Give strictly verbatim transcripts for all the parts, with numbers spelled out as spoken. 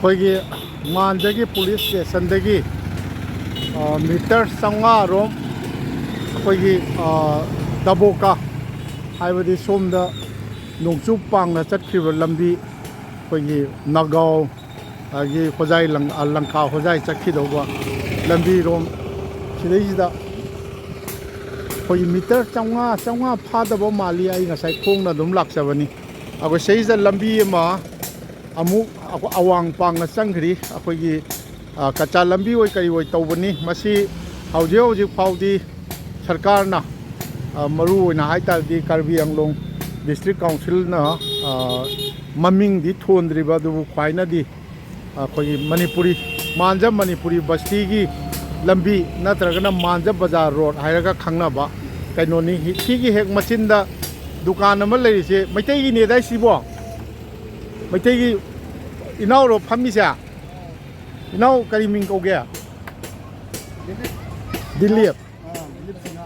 ꯑꯩꯈꯣꯏꯒꯤ ꯃꯥꯟꯖꯒꯤ ꯄꯨꯂꯤꯁ ꯁ꯭ꯇꯦꯁꯟꯗꯒꯤ, ꯑ, ꯃꯤꯇꯔ ꯆꯥꯝꯃꯉꯥ ꯔꯣꯝ ꯑꯩꯈꯣꯏꯒꯤ, ꯑ, ꯗꯕꯣꯀꯥ, ꯍꯥꯏꯕꯗꯤ ꯁꯣꯝꯗ ꯅꯣꯡꯆꯨꯞ ꯄꯥꯡꯅ ꯆꯠꯈ꯭ꯔꯤꯕ ꯂꯝꯕꯤ, ꯑꯩꯈꯣꯏꯒꯤ ꯅꯥꯒꯥꯎ, ꯑꯗꯒꯤ ꯍꯣꯖꯥꯏ ꯂꯪ-, ꯑ, ꯂꯪꯀꯥ ꯍꯣꯖꯥꯏ ꯆꯠꯈꯤꯗꯧꯕ ꯂꯝꯕꯤꯔꯣꯝ ꯁꯤꯗꯩꯁꯤꯗ ꯑꯩꯈꯣꯏꯒꯤ ꯃꯤꯇꯔ ꯆꯥꯝꯃꯉꯥ, ꯆꯥꯝꯃꯉꯥ ꯐꯥꯗꯕ ꯃꯥꯜꯂꯤ꯫ ꯑꯩ ꯉꯁꯥꯏ ꯈꯣꯡꯅ ꯑꯗꯨꯝ ꯂꯥꯛꯆꯕꯅꯤ꯫ ꯑꯩꯈꯣꯏ ꯁꯤꯗꯩꯁꯤꯗ ꯂꯝꯕꯤ ꯑꯃ ꯑꯃꯨꯛ ꯑ-, ꯑꯋꯥꯡ ꯄꯥꯡꯅ ꯆꯪꯈ꯭ꯔꯤ꯫ ꯑꯩꯈꯣꯏꯒꯤ, ꯑ, ꯀꯆꯥ ꯂꯝꯕꯤ ꯑꯣꯏ ꯀꯔꯤ ꯑꯣꯏ ꯇꯧꯕꯅꯤ꯫ ꯃꯁꯤ ꯍꯧꯖꯤꯛ ꯍꯧꯖꯤꯛ ꯐꯥꯎꯗꯤ ꯁꯔꯀꯥꯔꯅ, ꯑ, ꯃꯔꯨ ꯑꯣꯏꯅ ꯍꯥꯏ ꯇꯥꯔꯗꯤ ꯀꯥꯔꯕꯤ ꯑꯪꯂꯣꯡ ꯗꯤꯁꯇ꯭ꯔꯤꯛ ꯀꯥꯎꯟꯁꯤꯜꯅ, ꯑ, ꯃꯃꯤꯡꯗꯤ ꯊꯣꯟꯗ꯭ꯔꯤꯕ, ꯑꯗꯨꯕꯨ ꯈ꯭ꯋꯥꯏꯅꯗꯤ ꯑꯩꯈꯣꯏꯒꯤ ꯃꯅꯤꯄꯨꯔꯤ, ꯃꯥꯟꯖ ꯃꯅꯤꯄꯨꯔꯤ ꯕꯁꯇꯤꯒꯤ ꯂꯝꯕꯤ ꯅꯠꯇ꯭ꯔꯒꯅ ꯃꯥꯟꯖ ꯕꯖꯥꯔ ꯔꯣꯗ ꯍꯥꯏꯔꯒ ꯈꯪꯅꯕ ꯀꯩꯅꯣꯅꯤ꯫ ꯁꯤꯒꯤ ꯍꯦꯛ ꯃꯆꯤꯟꯗ ꯗꯨꯀꯥꯟ ꯑꯃ ꯂꯩꯔꯤꯁꯦ ꯃꯩꯇꯩꯒꯤꯅꯦꯗꯥꯏ ꯁꯤꯕꯣ? ꯃꯩꯇꯩꯒꯤ ꯏꯅꯥꯎꯔꯣ ꯐꯝꯃꯤꯁꯦ? ꯏꯅꯥꯎ ꯀꯔꯤ ꯃꯤꯡ ꯀꯧꯒꯦ? ꯗꯤꯂꯤꯞ꯫ ꯑꯥ, ꯗꯤꯂꯤꯞ ꯁꯅꯥ꯫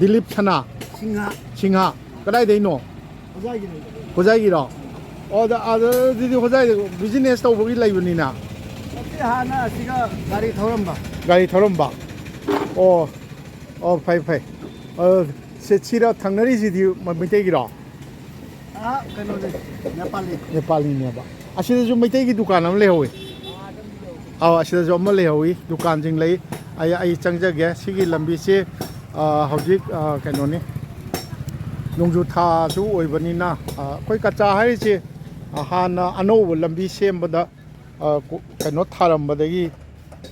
ꯗꯤꯂꯤꯞ ꯁꯅꯥ꯫ ꯁꯤꯡꯍ꯫ ꯁꯤꯡꯍ꯫ ꯀꯗꯥꯏꯗꯩꯅꯣ? ꯍꯣꯖꯥꯏꯒꯤꯅꯦ꯫ ꯍꯣꯖꯥꯏꯒꯤꯔꯣ? ꯑꯣ, ꯑꯗ, ꯑꯗ, ꯑꯗꯨꯗꯤ ꯍꯣꯖꯥꯏꯗ ꯕꯤꯖꯤꯅꯦꯁ ꯇꯧꯕꯒꯤ ꯂꯩꯕꯅꯤꯅ? ꯅꯠꯇꯦ, ꯍꯥꯟꯅ ꯑꯁꯤꯒ ꯒꯥꯔꯤ ꯊꯧꯔꯝꯕ꯫ ꯒꯥꯔꯤ ꯊꯧꯔꯝꯕ? ꯑꯣ, ꯑꯣ, ꯐꯩ, ꯐꯩ꯫ ꯑ, ꯁꯤ, ꯁꯤꯔ ꯊꯪꯅꯔꯤꯁꯤꯗꯤ ꯃ-, ꯃꯩꯇꯩꯒꯤꯔꯣ? ꯑꯥ, ꯀꯩꯅꯣꯅꯦ, ꯅꯦꯄꯥꯂꯤ꯫ ꯅꯦꯄꯥꯂꯤꯅꯦꯕ꯫ ꯑꯁꯤꯗꯁꯨ ꯃꯩꯇꯩꯒꯤ ꯗꯨꯀꯥꯟ ꯑꯃ ꯂꯩꯍꯧꯋꯤ꯫ ꯑꯥ, ꯑꯗꯨꯝ ꯂꯩꯍꯧꯋꯤ꯫ ꯑꯥꯎ, ꯑꯁꯤꯗꯁꯨ ꯑꯃ ꯂꯩꯍꯧꯋꯤ꯫ ꯗꯨꯀꯥꯟꯁꯤꯡ ꯂꯩ꯫ ꯑꯩ, ꯑꯩ ꯆꯪꯖꯒꯦ꯫ ꯁꯤꯒꯤ ꯂꯝꯕꯤꯁꯦ, ꯑ, ꯍꯧꯖꯤꯛ, ꯑ, ꯀꯩꯅꯣꯅꯤ, ꯅꯣꯡꯖꯨ ꯊꯥꯁꯨ ꯑꯣꯏꯕꯅꯤꯅ, ꯑ, ꯑꯩꯈꯣꯏ ꯀꯆꯥ ꯍꯥꯏꯔꯤꯁꯦ, ꯑ, ꯍꯥꯟꯅ ꯑꯅꯧꯕ ꯂꯝꯕꯤ ꯁꯦꯝꯕꯗ, ꯑ, ꯀꯣ-, ꯀꯩꯅꯣ ꯊꯥꯔꯝꯕꯗꯒꯤ,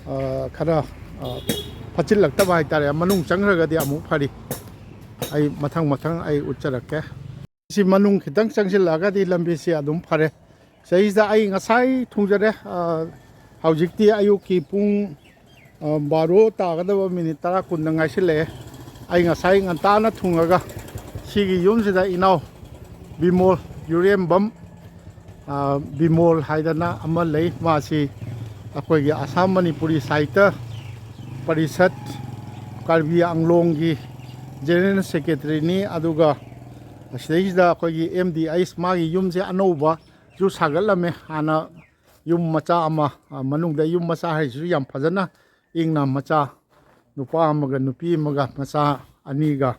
ꯑ, ꯈꯔ, ꯑ, ꯐꯠꯆꯤꯜꯂꯛꯇꯕ ꯍꯥꯏꯇꯥꯔꯦ꯫ ꯃꯅꯨꯡ ꯆꯪꯈ꯭ꯔꯒꯗꯤ ꯑꯃꯨꯛ ꯐꯔꯤ꯫ ꯑꯩ ꯃꯊꯪ ꯃꯊꯪ ꯑꯩ ꯎꯠꯆꯔꯛꯀꯦ꯫ ꯁꯤ ꯃꯅꯨꯡ ꯈꯤꯇꯪ ꯆꯪꯁꯤꯜꯂꯛꯑꯒꯗꯤ ꯂꯝꯕꯤꯁꯦ ꯑꯗꯨꯝ ꯐꯔꯦ꯫ ꯁꯤꯗꯩꯁꯤꯗ ꯑꯩ ꯉꯁꯥꯏ ꯊꯨꯡꯖꯔꯦ꯫ ꯑ, ꯍꯧꯖꯤꯛꯇꯤ ꯑꯌꯨꯛꯀꯤ ꯄꯨꯡ, ꯑ, ꯕꯥꯔꯣ ꯇꯥꯒꯗꯕ ꯃꯤꯅꯤꯠ ꯇꯔꯥ ꯀꯨꯟꯗ ꯉꯥꯏꯁꯤꯜꯂꯛꯑꯦ꯫ ꯑꯩ ꯉꯁꯥꯏ ꯉꯟꯇꯥꯅ ꯊꯨꯡꯉꯒ ꯁꯤꯒꯤ ꯌꯨꯝꯁꯤꯗ ꯏꯅꯥꯎ ꯕꯤꯃꯣꯜ ꯌꯨꯔꯦꯝꯕꯝ, ꯑ, ꯕꯤꯃꯣꯜ ꯍꯥꯏꯗꯅ ꯑꯃ ꯂꯩ꯫ ꯃꯥꯁꯤ ꯑꯩꯈꯣꯏꯒꯤ ꯑꯁꯥꯝ ꯃꯅꯤꯄꯨꯔꯤ ꯁꯥꯍꯤꯇ꯭ꯌ ꯄꯔꯤꯁꯠ ꯀꯥꯔꯕꯤ ꯑꯪꯂꯣꯡꯒꯤ ꯖꯦꯅꯔꯦꯜ ꯁꯦꯀ꯭ꯔꯦꯇꯔꯤꯅꯤ꯫ ꯑꯗꯨꯒ ꯑꯁꯤꯗꯩꯁꯤꯗ ꯑꯩꯈꯣꯏꯒꯤ ꯑꯦꯝ ꯗꯤ ꯑꯩꯁ ꯃꯥꯒꯤ ꯌꯨꯝꯁꯦ ꯑꯅꯧꯕꯁꯨ ꯁꯥꯒꯠꯂꯝꯃꯦ꯫ ꯍꯥꯟꯅ ꯌꯨꯝ ꯃꯆꯥ ꯑꯃ, ꯑ, ꯃꯅꯨꯡꯗ ꯌꯨꯝ ꯃꯆꯥ ꯍꯥꯏꯁꯤꯁꯨ ꯌꯥꯝ ꯐꯖꯅ ꯏꯪꯅ, ꯃꯆꯥ ꯅꯨꯄꯥ ꯑꯃꯒ ꯅꯨꯄꯤ ꯑꯃꯒ ꯃꯆꯥ ꯑꯅꯤꯒ,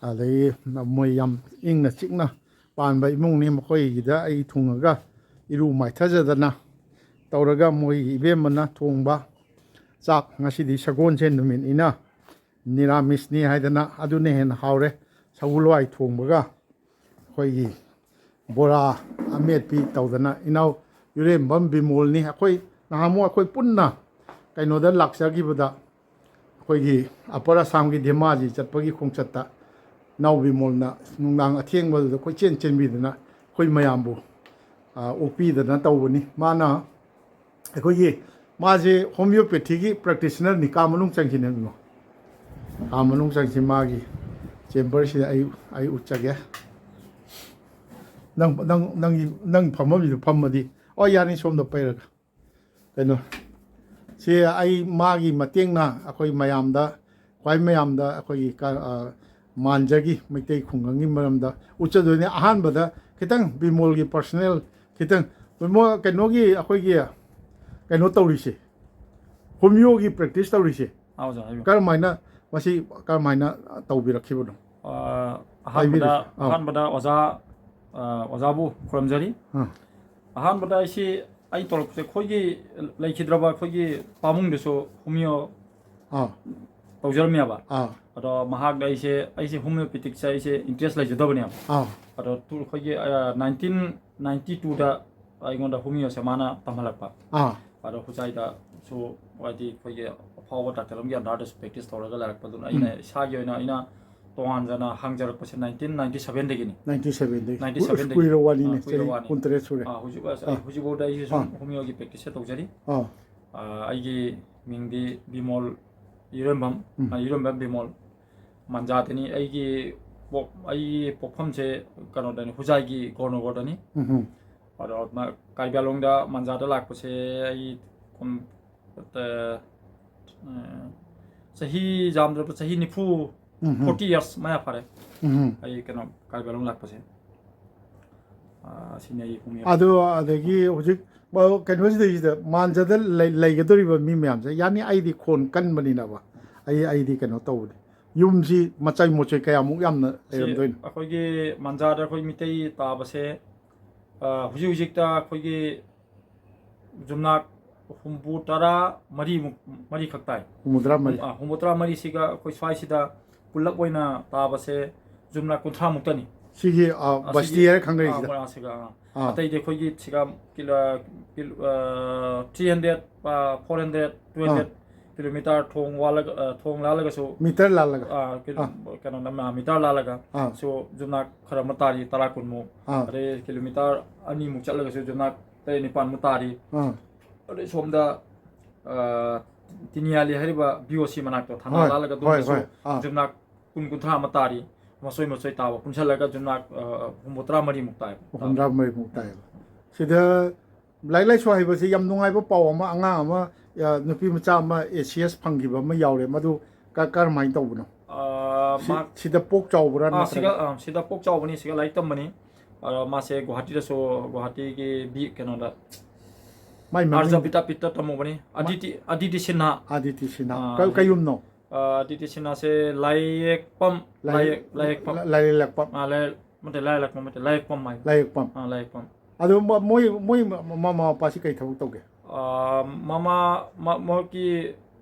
ꯑꯗꯒꯤ ꯃꯣꯏ ꯌꯥꯝ ꯏꯪꯅ ꯆꯤꯛꯅ ꯄꯥꯟꯕ ꯏꯃꯨꯡꯅꯤ꯫ ꯃꯈꯣꯏꯒꯤꯗ ꯑꯩ ꯊꯨꯡꯉꯒ ꯏꯔꯨ ꯃꯥꯏꯊꯖꯗꯅ ꯇꯧꯔꯒ, ꯃꯣꯏꯒꯤ ꯏꯕꯦꯝꯃꯅ ꯊꯣꯡꯕ ꯆꯥꯛ, ꯉꯁꯤꯗꯤ ꯁꯒꯣꯜꯁꯦꯟ ꯅꯨꯃꯤꯠꯅꯤꯅ ꯅꯤꯔꯥꯃꯤꯁꯅꯤ ꯍꯥꯏꯗꯅ ꯑꯗꯨꯅ ꯍꯦꯟꯅ ꯍꯥꯎꯔꯦ꯫ ꯁꯒꯣꯜ ꯍꯋꯥꯏ ꯊꯣꯡꯕꯒ ꯑꯩꯈꯣꯏꯒꯤ ꯕꯣꯔꯥ ꯑꯃꯦꯠꯄꯤ ꯇꯧꯗꯅ, ꯏꯅꯥꯎ ꯏꯔꯦꯝꯕꯝ ꯕꯤꯃꯣꯜꯅꯤ꯫ ꯑꯩꯈꯣꯏ ꯅꯍꯥꯟꯃꯨꯛ ꯑꯩꯈꯣꯏ ꯄꯨꯟꯅ ꯀꯩꯅꯣꯗ ꯂꯥꯛꯆꯈꯤꯕꯗ, ꯑꯩꯈꯣꯏꯒꯤ ꯑꯄꯔ ꯑꯁꯥꯝꯒꯤ ꯙꯦꯃꯥꯖꯤ ꯆꯠꯄꯒꯤ ꯈꯣꯡꯆꯠꯇ ꯏꯅꯥꯎ ꯕꯤꯃꯣꯜꯅ ꯅꯨꯡꯗꯥꯡ ꯑꯊꯦꯡꯕꯗꯨꯗ ꯀꯣꯏꯆꯦꯟ ꯆꯦꯟꯕꯤꯗꯅ ꯑꯩꯈꯣꯏ ꯃꯌꯥꯝꯕꯨ, ꯑ, ꯑꯣꯛꯄꯤꯗꯅ ꯇꯧꯕꯅꯤ꯫ ꯃꯥꯅ ꯑꯩꯈꯣꯏꯒꯤ, ꯃꯥꯁꯦ homeopathyꯒꯤ practitionerꯅꯤ, ꯀꯥ ꯃꯅꯨꯡ ꯆꯪꯁꯤꯅꯦ ꯏꯕꯨꯡꯉꯣ꯫ ꯀꯥ ꯃꯅꯨꯡ ꯆꯪꯁꯤ, ꯃꯥꯒꯤ chamberꯁꯤꯗ ꯑꯩ, ꯑꯩ ꯎꯠꯆꯒꯦ꯫ ꯅꯪ, ꯅꯪ, ꯅꯪꯒꯤ, ꯅꯪ ꯐꯝꯐꯝꯁꯤꯗ ꯐꯝꯃꯗꯤ, ꯑꯣ, ꯌꯥꯅꯤ, ꯁꯣꯝꯗ ꯄꯩꯔꯒ꯫ ꯀꯩꯅꯣ, ꯁꯤ ꯑꯩ ꯃꯥꯒꯤ ꯃꯇꯦꯡꯅ ꯑꯩꯈꯣꯏ ꯃꯌꯥꯝꯗ, ꯈ꯭ꯋꯥꯏ ꯃꯌꯥꯝꯗ ꯑꯩꯈꯣꯏꯒꯤ ꯀ-, ꯑ, ꯃꯥꯟꯖꯒꯤ ꯃꯩꯇꯩ ꯈꯨꯡꯒꯪꯒꯤ ꯃꯔꯝꯗ ꯎꯠꯆꯗꯣꯏꯅꯦ꯫ ꯑꯍꯥꯟꯕꯗ ꯈꯤꯇꯪ ꯕꯤꯃꯣꯜꯒꯤ personal ꯈꯤꯇꯪ, ꯕꯤꯃꯣꯜ, ꯀꯩꯅꯣꯒꯤ ꯑꯩꯈꯣꯏꯒꯤ ꯀꯩꯅꯣ ꯇꯧꯔꯤꯁꯦ, homeoꯒꯤ practice ꯇꯧꯔꯤꯁꯦ, ꯑꯥ, ꯑꯣꯖꯥ, ꯍꯥꯏꯕꯤꯌꯨ꯫ ꯀꯔꯝꯍꯥꯏꯅ, ꯃꯁꯤ ꯀꯔꯝꯍꯥꯏꯅ ꯇꯧꯕꯤꯔꯛꯈꯤꯕꯅꯣ? ꯑ, ꯑꯍꯥꯟꯕꯗ, ꯍꯥꯏꯕꯤꯔꯛꯑꯣ꯫ ꯑꯥ꯫ ꯑꯍꯥꯟꯕꯗ ꯑꯣꯖꯥ, ꯑ, ꯑꯣꯖꯥꯕꯨ ꯈꯨꯔꯨꯝꯖꯔꯤ꯫ ꯑꯥ꯫ ꯑꯍꯥꯟꯕꯗ ꯑꯩꯁꯤ, ꯑꯩ ꯇꯧꯔꯛꯄꯁꯦ ꯑꯩꯈꯣꯏꯒꯤ ꯂꯩꯈꯤꯗ꯭ꯔꯕ ꯑꯩꯈꯣꯏꯒꯤ ꯄꯥꯕꯨꯡꯗꯁꯨ homeo ꯑꯥ꯫ ꯇꯧꯖꯔꯝꯃꯦꯕ꯫ ꯑꯥ꯫ ꯑꯗꯣ ꯃꯍꯥꯛꯅ ꯑꯩꯁꯦ, ꯑꯩꯁꯦ homeopathyꯁꯦ ꯑꯩꯁꯦ interest ꯂꯩꯖꯗꯕꯅꯦꯕ꯫ ꯑꯥ꯫ ꯑꯗꯣ ꯇꯨ-, ꯑꯩꯈꯣꯏꯒꯤ, ꯑ, nineteen ninety twoꯗ ꯑꯩꯉꯣꯟꯗ homeoꯁꯦ ꯃꯥꯅ ꯇꯝꯍꯜꯂꯛꯄ꯫ ꯑꯥ꯫ ꯑꯗꯣ ꯈꯨꯖꯥꯏꯗꯁꯨ, ꯍꯥꯏꯗꯤ ꯑꯩꯈꯣꯏꯒꯤ ꯑꯐꯥꯎꯕ ꯗꯥꯛꯇꯔ ꯑꯃꯒꯤ underꯗꯁꯨ practice ꯇꯧꯔꯒ ꯂꯩꯔꯛꯄꯗꯨꯅ ꯑꯩꯅ ꯎꯝ꯫ ꯏꯁꯥꯒꯤ ꯑꯣꯏꯅ ꯑꯩꯅ ꯇꯣꯉꯥꯟꯖꯅ ꯍꯥꯡꯖꯔꯛꯄꯁꯦ nineteen ninety sevenꯗꯒꯤꯅꯤ꯫ Ninety sevenꯗꯒꯤꯅꯤ꯫ Ninety sevenꯗꯒꯤ꯫ ꯀꯨꯏꯔ ꯋꯥꯅꯤꯅꯦ, ꯑꯥ, ꯀꯨꯏꯔ ꯆꯍꯤ ꯋꯥꯅꯤ꯫ ꯀꯨꯟꯇꯔꯦꯠ ꯁꯨꯔꯦ꯫ ꯑꯥ, ꯍꯧꯖꯤꯛ, ꯑꯁ, ꯑꯩ ꯑꯥ꯫ ꯍꯧꯖꯤꯛꯐꯥꯎꯗ ꯑꯩꯁꯦ ꯁꯨꯝ ꯑꯥ꯫ Homeoꯒꯤ practiceꯁꯦ ꯇꯧꯖꯔꯤ꯫ ꯑꯥ꯫ ꯑꯥ, ꯑꯩꯒꯤ ꯃꯤꯡꯗꯤ ꯕꯤꯃꯣꯜ ꯏꯔꯣꯝꯕꯝ, ꯎꯝ꯫ ꯑꯥ, ꯏꯔꯣꯝꯕꯝ ꯕꯤꯃꯣꯜ ꯃꯟꯖꯥꯗꯅꯤ꯫ ꯑꯩꯒꯤ ꯄꯣꯛ-, ꯑꯩꯒꯤ ꯄꯣꯛꯐꯝꯁꯦ ꯀꯩꯅꯣꯗꯅꯤ, ꯍꯨꯖꯥꯏꯒꯤ ꯒꯣꯔꯅꯣꯒꯣꯔꯗꯅꯤ꯫ ꯎꯝ ꯍꯝ꯫ ꯑꯗꯣ ꯃ-, ꯀꯥꯔꯕꯤ ꯑꯥꯡꯂꯣꯡꯗ ꯃꯟꯖꯥꯗ ꯂꯥꯛꯄꯁꯦ ꯑꯩ ꯀꯨꯝ-, ꯑ, ꯑ, ꯆꯍꯤ ꯌꯥꯝꯗ꯭ꯔꯕ ꯆꯍꯤ ꯅꯤꯐꯨ, ꯎꯝ ꯍꯝ꯫ Forty years ꯃꯌꯥ ꯐꯥꯔꯦ꯫ ꯎꯝ ꯍꯝ꯫ ꯑꯩ ꯀꯩꯅꯣ ꯀꯥꯔꯕꯤ ꯑꯥꯡꯂꯣꯡ ꯂꯥꯛꯄꯁꯦ꯫ ꯑ, ꯁꯤꯅꯤ ꯑꯩꯒꯤ ꯄꯨꯡ ꯑꯗꯣ ꯑꯗꯒꯤ ꯍꯧꯖꯤꯛ ꯄ-, ꯀꯩꯅꯣꯁꯤꯗꯩꯁꯤꯗ ꯃꯥꯟꯖꯗ ꯂꯩ-, ꯂꯩꯒꯗꯧꯔꯤꯕ ꯃꯤ ꯃꯌꯥꯝꯁꯦ, ꯌꯥꯅꯤ, ꯑꯩꯗꯤ ꯈꯣꯟ ꯀꯟꯕꯅꯤꯅꯕ, ꯑꯩ, ꯑꯩꯗꯤ ꯀꯩꯅꯣ ꯇꯧꯕꯅꯤ꯫ ꯌꯨꯝꯁꯤ ꯃꯆꯩ ꯃꯣꯠꯆꯩ ꯀꯌꯥꯃꯨꯛ ꯌꯥꯝꯅ ꯁꯤ ꯂꯩꯔꯝꯗꯣꯏꯅꯣ? ꯑꯩꯈꯣꯏꯒꯤ ꯃꯟꯖꯥꯗ ꯑꯩꯈꯣꯏ ꯃꯤꯇꯩ ꯇꯥꯕꯁꯦ, ꯑ, ꯍꯧꯖꯤꯛ ꯍꯧꯖꯤꯛꯇ ꯑꯩꯈꯣꯏꯒꯤ ꯌꯨꯝꯅꯥꯛ ꯍꯨꯝꯐꯨ ꯇꯔꯥ ꯃꯔꯤꯃꯨꯛ, ꯃꯔꯤꯈꯛ ꯇꯥꯏ꯫ ꯍꯨꯝꯐꯨꯇꯔꯥ ꯃꯔꯤ꯫ ꯑ, ꯍꯨꯝꯐꯨꯇꯔꯥ ꯃꯔꯤꯁꯤꯒ ꯑꯩꯈꯣꯏ ꯁ꯭ꯋꯥꯏꯁꯤꯗ ꯄꯨꯂꯞ ꯑꯣꯏꯅ ꯇꯥꯕꯁꯦ ꯌꯨꯝꯅꯥꯛ ꯀꯨꯟꯊ꯭ꯔꯥꯃꯨꯛꯇꯅꯤ꯫ ꯁꯤꯒꯤ, ꯑ, ꯑꯁꯤꯒꯤ, ꯕꯁꯇꯤ ꯍꯥꯏꯔ ꯈꯪꯅꯔꯤꯁꯤꯗ? ꯑ, ꯃꯣꯏꯔꯥꯡꯁꯤꯒ, ꯑ꯫ ꯑꯥ꯫ ꯑꯇꯩꯗꯤ ꯑꯩꯈꯣꯏꯒꯤ ꯁꯤꯒ ꯀꯤꯂꯣ-, ꯀꯤꯂꯣ-, ꯑ, three hundred, ꯑ, four hundred, two hundred ꯑꯥ꯫ Kilometer ꯊꯣꯡ ꯋꯥꯜꯂꯒ, ꯑ, ꯊꯣꯡ ꯂꯥꯜꯂꯒꯁꯨ, ꯃꯤꯇꯔ ꯂꯥꯜꯂꯒ? ꯑ, ꯀꯤꯂꯣ-, ꯑꯥ꯫ ꯀꯩꯅꯣ, ꯅꯝ-, ꯑ, ꯃꯤꯇꯔ ꯂꯥꯜꯂꯒ ꯑꯥ꯫ ꯁꯨ ꯌꯨꯝꯅꯥꯛ ꯈꯔ ꯑꯃ ꯇꯥꯔꯤ, ꯇꯔꯥ ꯀꯨꯟꯃꯨꯛ꯫ ꯑꯥ꯫ ꯑꯗꯩ kilometer ꯑꯅꯤꯃꯨꯛ ꯆꯠꯂꯒꯁꯨ ꯌꯨꯝꯅꯥꯛ ꯇꯔꯦꯠ ꯅꯤꯄꯥꯟꯃꯨꯛ ꯇꯥꯔꯤ꯫ ꯑꯥ꯫ ꯑꯗꯩ ꯁꯣꯝꯗ, ꯑ, ꯇꯤꯅꯤꯌꯥꯂꯤ ꯍꯥꯏꯔꯤꯕ B O C ꯃꯅꯥꯛꯇꯣ, ꯊꯅꯥ ꯍꯣꯏ, ꯂꯥꯜꯂꯒ ꯍꯣꯏ, ꯑꯗꯣꯝꯗꯁꯨ ꯍꯣꯏ, ꯑꯥ꯫ ꯌꯨꯝꯅꯥꯛ ꯀꯨꯟ, ꯀꯨꯟꯊ꯭ꯔꯥ ꯑꯃ ꯇꯥꯔꯤ꯫ ꯃꯆꯣꯏ ꯃꯆꯣꯏ ꯇꯥꯕ ꯄꯨꯟꯁꯜꯂꯒ ꯌꯨꯝꯅꯥꯛ, ꯑ, ꯍꯨꯝꯐꯨꯇꯔꯥ ꯃꯔꯤꯃꯨꯛ ꯇꯥꯏꯕ꯫ ꯍꯨꯝꯐꯨꯇꯔꯥ ꯃꯔꯤꯃꯨꯛ ꯇꯥꯏꯕ꯫ ꯁꯤꯗ ꯂꯥꯏꯔꯤꯛ ꯂꯥꯏꯁꯨ ꯍꯩꯕꯁꯤ ꯌꯥꯝ ꯅꯨꯡꯉꯥꯏꯕ ꯄꯥꯎ ꯑꯃ, ꯑꯉꯥꯡ ꯑꯃ, ꯑ, ꯅꯨꯄꯤ ꯃꯆꯥ ꯑꯃ A C S ꯐꯪꯈꯤꯕ ꯑꯃ ꯌꯥꯎꯔꯦ꯫ ꯃꯗꯨ ꯀ-, ꯀꯔꯝꯍꯥꯏꯅ ꯇꯧꯕꯅꯣ? ꯑ, ꯁꯤ-, ꯃꯥ-, ꯁꯤꯗ ꯄꯣꯛ ꯆꯥꯎꯕ꯭ꯔꯥ ꯑ, ꯅꯠꯇ꯭ꯔꯒ? ꯁꯤꯗ, ꯑ, ꯁꯤꯗ ꯄꯣꯛ ꯆꯥꯎꯕꯅꯤ, ꯁꯤꯗ ꯂꯥꯏꯔꯤꯛ ꯇꯝꯕꯅꯤ꯫ ꯑꯗꯣ ꯃꯥꯁꯦ ꯒꯨꯋꯥꯍꯥꯇꯤꯗꯁꯨ, ꯒꯨꯋꯥꯍꯥꯇꯤꯒꯤ ꯕꯤ-, ꯀꯩꯅꯣꯗ, ꯃꯥꯏ ꯃꯃꯤꯡ? ꯑꯥꯔꯖ ꯕꯤꯗ꯭ꯌꯥꯄꯤꯊꯇ ꯇꯝꯃꯨꯕꯅꯤ꯫ ꯃꯥ-, ꯑꯗꯤꯇꯤ, ꯑꯗꯤꯇꯤ ꯁꯤꯟꯍꯥ꯫ ꯑꯗꯤꯇꯤ ꯁꯤꯟꯍꯥ꯫ ꯑ, ꯀ-, ꯀꯩ ꯌꯨꯝꯅꯣ? ꯑ, ꯑꯗꯤꯇꯤ ꯁꯤꯟꯍꯥꯁꯦ ꯂꯥꯏꯌꯦꯛꯄꯝ, ꯂꯥꯏ-, ꯂꯥꯏꯌꯦꯛ-, ꯂꯥꯏꯌꯦꯛꯄꯝ꯫ ꯂꯥꯏ-, ꯂꯥꯏꯔꯦꯜꯂꯛꯄꯝ꯫ ꯑ, ꯂꯥꯏ-, ꯅꯠꯇꯦ, ꯂꯥꯏꯔꯦꯜꯂꯛꯄꯝ ꯅꯠꯇꯦ, ꯂꯥꯏꯌꯦꯛꯄꯝ ꯍꯥꯏ꯫ ꯂꯥꯏꯌꯦꯛꯄꯝ꯫ ꯑ, ꯂꯥꯏꯌꯦꯛꯄꯝ꯫ ꯑꯗꯨ ꯃ-, ꯃꯣꯏ, ꯃꯣꯏ ꯃ-, ꯃꯃꯥ ꯃꯄꯥꯁꯤ ꯀꯩ ꯊꯕꯛ ꯇꯧꯒꯦ? ꯑ, ꯃꯃꯥ, ꯃ-, ꯃꯍꯥꯛꯀꯤ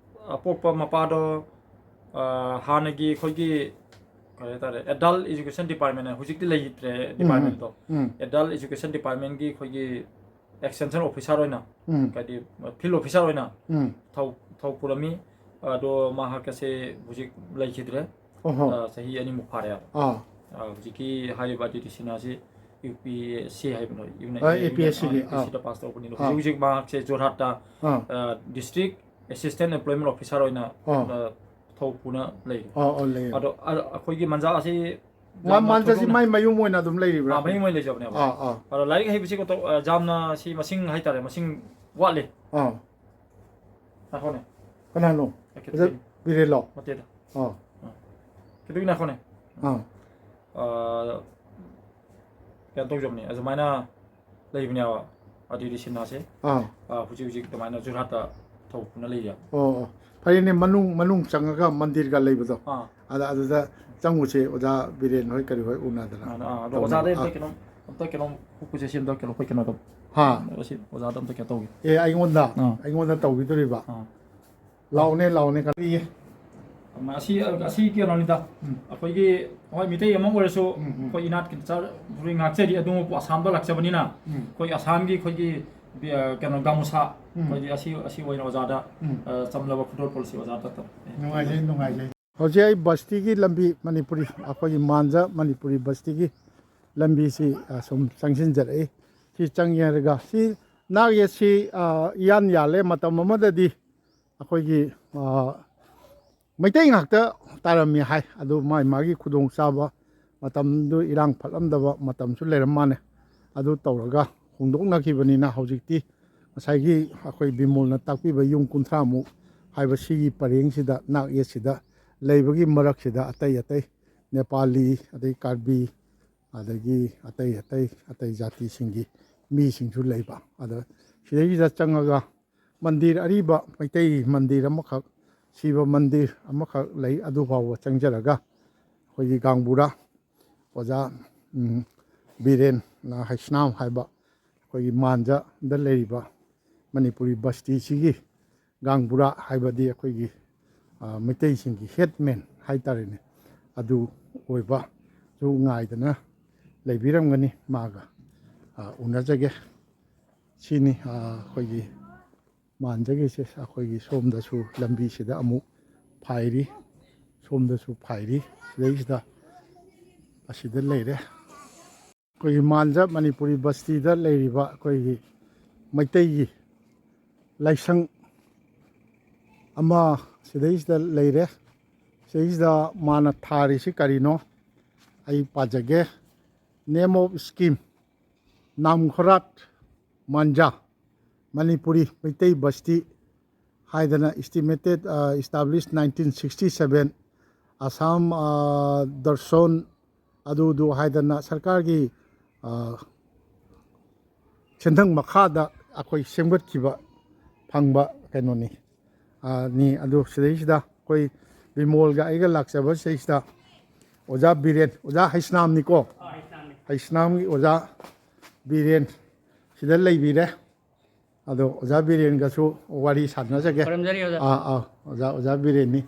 ꯑꯄꯣꯛꯄ ꯃꯄꯥꯗꯣ, ꯑ, ꯍꯥꯟꯅꯒꯤ ꯑꯩꯈꯣꯏꯒꯤ, ꯀꯔꯤ ꯍꯥꯏꯇꯥꯔꯦ, Adult Education Department ꯍꯥꯏꯅ ꯍꯧꯖꯤꯛꯇꯤ ꯂꯩꯇ꯭ꯔꯦ, ꯎꯝ, ꯎꯝ, department ꯇꯣ꯫ ꯎꯝ꯫ Adult Education Department ꯒꯤ ꯑꯩꯈꯣꯏꯒꯤ extension officer ꯑꯣꯏꯅ, ꯎꯝ꯫ ꯍꯥꯏꯗꯤ field officer ꯑꯣꯏꯅ ꯎꯝ꯫ ꯊꯧ-, ꯊꯧ ꯄꯨꯔꯝꯃꯤ꯫ ꯑꯗꯣ ꯃꯍꯥꯛ ꯑꯁꯦ ꯍꯧꯖꯤꯛ ꯂꯩꯈꯤꯗ꯭ꯔꯦ꯫ ꯑꯣꯍꯣ꯫ ꯑ, ꯆꯍꯤ ꯑꯅꯤꯃꯨꯛ ꯐꯥꯔꯦ꯫ ꯑꯥ꯫ ꯑ, ꯍꯧꯖꯤꯛꯀꯤ ꯍꯥꯏꯔꯤꯕ ꯑꯗꯤꯇꯤ ꯁꯤꯟꯍꯥꯁꯤ UPSC ꯍꯥꯏꯕꯅꯣ, ꯌꯨꯅ-, ꯑ, ꯌꯨꯅ-, UPSC ꯒꯤ, ꯑ, UPSC ꯑꯥ꯫ ꯗ pass ꯇꯧꯕꯅꯤꯅ ꯑꯥ꯫ ꯍꯧꯖꯤꯛ ꯍꯧꯖꯤꯛ ꯃꯍꯥꯛꯁꯦ ꯖꯣꯔꯍꯥꯠꯇ, ꯑꯥ꯫ ꯑ, District Assistant Employment Officer ꯑꯣꯏꯅ, ꯑꯥ꯫ ꯑ, ꯊꯧ ꯄꯨꯅ ꯂꯩꯔꯤ꯫ ꯑꯥ, ꯑꯣ, ꯂꯩꯔꯤ꯫ ꯑꯗꯣ, ꯑ, ꯑꯩꯈꯣꯏꯒꯤ ꯃꯟꯖꯥ ꯑꯁꯤ ꯃꯥ-, ꯌꯥꯝꯅ ꯃꯟꯖꯥꯁꯤ ꯊꯣꯏꯗꯣꯛꯅ ꯃꯥꯏ ꯃꯌꯨꯝ ꯑꯣꯏꯅ ꯑꯗꯨꯝ ꯂꯩꯔꯤꯕ꯭ꯔꯥ? ꯑꯥ, ꯃꯌꯨꯝ ꯑꯣꯏꯅ ꯂꯩꯖꯕꯅꯦꯕ꯫ ꯑꯥ, ꯑꯥ꯫ ꯑꯗꯣ ꯂꯥꯏꯔꯤꯛ ꯍꯩꯕꯁꯤ ꯀꯣ-, ꯑ, ꯌꯥꯝꯅ ꯁꯤ ꯃꯁꯤꯡ ꯍꯥꯏꯇꯥꯔꯦ, ꯃꯁꯤꯡ ꯋꯥꯠꯂꯤ꯫ ꯑꯥ꯫ ꯉꯥꯏꯈꯣꯅꯦ꯫ ꯀꯅꯥꯅꯣ? ꯑꯦ, ꯈꯤꯇꯪ ꯑꯣꯖꯥ ꯕꯤꯔꯦꯟꯂꯣ? ꯅꯠꯇꯦꯗ꯫ ꯑꯥ꯫ ꯑꯥ꯫ ꯈꯤꯇꯪ ꯉꯥꯏꯈꯣꯅꯦ꯫ ꯑꯥ꯫ ꯑ, ꯀꯩꯅꯣ ꯇꯧꯖꯕꯅꯤ, ꯑꯗꯨꯃꯥꯏꯅ ꯂꯩꯕꯅꯦꯕ꯫ ꯑꯗꯨꯗꯤ ꯁꯤꯟꯅꯁꯦ꯫ ꯑꯥ ꯑ, ꯍꯧꯖꯤꯛ ꯍꯧꯖꯤꯛ ꯑꯗꯨꯃꯥꯏꯅ ꯖꯨꯔꯍꯥꯠꯇ ꯊꯧꯗꯨꯅ ꯂꯩꯔꯤ꯫ ꯑꯣ ꯑꯣ ꯐꯔꯦꯅꯦ, ꯃꯅꯨꯡ ꯃꯅꯨꯡ ꯆꯪꯉꯒ ꯃꯟꯗꯤꯔꯒ ꯂꯩꯕꯗꯣ꯫ ꯑꯥ ꯑꯗ ꯑꯗꯨꯗ ꯆꯪꯉꯨꯁꯦ, ꯑꯣꯖꯥ ꯕꯤꯔꯦꯟ ꯍꯣꯏ ꯀꯔꯤ ꯍꯣꯏ ꯎꯅꯗꯅ꯫ ꯑꯥ, ꯑꯥ, ꯑꯗꯣ ꯇꯧꯅ- ꯑꯣꯖꯥꯗ ꯑꯥ, ꯑꯝꯇ ꯀꯩꯅꯣꯝ ꯑꯝꯇ ꯀꯩꯅꯣꯝ ꯍꯨꯛꯄꯁꯦ ꯁꯤ ꯑꯝꯇ ꯀꯩꯅꯣ ꯑꯩꯈꯣꯏ ꯀꯩꯅꯣꯗꯣ ꯍꯥ ꯑꯁꯤ ꯑꯣꯖꯥꯗ ꯑꯝꯇ ꯀꯩꯅꯣ ꯇꯧꯒꯦ꯫ ꯑꯦ ꯑꯩꯉꯣꯟꯗ ꯑꯥ꯫ ꯑꯩꯉꯣꯟꯗ ꯇꯧꯕꯤꯗꯣꯔꯤꯕ꯫ ꯑꯥ ꯂꯥꯎꯅꯦ ꯂꯥꯎꯅꯦ ꯀꯔꯤ? ꯑꯁꯤ ꯑꯁꯤ ꯀꯩꯅꯣꯅꯤꯗ, ꯑꯩꯈꯣꯏꯒꯤ ꯍꯣꯏ ꯃꯤꯇꯩ ꯑꯃ ꯑꯣꯏꯔꯁꯨ ꯎꯝ, ꯎꯝ꯫ ꯑꯩꯈꯣꯏ ꯏꯅꯥꯠꯀꯤ ꯆꯠꯅꯕꯤ ꯉꯥꯛꯆꯔꯤ꯫ ꯑꯗꯨꯃꯛꯄꯨ ꯑꯁꯥꯝꯗ ꯂꯥꯛꯆꯕꯅꯤꯅ ꯎꯝ꯫ ꯑꯩꯈꯣꯏ ꯑꯁꯥꯝꯒꯤ ꯑꯩꯈꯣꯏꯒꯤ ꯕꯤ- ꯑ, ꯀꯩꯅꯣ ꯒꯥꯃꯨꯁꯥ ꯎꯝ꯫ ꯑꯩꯈꯣꯏꯒꯤ ꯑꯁꯤ ꯑꯁꯤ ꯑꯣꯏꯅ ꯑꯣꯖꯥꯗ ꯎꯝ꯫ ꯑ, ꯆꯝꯂꯕ ꯈꯨꯗꯣꯜꯄꯣꯠꯁꯤ ꯑꯣꯖꯥꯗ ꯇꯧ- ꯅꯨꯡꯉꯥꯏꯖꯩ ꯅꯨꯡꯉꯥꯏꯖꯩ꯫ ꯍꯧꯖꯤꯛ ꯑꯩ ꯕꯁꯇꯤꯒꯤ ꯂꯝꯕꯤ, ꯃꯅꯤꯄꯨꯔꯤ ꯑꯩꯈꯣꯏꯒꯤ ꯃꯥꯟꯖ ꯃꯅꯤꯄꯨꯔꯤ ꯕꯁꯇꯤꯒꯤ ꯂꯝꯕꯤꯁꯤ ꯑ, ꯁꯨꯝ ꯆꯪꯁꯤꯟꯖꯔꯛꯏ꯫ ꯁꯤ ꯆꯪꯉꯦ ꯍꯥꯏꯔꯒ ꯁꯤ ꯅꯥꯛ ꯌꯦꯠꯁꯤ ꯑ, ꯏꯌꯥꯟ ꯌꯥꯜꯂꯦ꯫ ꯃꯇꯝ ꯑꯃꯗꯗꯤ ꯑꯩꯈꯣꯏꯒꯤ ꯑ, ꯃꯩꯇꯩ ꯉꯥꯛꯇ ꯇꯥꯔꯝꯃꯤ ꯍꯥꯏ꯫ ꯑꯗꯨ ꯃꯥꯒꯤ ꯃꯥꯒꯤ ꯈꯨꯗꯣꯡꯆꯥꯕ, ꯃꯇꯝꯗꯨ ꯏꯔꯥꯡ ꯐꯠꯂꯝꯗꯕ ꯃꯇꯝꯁꯨ ꯂꯩꯔꯝ ꯃꯥꯜꯂꯦ꯫ ꯑꯗꯨ ꯇꯧꯔꯒ ꯍꯣꯡꯗꯣꯛꯅꯈꯤꯕꯅꯤꯅ ꯍꯧꯖꯤꯛꯇꯤ ꯉꯁꯥꯏꯒꯤ ꯑꯩꯈꯣꯏ ꯕꯤꯃꯣꯜꯅ ꯇꯥꯛꯄꯤꯕ ꯌꯨꯝ ꯀꯨꯟꯊ꯭ꯔꯥꯃꯨꯛ ꯍꯥꯏꯕ ꯁꯤꯒꯤ ꯄꯔꯦꯡꯁꯤꯗ, ꯅꯥꯛ ꯌꯦꯠꯁꯤꯗ ꯂꯩꯕꯒꯤ ꯃꯔꯛꯁꯤꯗ ꯑꯇꯩ ꯑꯇꯩ ꯅꯦꯄꯥꯂꯤ, ꯑꯗꯩ ꯀꯥꯔꯕꯤ, ꯑꯗꯒꯤ ꯑꯇꯩ ꯑꯇꯩ ꯑꯇꯩ ꯖꯥꯇꯤꯁꯤꯡꯒꯤ ꯃꯤꯁꯤꯡꯁꯨ ꯂꯩꯕ꯫ ꯑꯗ ꯁꯤꯗꯩꯁꯤꯗ ꯆꯪꯉꯒ ꯃꯟꯗꯤꯔ, ꯑꯔꯤꯕ ꯃꯩꯇꯩ ꯃꯟꯗꯤꯔ ꯑꯃꯈꯛ, ꯁꯤꯕ ꯃꯟꯗꯤꯔ ꯑꯃꯈꯛ ꯂꯩ꯫ ꯑꯗꯨ ꯐꯥꯎꯕ ꯆꯪꯖꯔꯒ ꯑꯩꯈꯣꯏꯒꯤ ꯒꯥꯡꯕꯨꯔꯥ ꯑꯣꯖꯥ, ꯎꯝ, ꯕꯤꯔꯦꯟ ꯍꯩꯁꯅꯥꯝ ꯍꯥꯏꯕ ꯑꯩꯈꯣꯏꯒꯤ ꯃꯥꯟꯖꯗ ꯂꯩꯔꯤꯕ ꯃꯅꯤꯄꯨꯔꯤ ꯕꯁꯇꯤꯁꯤꯒꯤ ꯒꯥꯡꯕꯨꯔꯥ ꯍꯥꯏꯕꯗꯤ ꯑꯩꯈꯣꯏꯒꯤ, ꯑ, ꯃꯩꯇꯩꯁꯤꯡꯒꯤ ꯍꯦꯠꯃꯦꯟ ꯍꯥꯏꯇꯥꯔꯦꯅꯦ, ꯑꯗꯨ ꯑꯣꯏꯕꯁꯨ ꯉꯥꯏꯗꯅ ꯂꯩꯕꯤꯔꯝꯒꯅꯤ꯫ ꯃꯥꯒ, ꯑ, ꯎꯅꯖꯒꯦ꯫ ꯁꯤꯅꯤ, ꯑ, ꯑꯩꯈꯣꯏꯒꯤ ꯃꯥꯟꯖꯒꯤꯁꯦ꯫ ꯑꯩꯈꯣꯏꯒꯤ ꯁꯣꯝꯗꯁꯨ ꯂꯝꯕꯤꯁꯤꯗ ꯑꯃꯨꯛ ꯐꯥꯏꯔꯤ, ꯁꯣꯝꯗꯁꯨ ꯐꯥꯏꯔꯤ꯫ ꯁꯤꯗꯩꯁꯤꯗ ꯑꯁꯤꯗ ꯂꯩꯔꯦ꯫ ꯑꯩꯈꯣꯏꯒꯤ ꯃꯥꯟꯖ ꯃꯅꯤꯄꯨꯔꯤ ꯕꯁꯇꯤꯗ ꯂꯩꯔꯤꯕ ꯑꯩꯈꯣꯏꯒꯤ ꯃꯩꯇꯩꯒꯤ ꯂꯥꯏꯁꯪ ꯑꯃ ꯁꯤꯗꯩꯁꯤꯗ ꯂꯩꯔꯦ꯫ ꯁꯤꯗꯩꯁꯤꯗ ꯃꯥꯅ ꯊꯥꯔꯤꯁꯤ ꯀꯔꯤꯅꯣ ꯑꯩ ꯄꯥꯖꯒꯦ꯫ Name of scheme, ꯅꯥꯝꯈꯣꯔꯥꯠ ꯃꯥꯟꯖꯥ Manipuri Meitei ꯕꯁꯇꯤ ꯍꯥꯏꯗꯅ, estimated, ꯑ, established nineteen sixty seven, Assam, ꯑ, ꯗꯔꯁꯣꯟ ꯑꯗꯨꯗꯨ ꯍꯥꯏꯗꯅ ꯁꯔꯀꯥꯔꯒꯤ, ꯑ, ꯁꯦꯟꯊꯪ ꯃꯈꯥꯗ ꯑꯩꯈꯣꯏ ꯁꯦꯝꯒꯠꯈꯤꯕ ꯐꯪꯕ ꯀꯩꯅꯣꯅꯤ, ꯑ, ꯅꯤ꯫ ꯑꯗꯨ ꯁꯤꯗꯩꯁꯤꯗ ꯑꯩꯈꯣꯏ ꯕꯤꯃꯣꯜꯒ ꯑꯩꯒ ꯂꯥꯛꯆꯕ ꯁꯤꯗꯩꯁꯤꯗ ꯑꯣꯖꯥ ꯕꯤꯔꯦꯟ, ꯑꯣꯖꯥ ꯍꯩꯁꯅꯥꯝꯅꯤꯀꯣ, ꯍꯩꯁꯅꯥꯝꯒꯤ ꯑꯣꯖꯥ ꯕꯤꯔꯦꯟ ꯁꯤꯗ ꯂꯩꯕꯤꯔꯦ꯫ ꯑꯗꯣ ꯑꯣꯖꯥ ꯕꯤꯔꯦꯟꯒꯁꯨ ꯋꯥꯔꯤ ꯁꯥꯟꯅꯖꯒꯦ꯫ ꯈꯨꯔꯨꯝꯖꯔꯤ, ꯑꯣꯖꯥ꯫ ꯑꯥ, ꯑꯥ, ꯑꯣꯖꯥ, ꯑꯣꯖꯥ ꯕꯤꯔꯦꯟꯅꯤ꯫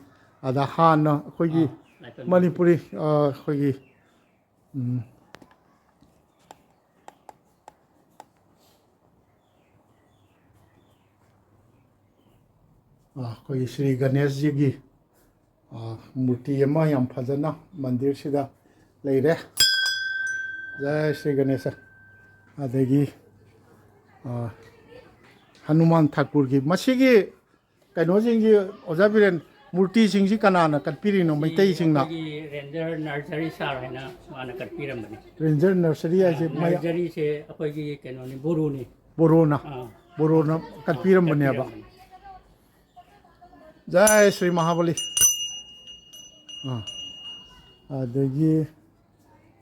ꯑꯗ ꯍꯥꯟꯅ ꯑꯩꯈꯣꯏꯒꯤ ꯑꯥ, ꯂꯥꯏꯐꯝ꯫ ꯃꯅꯤꯄꯨꯔꯤ, ꯑꯥ, ꯑꯩꯈꯣꯏꯒꯤ, ꯎꯝ, ꯑꯥ, ꯑꯩꯈꯣꯏꯒꯤ ꯁ꯭ꯔꯤ ꯒꯅꯦꯁꯖꯤꯒꯤ, ꯑꯥ, ꯃꯨꯔꯇꯤ ꯑꯃ ꯌꯥꯝ ꯐꯖꯅ ꯃꯟꯗꯤꯔꯁꯤꯗ ꯂꯩꯔꯦ꯫ ꯖꯥꯏ ꯁ꯭ꯔꯤ ꯒꯅꯦꯁ꯫ ꯑꯗꯒꯤ, ꯑꯥ, ꯍꯅꯨꯃꯥꯟ ꯊꯥꯀꯨꯔꯒꯤ, ꯃꯁꯤꯒꯤ ꯀꯩꯅꯣꯁꯤꯡꯁꯤ, ꯑꯣꯖꯥ ꯕꯤꯔꯦꯟ, ꯃꯨꯔꯇꯤꯁꯤꯡꯁꯤ ꯀꯅꯥꯅ ꯀꯠꯄꯤꯔꯤꯅꯣ? ꯁꯤ ꯃꯩꯇꯩꯁꯤꯡꯅ? ꯑꯩꯈꯣꯏꯒꯤ ꯔꯦꯟꯖꯔ ꯅꯔꯁꯔꯤ ꯁꯥꯔ ꯍꯥꯏꯅ ꯃꯥꯅ ꯀꯠꯄꯤꯔꯝꯕꯅꯤ꯫ ꯔꯦꯟꯖꯔ ꯅꯔꯁꯔꯤ ꯍꯥꯏꯁꯦ, ꯑꯥ, ꯃꯌꯥ- ꯅꯔꯁꯔꯤꯁꯦ ꯑꯩꯈꯣꯏꯒꯤ ꯀꯩꯅꯣꯅꯤ, ꯕꯣꯔꯣꯅꯤ꯫ ꯕꯣꯔꯣꯅ, ꯑꯥ꯫ ꯕꯣꯔꯣꯅ ꯑꯥ, ꯀꯠꯄꯤꯔꯝꯕꯅꯦꯕ꯫ ꯀꯠꯄꯤꯔꯝꯕꯅꯤ꯫ ꯖꯥꯏ ꯁ꯭ꯔꯤ ꯃꯍꯥꯕꯂꯤ꯫ ꯑꯥ꯫ ꯑꯗꯒꯤ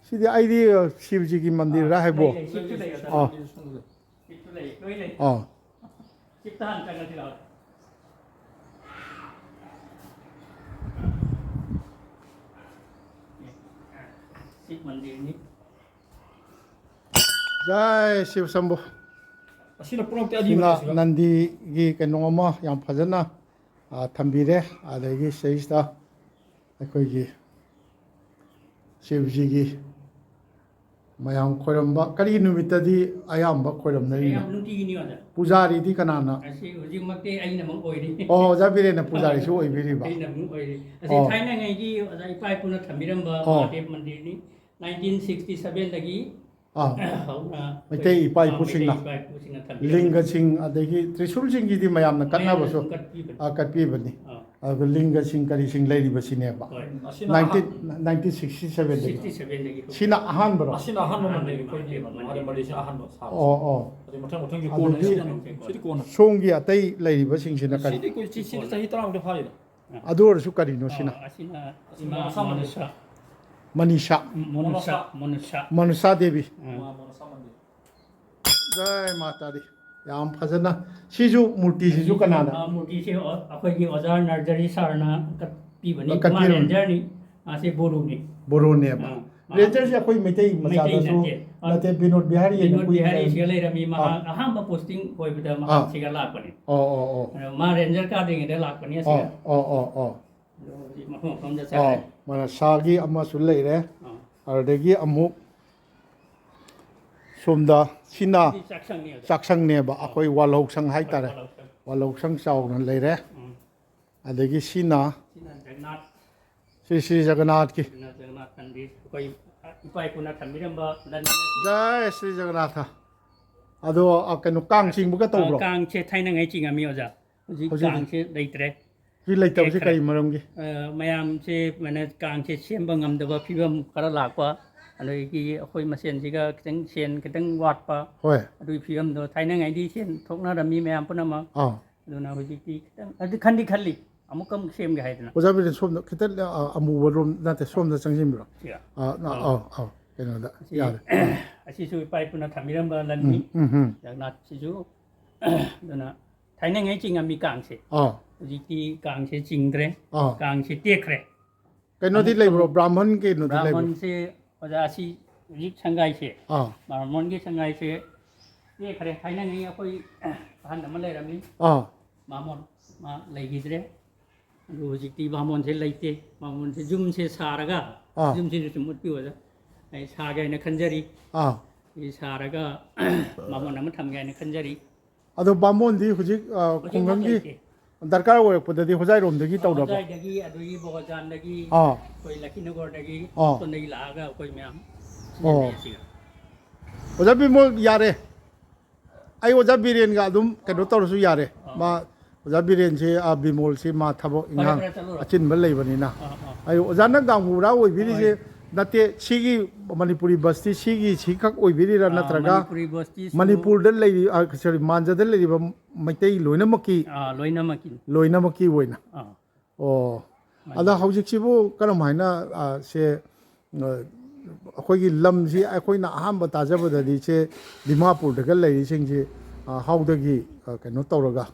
ꯁꯤꯗꯤ ꯑꯩꯗꯤ, ꯑ, ꯁꯤꯕꯖꯤꯒꯤ ꯃꯟꯗꯤꯔꯔ ꯍꯥꯏꯕꯣ? ꯂꯩ, ꯂꯩ, ꯁꯤꯁꯨ ꯂꯩ, ꯑꯣꯖꯥ꯫ ꯑꯥ꯫ ꯁꯤꯁꯨ ꯂꯩ, ꯂꯣꯏ ꯂꯩ꯫ ꯑꯥ꯫ ꯁꯤꯞꯇ ꯍꯥꯟꯅ ꯆꯪꯉꯁꯤ ꯂꯥꯛꯑꯣ꯫ ꯁꯤꯕ ꯃꯟꯗꯤꯔꯅꯤ꯫ ꯖꯥꯏ ꯁꯤꯕ ꯁꯝꯕꯨ꯫ ꯑꯁꯤꯅ ꯄꯨꯝꯅꯃꯛꯇꯤ ꯑꯔꯤꯕꯅꯦ ꯁꯤꯕ꯫ ꯅꯟꯗꯤꯒꯤ ꯀꯩꯅꯣ ꯑꯃ ꯌꯥꯝ ꯐꯖꯅ, ꯑ, ꯊꯝꯕꯤꯔꯦ꯫ ꯑꯗꯒꯤ ꯁꯤꯗꯩꯁꯤꯗ ꯑꯩꯈꯣꯏꯒꯤ ꯁꯤꯕꯖꯤꯒꯤ ꯃꯌꯥꯝ ꯈꯣꯏꯔꯝꯕ, ꯀꯔꯤ ꯅꯨꯃꯤꯠꯇꯗꯤ ꯑꯌꯥꯝꯕ ꯈꯣꯏꯔꯝꯅꯔꯤꯅꯣ? ꯑꯌꯥꯝꯕ ꯅꯨꯡꯇꯤꯒꯤꯅꯤ, ꯑꯣꯖꯥ꯫ ꯄꯨꯖꯥꯔꯤꯗꯤ ꯀꯅꯥꯅ? ꯑꯁꯤ ꯍꯧꯖꯤꯛꯃꯛꯇꯤ ꯑꯩꯅ ꯑꯃꯨꯛ ꯑꯣꯏꯔꯤ꯫ ꯑꯣ, ꯑꯣꯖꯥ ꯕꯤꯔꯦꯟꯅ ꯄꯨꯖꯥꯔꯤꯁꯨ ꯑꯣꯏꯕꯤꯔꯤꯕ? ꯑꯩꯅ ꯑꯃꯨꯛ ꯑꯣꯏꯔꯤ꯫ ꯑꯁꯤ ꯑꯣ꯫ ꯊꯥꯏꯅꯉꯩꯒꯤ ꯑꯣꯖꯥ ꯏꯄꯥ ꯏꯄꯨꯅ ꯊꯝꯕꯤꯔꯝꯕ ꯑꯣ꯫ ꯃꯍꯥꯗꯦꯕ ꯃꯟꯗꯤꯔꯅꯤ꯫ ꯅꯥꯏꯟꯇꯤꯟ ꯁꯤꯛꯁꯇꯤ ꯁꯚꯦꯟꯗꯒꯤ ꯑꯥ꯫ ꯍꯧꯅ ꯃꯩꯇꯩ ꯏꯄꯥ ꯑꯩꯈꯣꯏ, ꯑꯥ, ꯏꯄꯨꯁꯤꯡꯅ ꯃꯩꯇꯩ ꯏꯄꯥ ꯏꯄꯨꯁꯤꯡꯅ ꯊꯝꯕꯤꯔꯝꯕ ꯂꯤꯡꯒꯁꯤꯡ ꯑꯗꯒꯤ ꯇ꯭ꯔꯤꯁꯨꯜꯁꯤꯡꯒꯤꯗꯤ ꯃꯌꯥꯝꯅ ꯃꯌꯥꯝꯅ ꯀꯠꯅꯕꯁꯨ, ꯑꯗꯨꯝ ꯀꯠꯄꯤꯕꯅꯤ꯫ ꯑꯥ, ꯀꯠꯄꯤꯕꯅꯤ꯫ ꯑꯥ꯫ ꯑꯗꯨꯒ ꯂꯤꯡꯒꯁꯤꯡ ꯀꯔꯤꯁꯤꯡ ꯂꯩꯔꯤꯕꯁꯤꯅꯦꯕ꯫ ꯍꯣꯏ꯫ ꯑꯁꯤꯅ ꯅꯥꯏꯟꯇꯤꯟ, ꯑꯍꯥꯟ-, ꯅꯥꯏꯟꯇꯤꯟ ꯁꯤꯛꯁꯇꯤ ꯁꯚꯦꯟꯗꯒꯤ꯫ ꯁꯤꯛꯁꯇꯤ ꯁꯚꯦꯟꯗꯒꯤ ꯍꯧꯖꯤꯛ꯫ ꯁꯤꯅ ꯑꯍꯥꯟꯕꯔꯣ? ꯑꯁꯤꯅ ꯑꯍꯥꯟꯕ ꯃꯟꯗꯤꯔꯅꯤ, ꯑꯍꯥꯟꯕ ꯑꯩꯈꯣꯏꯒꯤ ꯃꯟꯗꯤꯔ꯫ ꯃꯍꯥꯗꯦꯕ ꯃꯟꯗꯤꯔꯁꯤꯅ ꯑꯍꯥꯟꯕ ꯁꯥꯕ꯫ ꯑꯣ, ꯑꯣ꯫ ꯑꯗꯩ ꯃꯊꯪ ꯃꯊꯪꯒꯤ ꯀꯣꯟꯅ ꯑꯗꯨꯗꯤ ꯁꯤꯅ ꯑꯃꯨꯛ ꯁꯤꯗꯤ ꯀꯣꯟꯅ꯫ ꯁꯣꯝꯒꯤ ꯑꯇꯩ ꯂꯩꯔꯤꯕꯁꯤꯡꯁꯤꯅ ꯀꯔꯤ? ꯁꯤꯗꯤ ꯑꯩꯈꯣꯏ ꯁꯤ-, ꯁꯤꯗꯤ ꯆꯍꯤ ꯇꯔꯥꯃꯨꯛꯇꯤ ꯐꯥꯔꯤꯗ꯫ ꯑꯗꯨ ꯑꯣꯏꯔꯁꯨ ꯀꯔꯤꯅꯣ ꯁꯤꯅ? ꯑꯥ, ꯑꯁꯤꯅ ꯏꯃꯥ ꯃꯣꯅꯁꯥ ꯃꯟꯗꯤꯔ꯫ ꯃꯅꯤꯁꯥ꯫ ꯃꯣꯅꯁꯥ, ꯃꯣꯅꯁꯥ꯫ ꯃꯣꯅꯁꯥ ꯗꯦꯕꯤ꯫ ꯑꯥ꯫ ꯃꯣꯅꯁꯥ ꯃꯟꯗꯤꯔ꯫ ꯖꯥꯏ ꯃꯥꯇꯥ ꯗꯤ꯫ ꯌꯥꯝ ꯐꯖꯅ꯫ ꯁꯤꯁꯨ ꯃꯨꯔꯇꯤꯁꯤꯁꯨ ꯀꯅꯥꯅ? ꯑ, ꯃꯨꯔꯇꯤꯁꯤ ꯑꯣ-, ꯑꯩꯈꯣꯏꯒꯤ ꯑꯣꯖꯥ ꯅꯔꯖꯔꯤ ꯁꯥꯔꯅ ꯀꯠꯄꯤꯕꯅꯤ꯫ ꯀꯠꯄꯤꯕꯅꯤ꯫ ꯃꯥ ꯔꯦꯟꯖꯔꯅꯤ꯫ ꯃꯥꯁꯤ ꯕꯣꯔꯨꯅꯤ꯫ ꯕꯣꯔꯨꯅꯦꯕ꯫ ꯑꯥ, ꯃꯍꯥꯛ ꯔꯦꯟꯖꯔꯁꯤ ꯑꯩꯈꯣꯏ ꯃꯩꯇꯩ ꯃꯩꯇꯩ ꯃꯆꯥꯗꯁꯨ ꯅꯠꯇꯦ꯫ ꯑ, ꯅꯠꯇꯦ, ꯕꯤꯅꯣꯗ ꯕꯤꯍꯥꯔꯤ ꯍꯥꯏꯅ ꯕꯤꯅꯣꯗ ꯀꯨꯏꯅ ꯕꯤꯍꯥꯔꯤ ꯂꯩꯔꯝꯃꯤ꯫ ꯁꯤꯗ ꯂꯩꯔꯝꯃꯤ꯫ ꯃꯍꯥꯛ ꯑꯥ꯫ ꯑꯍꯥꯟꯕ ꯄꯣꯁꯇꯤꯡ ꯑꯣꯏꯕꯗ ꯃꯍꯥꯛ ꯑꯥ꯫ ꯁꯤꯗ ꯂꯥꯛꯄꯅꯤ꯫ ꯑꯣ, ꯑꯣ, ꯑꯣ꯫ ꯑꯗ ꯃꯥ ꯔꯦꯟꯖꯔ ꯀꯥꯗ꯭ꯔꯤꯉꯩꯗ ꯂꯥꯛꯄꯅꯤ ꯑꯁꯤꯗ꯫ ꯑꯣ, ꯑꯣ, ꯑꯣ, ꯑꯣ꯫ ꯑꯗꯣ ꯍꯧꯖꯤꯛ ꯃꯐꯝ ꯃꯐꯝꯗ ꯑꯣ, ꯆꯠꯈ꯭ꯔꯦ꯫ ꯃꯥꯅ ꯁꯥꯒꯤ ꯑꯃꯁꯨ ꯂꯩꯔꯦ꯫ ꯑꯥ꯫ ꯑꯗꯨꯗꯒꯤ ꯑꯃꯨꯛ ꯁꯣꯝꯗ ꯁꯤꯅ ꯁꯤ ꯆꯥꯛꯁꯪꯅꯤ ꯑꯣꯖꯥ꯫ ꯆꯥꯛꯁꯪꯅꯦꯕ, ꯑꯥ꯫ ꯑꯩꯈꯣꯏ ꯋꯥꯜꯍꯧꯁꯪ ꯍꯥꯏꯇꯥꯔꯦ꯫ ꯋꯥꯜꯍꯧꯁꯪ꯫ ꯋꯥꯜꯍꯧꯁꯪ ꯆꯥꯎꯅ ꯂꯩꯔꯦ꯫ ꯎꯝ꯫ ꯑꯗꯒꯤ ꯁꯤꯅ ꯁꯤꯅ ꯖꯒꯅꯥꯊ꯫ ꯁ꯭ꯔꯤ ꯁ꯭ꯔꯤ ꯖꯒꯟꯅꯥꯊꯀꯤ꯫ ꯁꯤꯅ ꯖꯒꯟꯅꯥꯊ ꯃꯟꯗꯤꯔ꯫ ꯑꯩꯈꯣꯏ ꯏꯄꯥ ꯏꯄꯨꯅ ꯊꯝꯕꯤꯔꯝꯕ ꯂꯟ-, ꯖꯥꯏ ꯁ꯭ꯔꯤ ꯖꯒꯟꯅꯥꯊ꯫ ꯑꯗꯣ, ꯑ, ꯀꯩꯅꯣ, ꯀꯥꯡ ꯆꯤꯡꯕꯒ ꯇꯧꯕ꯭ꯔꯣ? ꯀꯥꯡꯁꯦ ꯊꯥꯏꯅꯉꯩ ꯆꯤꯡꯉꯝꯃꯤ ꯑꯣꯖꯥ꯫ ꯍꯧꯖꯤꯛ ꯍꯧꯖꯤꯛ ꯀꯥꯡꯁꯦ ꯂꯩꯇ꯭ꯔꯦ꯫ ꯍꯧꯖꯤꯛ ꯂꯩꯇꯕꯁꯦ ꯇꯦꯛꯈ꯭ꯔꯦ꯫ ꯀꯔꯤ ꯃꯔꯝꯒꯤ? ꯑ, ꯃꯌꯥꯝꯁꯦ, ꯃꯥꯅ, ꯀꯥꯡꯁꯦ ꯁꯦꯝꯕ ꯉꯝꯗꯕ ꯐꯤꯕꯝ ꯈꯔ ꯂꯥꯛꯄ, ꯑꯗꯒꯤ ꯑꯩꯈꯣꯏ ꯃꯁꯦꯟꯁꯤꯒ ꯈꯤꯇꯪ ꯁꯦꯟ ꯈꯤꯇꯪ ꯋꯥꯠꯄ, ꯍꯣꯏ꯫ ꯑꯗꯨꯒꯤ ꯐꯤꯕꯝꯗꯣ, ꯊꯥꯏꯅꯉꯩꯗꯤ ꯁꯦꯟ ꯊꯣꯛꯅꯔꯝꯃꯤ ꯃꯌꯥꯝ ꯄꯨꯝꯅꯃꯛ꯫ ꯑꯥ꯫ ꯑꯗꯨꯅ ꯍꯧꯖꯤꯛꯇꯤ ꯈꯤꯇꯪ, ꯑꯗꯨ ꯈꯟꯗꯤ ꯈꯜꯂꯤ, ꯑꯃꯨꯛꯀ ꯑꯃꯨꯛ ꯁꯦꯝꯒꯦ ꯍꯥꯏꯗꯅ꯫ ꯑꯣꯖꯥ ꯕꯤꯔꯦꯟ, ꯁꯣꯝꯗ ꯈꯤꯇꯪ, ꯑ, ꯑꯃꯨꯕ ꯔꯣꯝ ꯅꯠꯇꯦ, ꯁꯣꯝꯗ ꯆꯪꯁꯤꯟꯕꯤꯔꯣ꯫ ꯁꯤꯗ꯫ ꯑ, ꯑ, ꯑꯥ꯫ ꯑ, ꯑ, ꯀꯩꯅꯣꯗ, ꯁꯤ, ꯌꯥꯔꯦ꯫ ꯑꯁꯤꯁꯨ ꯏꯄꯥ ꯏꯄꯨꯅ ꯊꯝꯕꯤꯔꯝꯕ ꯂꯟꯅꯤ꯫ ꯎꯝ, ꯎꯝ, ꯎꯝ꯫ ꯖꯒꯟꯅꯥꯊꯁꯤꯁꯨ꯫ ꯑꯗꯨꯅ ꯊꯥꯏꯅꯉꯩ ꯆꯤꯡꯉꯝꯃꯤ ꯀꯥꯡꯁꯦ꯫ ꯑꯥ꯫ ꯍꯧꯖꯤꯛꯇꯤ ꯀꯥꯡꯁꯦ ꯆꯤꯡꯗ꯭ꯔꯦ꯫ ꯑꯥ꯫ ꯀꯥꯡꯁꯦ ꯇꯦꯛꯈ꯭ꯔꯦ꯫ ꯀꯩꯅꯣꯗꯤ ꯑꯃꯨꯛ, ꯂꯩꯕ꯭ꯔꯣ? ꯑꯃꯨꯛ ꯕ꯭ꯔꯥꯍꯃꯟ ꯀꯩꯅꯣꯗꯤ ꯂꯩꯕ꯭ꯔꯣ? ꯕ꯭ꯔꯥꯍꯃꯟꯁꯦ, ꯑꯣꯖꯥ, ꯑꯁꯤ ꯍꯧꯖꯤꯛ ꯁꯪꯒꯥꯏꯁꯦ, ꯑꯥ꯫ ꯕ꯭ꯔꯥꯍꯃꯟꯒꯤ ꯁꯪꯒꯥꯏꯁꯦ ꯇꯦꯛꯈ꯭ꯔꯦ꯫ ꯊꯥꯏꯅꯉꯩ ꯑꯩꯈꯣꯏ ꯑꯍꯟ ꯑꯃ ꯂꯩꯔꯝꯃꯤ, ꯑꯥ꯫ ꯕꯥꯃꯣꯟ, ꯃꯥ ꯂꯩꯈꯤꯗ꯭ꯔꯦ꯫ ꯑꯗꯨ ꯍꯧꯖꯤꯛꯇꯤ ꯕꯥꯃꯣꯟꯁꯦ ꯂꯩꯇꯦ꯫ ꯕꯥꯃꯣꯟꯁꯦ ꯌꯨꯝꯁꯦ ꯁꯥꯔꯒ, ꯑꯥ꯫ ꯌꯨꯝꯁꯤꯁꯨ ꯁꯨꯝ ꯎꯠꯄꯤꯌꯨ ꯑꯣꯖꯥ꯫ ꯑꯩ ꯁꯥꯒꯦ ꯍꯥꯏꯅ ꯈꯟꯖꯔꯤ꯫ ꯑꯥ꯫ ꯑꯩ ꯁꯥꯔꯒ ꯕꯥꯃꯣꯟ ꯑꯃ ꯊꯝꯒꯦ ꯍꯥꯏꯅ ꯈꯟꯖꯔꯤ꯫ ꯑꯗꯣ ꯕꯥꯃꯣꯟꯗꯤ ꯍꯧꯖꯤꯛ, ꯑ, ꯍꯧꯖꯤꯛꯃꯛ ꯈꯨꯡꯒꯪꯒꯤ ꯂꯩꯇꯦ꯫ ꯗꯔꯀꯥꯔ ꯑꯣꯏꯔꯛꯄꯗꯗꯤ ꯍꯣꯖꯥꯏꯔꯣꯝꯗꯒꯤ ꯇꯧꯔꯕ? ꯍꯣꯖꯥꯏꯗꯒꯤ, ꯑꯗꯒꯤ ꯕꯣꯒꯥꯖꯥꯟꯗꯒꯤ, ꯑꯥ꯫ ꯑꯩꯈꯣꯏ ꯂꯛꯈꯤꯅꯒꯔꯗꯒꯤ, ꯑꯥ꯫ ꯁꯣꯝꯗꯒꯤ ꯂꯥꯛꯑꯒ ꯑꯩꯈꯣꯏ ꯃꯌꯥꯝ ꯑꯣ꯫ ꯁꯤꯖꯤꯟꯅꯩ ꯑꯁꯤꯒ꯫ ꯑꯣꯖꯥ ꯕꯤꯃꯣꯜ, ꯌꯥꯔꯦ꯫ ꯑꯩ ꯑꯣꯖꯥ ꯕꯤꯔꯦꯟꯒ ꯑꯗꯨꯝ ꯀꯩꯅꯣ ꯇꯧꯔꯁꯨ ꯌꯥꯔꯦ꯫ ꯑꯥ꯫ ꯃꯥ, ꯑꯣꯖꯥ ꯕꯤꯔꯦꯟꯁꯤ, ꯑꯥ, ꯕꯤꯃꯣꯜꯁꯤ ꯃꯥ ꯊꯕꯛ ꯐꯔꯦ, ꯏꯪꯈꯥꯡ ꯐꯔꯦ, ꯆꯠꯂꯨꯔꯣ꯫ ꯑꯆꯤꯟꯕ ꯂꯩꯕꯅꯤꯅ꯫ ꯑꯥ, ꯑꯥ꯫ ꯑꯩ ꯑꯣꯖꯥꯅ ꯒꯥꯡꯕꯨꯔꯥ ꯑꯣꯏꯕꯤꯔꯤꯁꯦ ꯍꯣꯏ꯫ ꯅꯠꯇꯦ, ꯁꯤꯒꯤ ꯃꯅꯤꯄꯨꯔꯤ ꯕꯁꯇꯤ ꯁꯤꯒꯤ ꯁꯤꯈꯛ ꯑꯣꯏꯕꯤꯔꯤꯔꯥ, ꯑꯥ, ꯅꯠꯇ꯭ꯔꯒ ꯃꯅꯤꯄꯨꯔꯤ ꯕꯁꯇꯤꯁꯨ ꯃꯅꯤꯄꯨꯔꯗ ꯂꯩꯔꯤ, ꯑꯥ, sorry, ꯃꯥꯟꯖꯗ ꯂꯩꯔꯤꯕ ꯃꯩꯇꯩ ꯂꯣꯏꯅꯃꯛꯀꯤ, ꯑꯥ, ꯂꯣꯏꯅꯃꯛꯀꯤ꯫ ꯂꯣꯏꯅꯃꯛꯀꯤ ꯑꯣꯏꯅ? ꯑꯥ꯫ ꯑꯣ꯫ ꯃꯥꯅꯤ꯫ ꯑꯗ ꯍꯧꯖꯤꯛꯁꯤꯕꯨ ꯀꯔꯝ ꯍꯥꯏꯅ, ꯑꯥ, ꯁꯦ, ꯑꯥ, ꯑꯩꯈꯣꯏꯒꯤ ꯂꯝꯁꯤ ꯑꯩꯈꯣꯏꯅ ꯑꯍꯥꯟꯕ ꯇꯥꯖꯕꯗꯗꯤ ꯁꯦ ꯗꯤꯃꯥꯄꯨꯔꯗꯒ ꯂꯩꯔꯤꯁꯤꯡꯁꯤ, ꯑ, ꯍꯥꯎꯗꯒꯤ, ꯑ, ꯀꯩꯅꯣ ꯇꯧꯔꯒ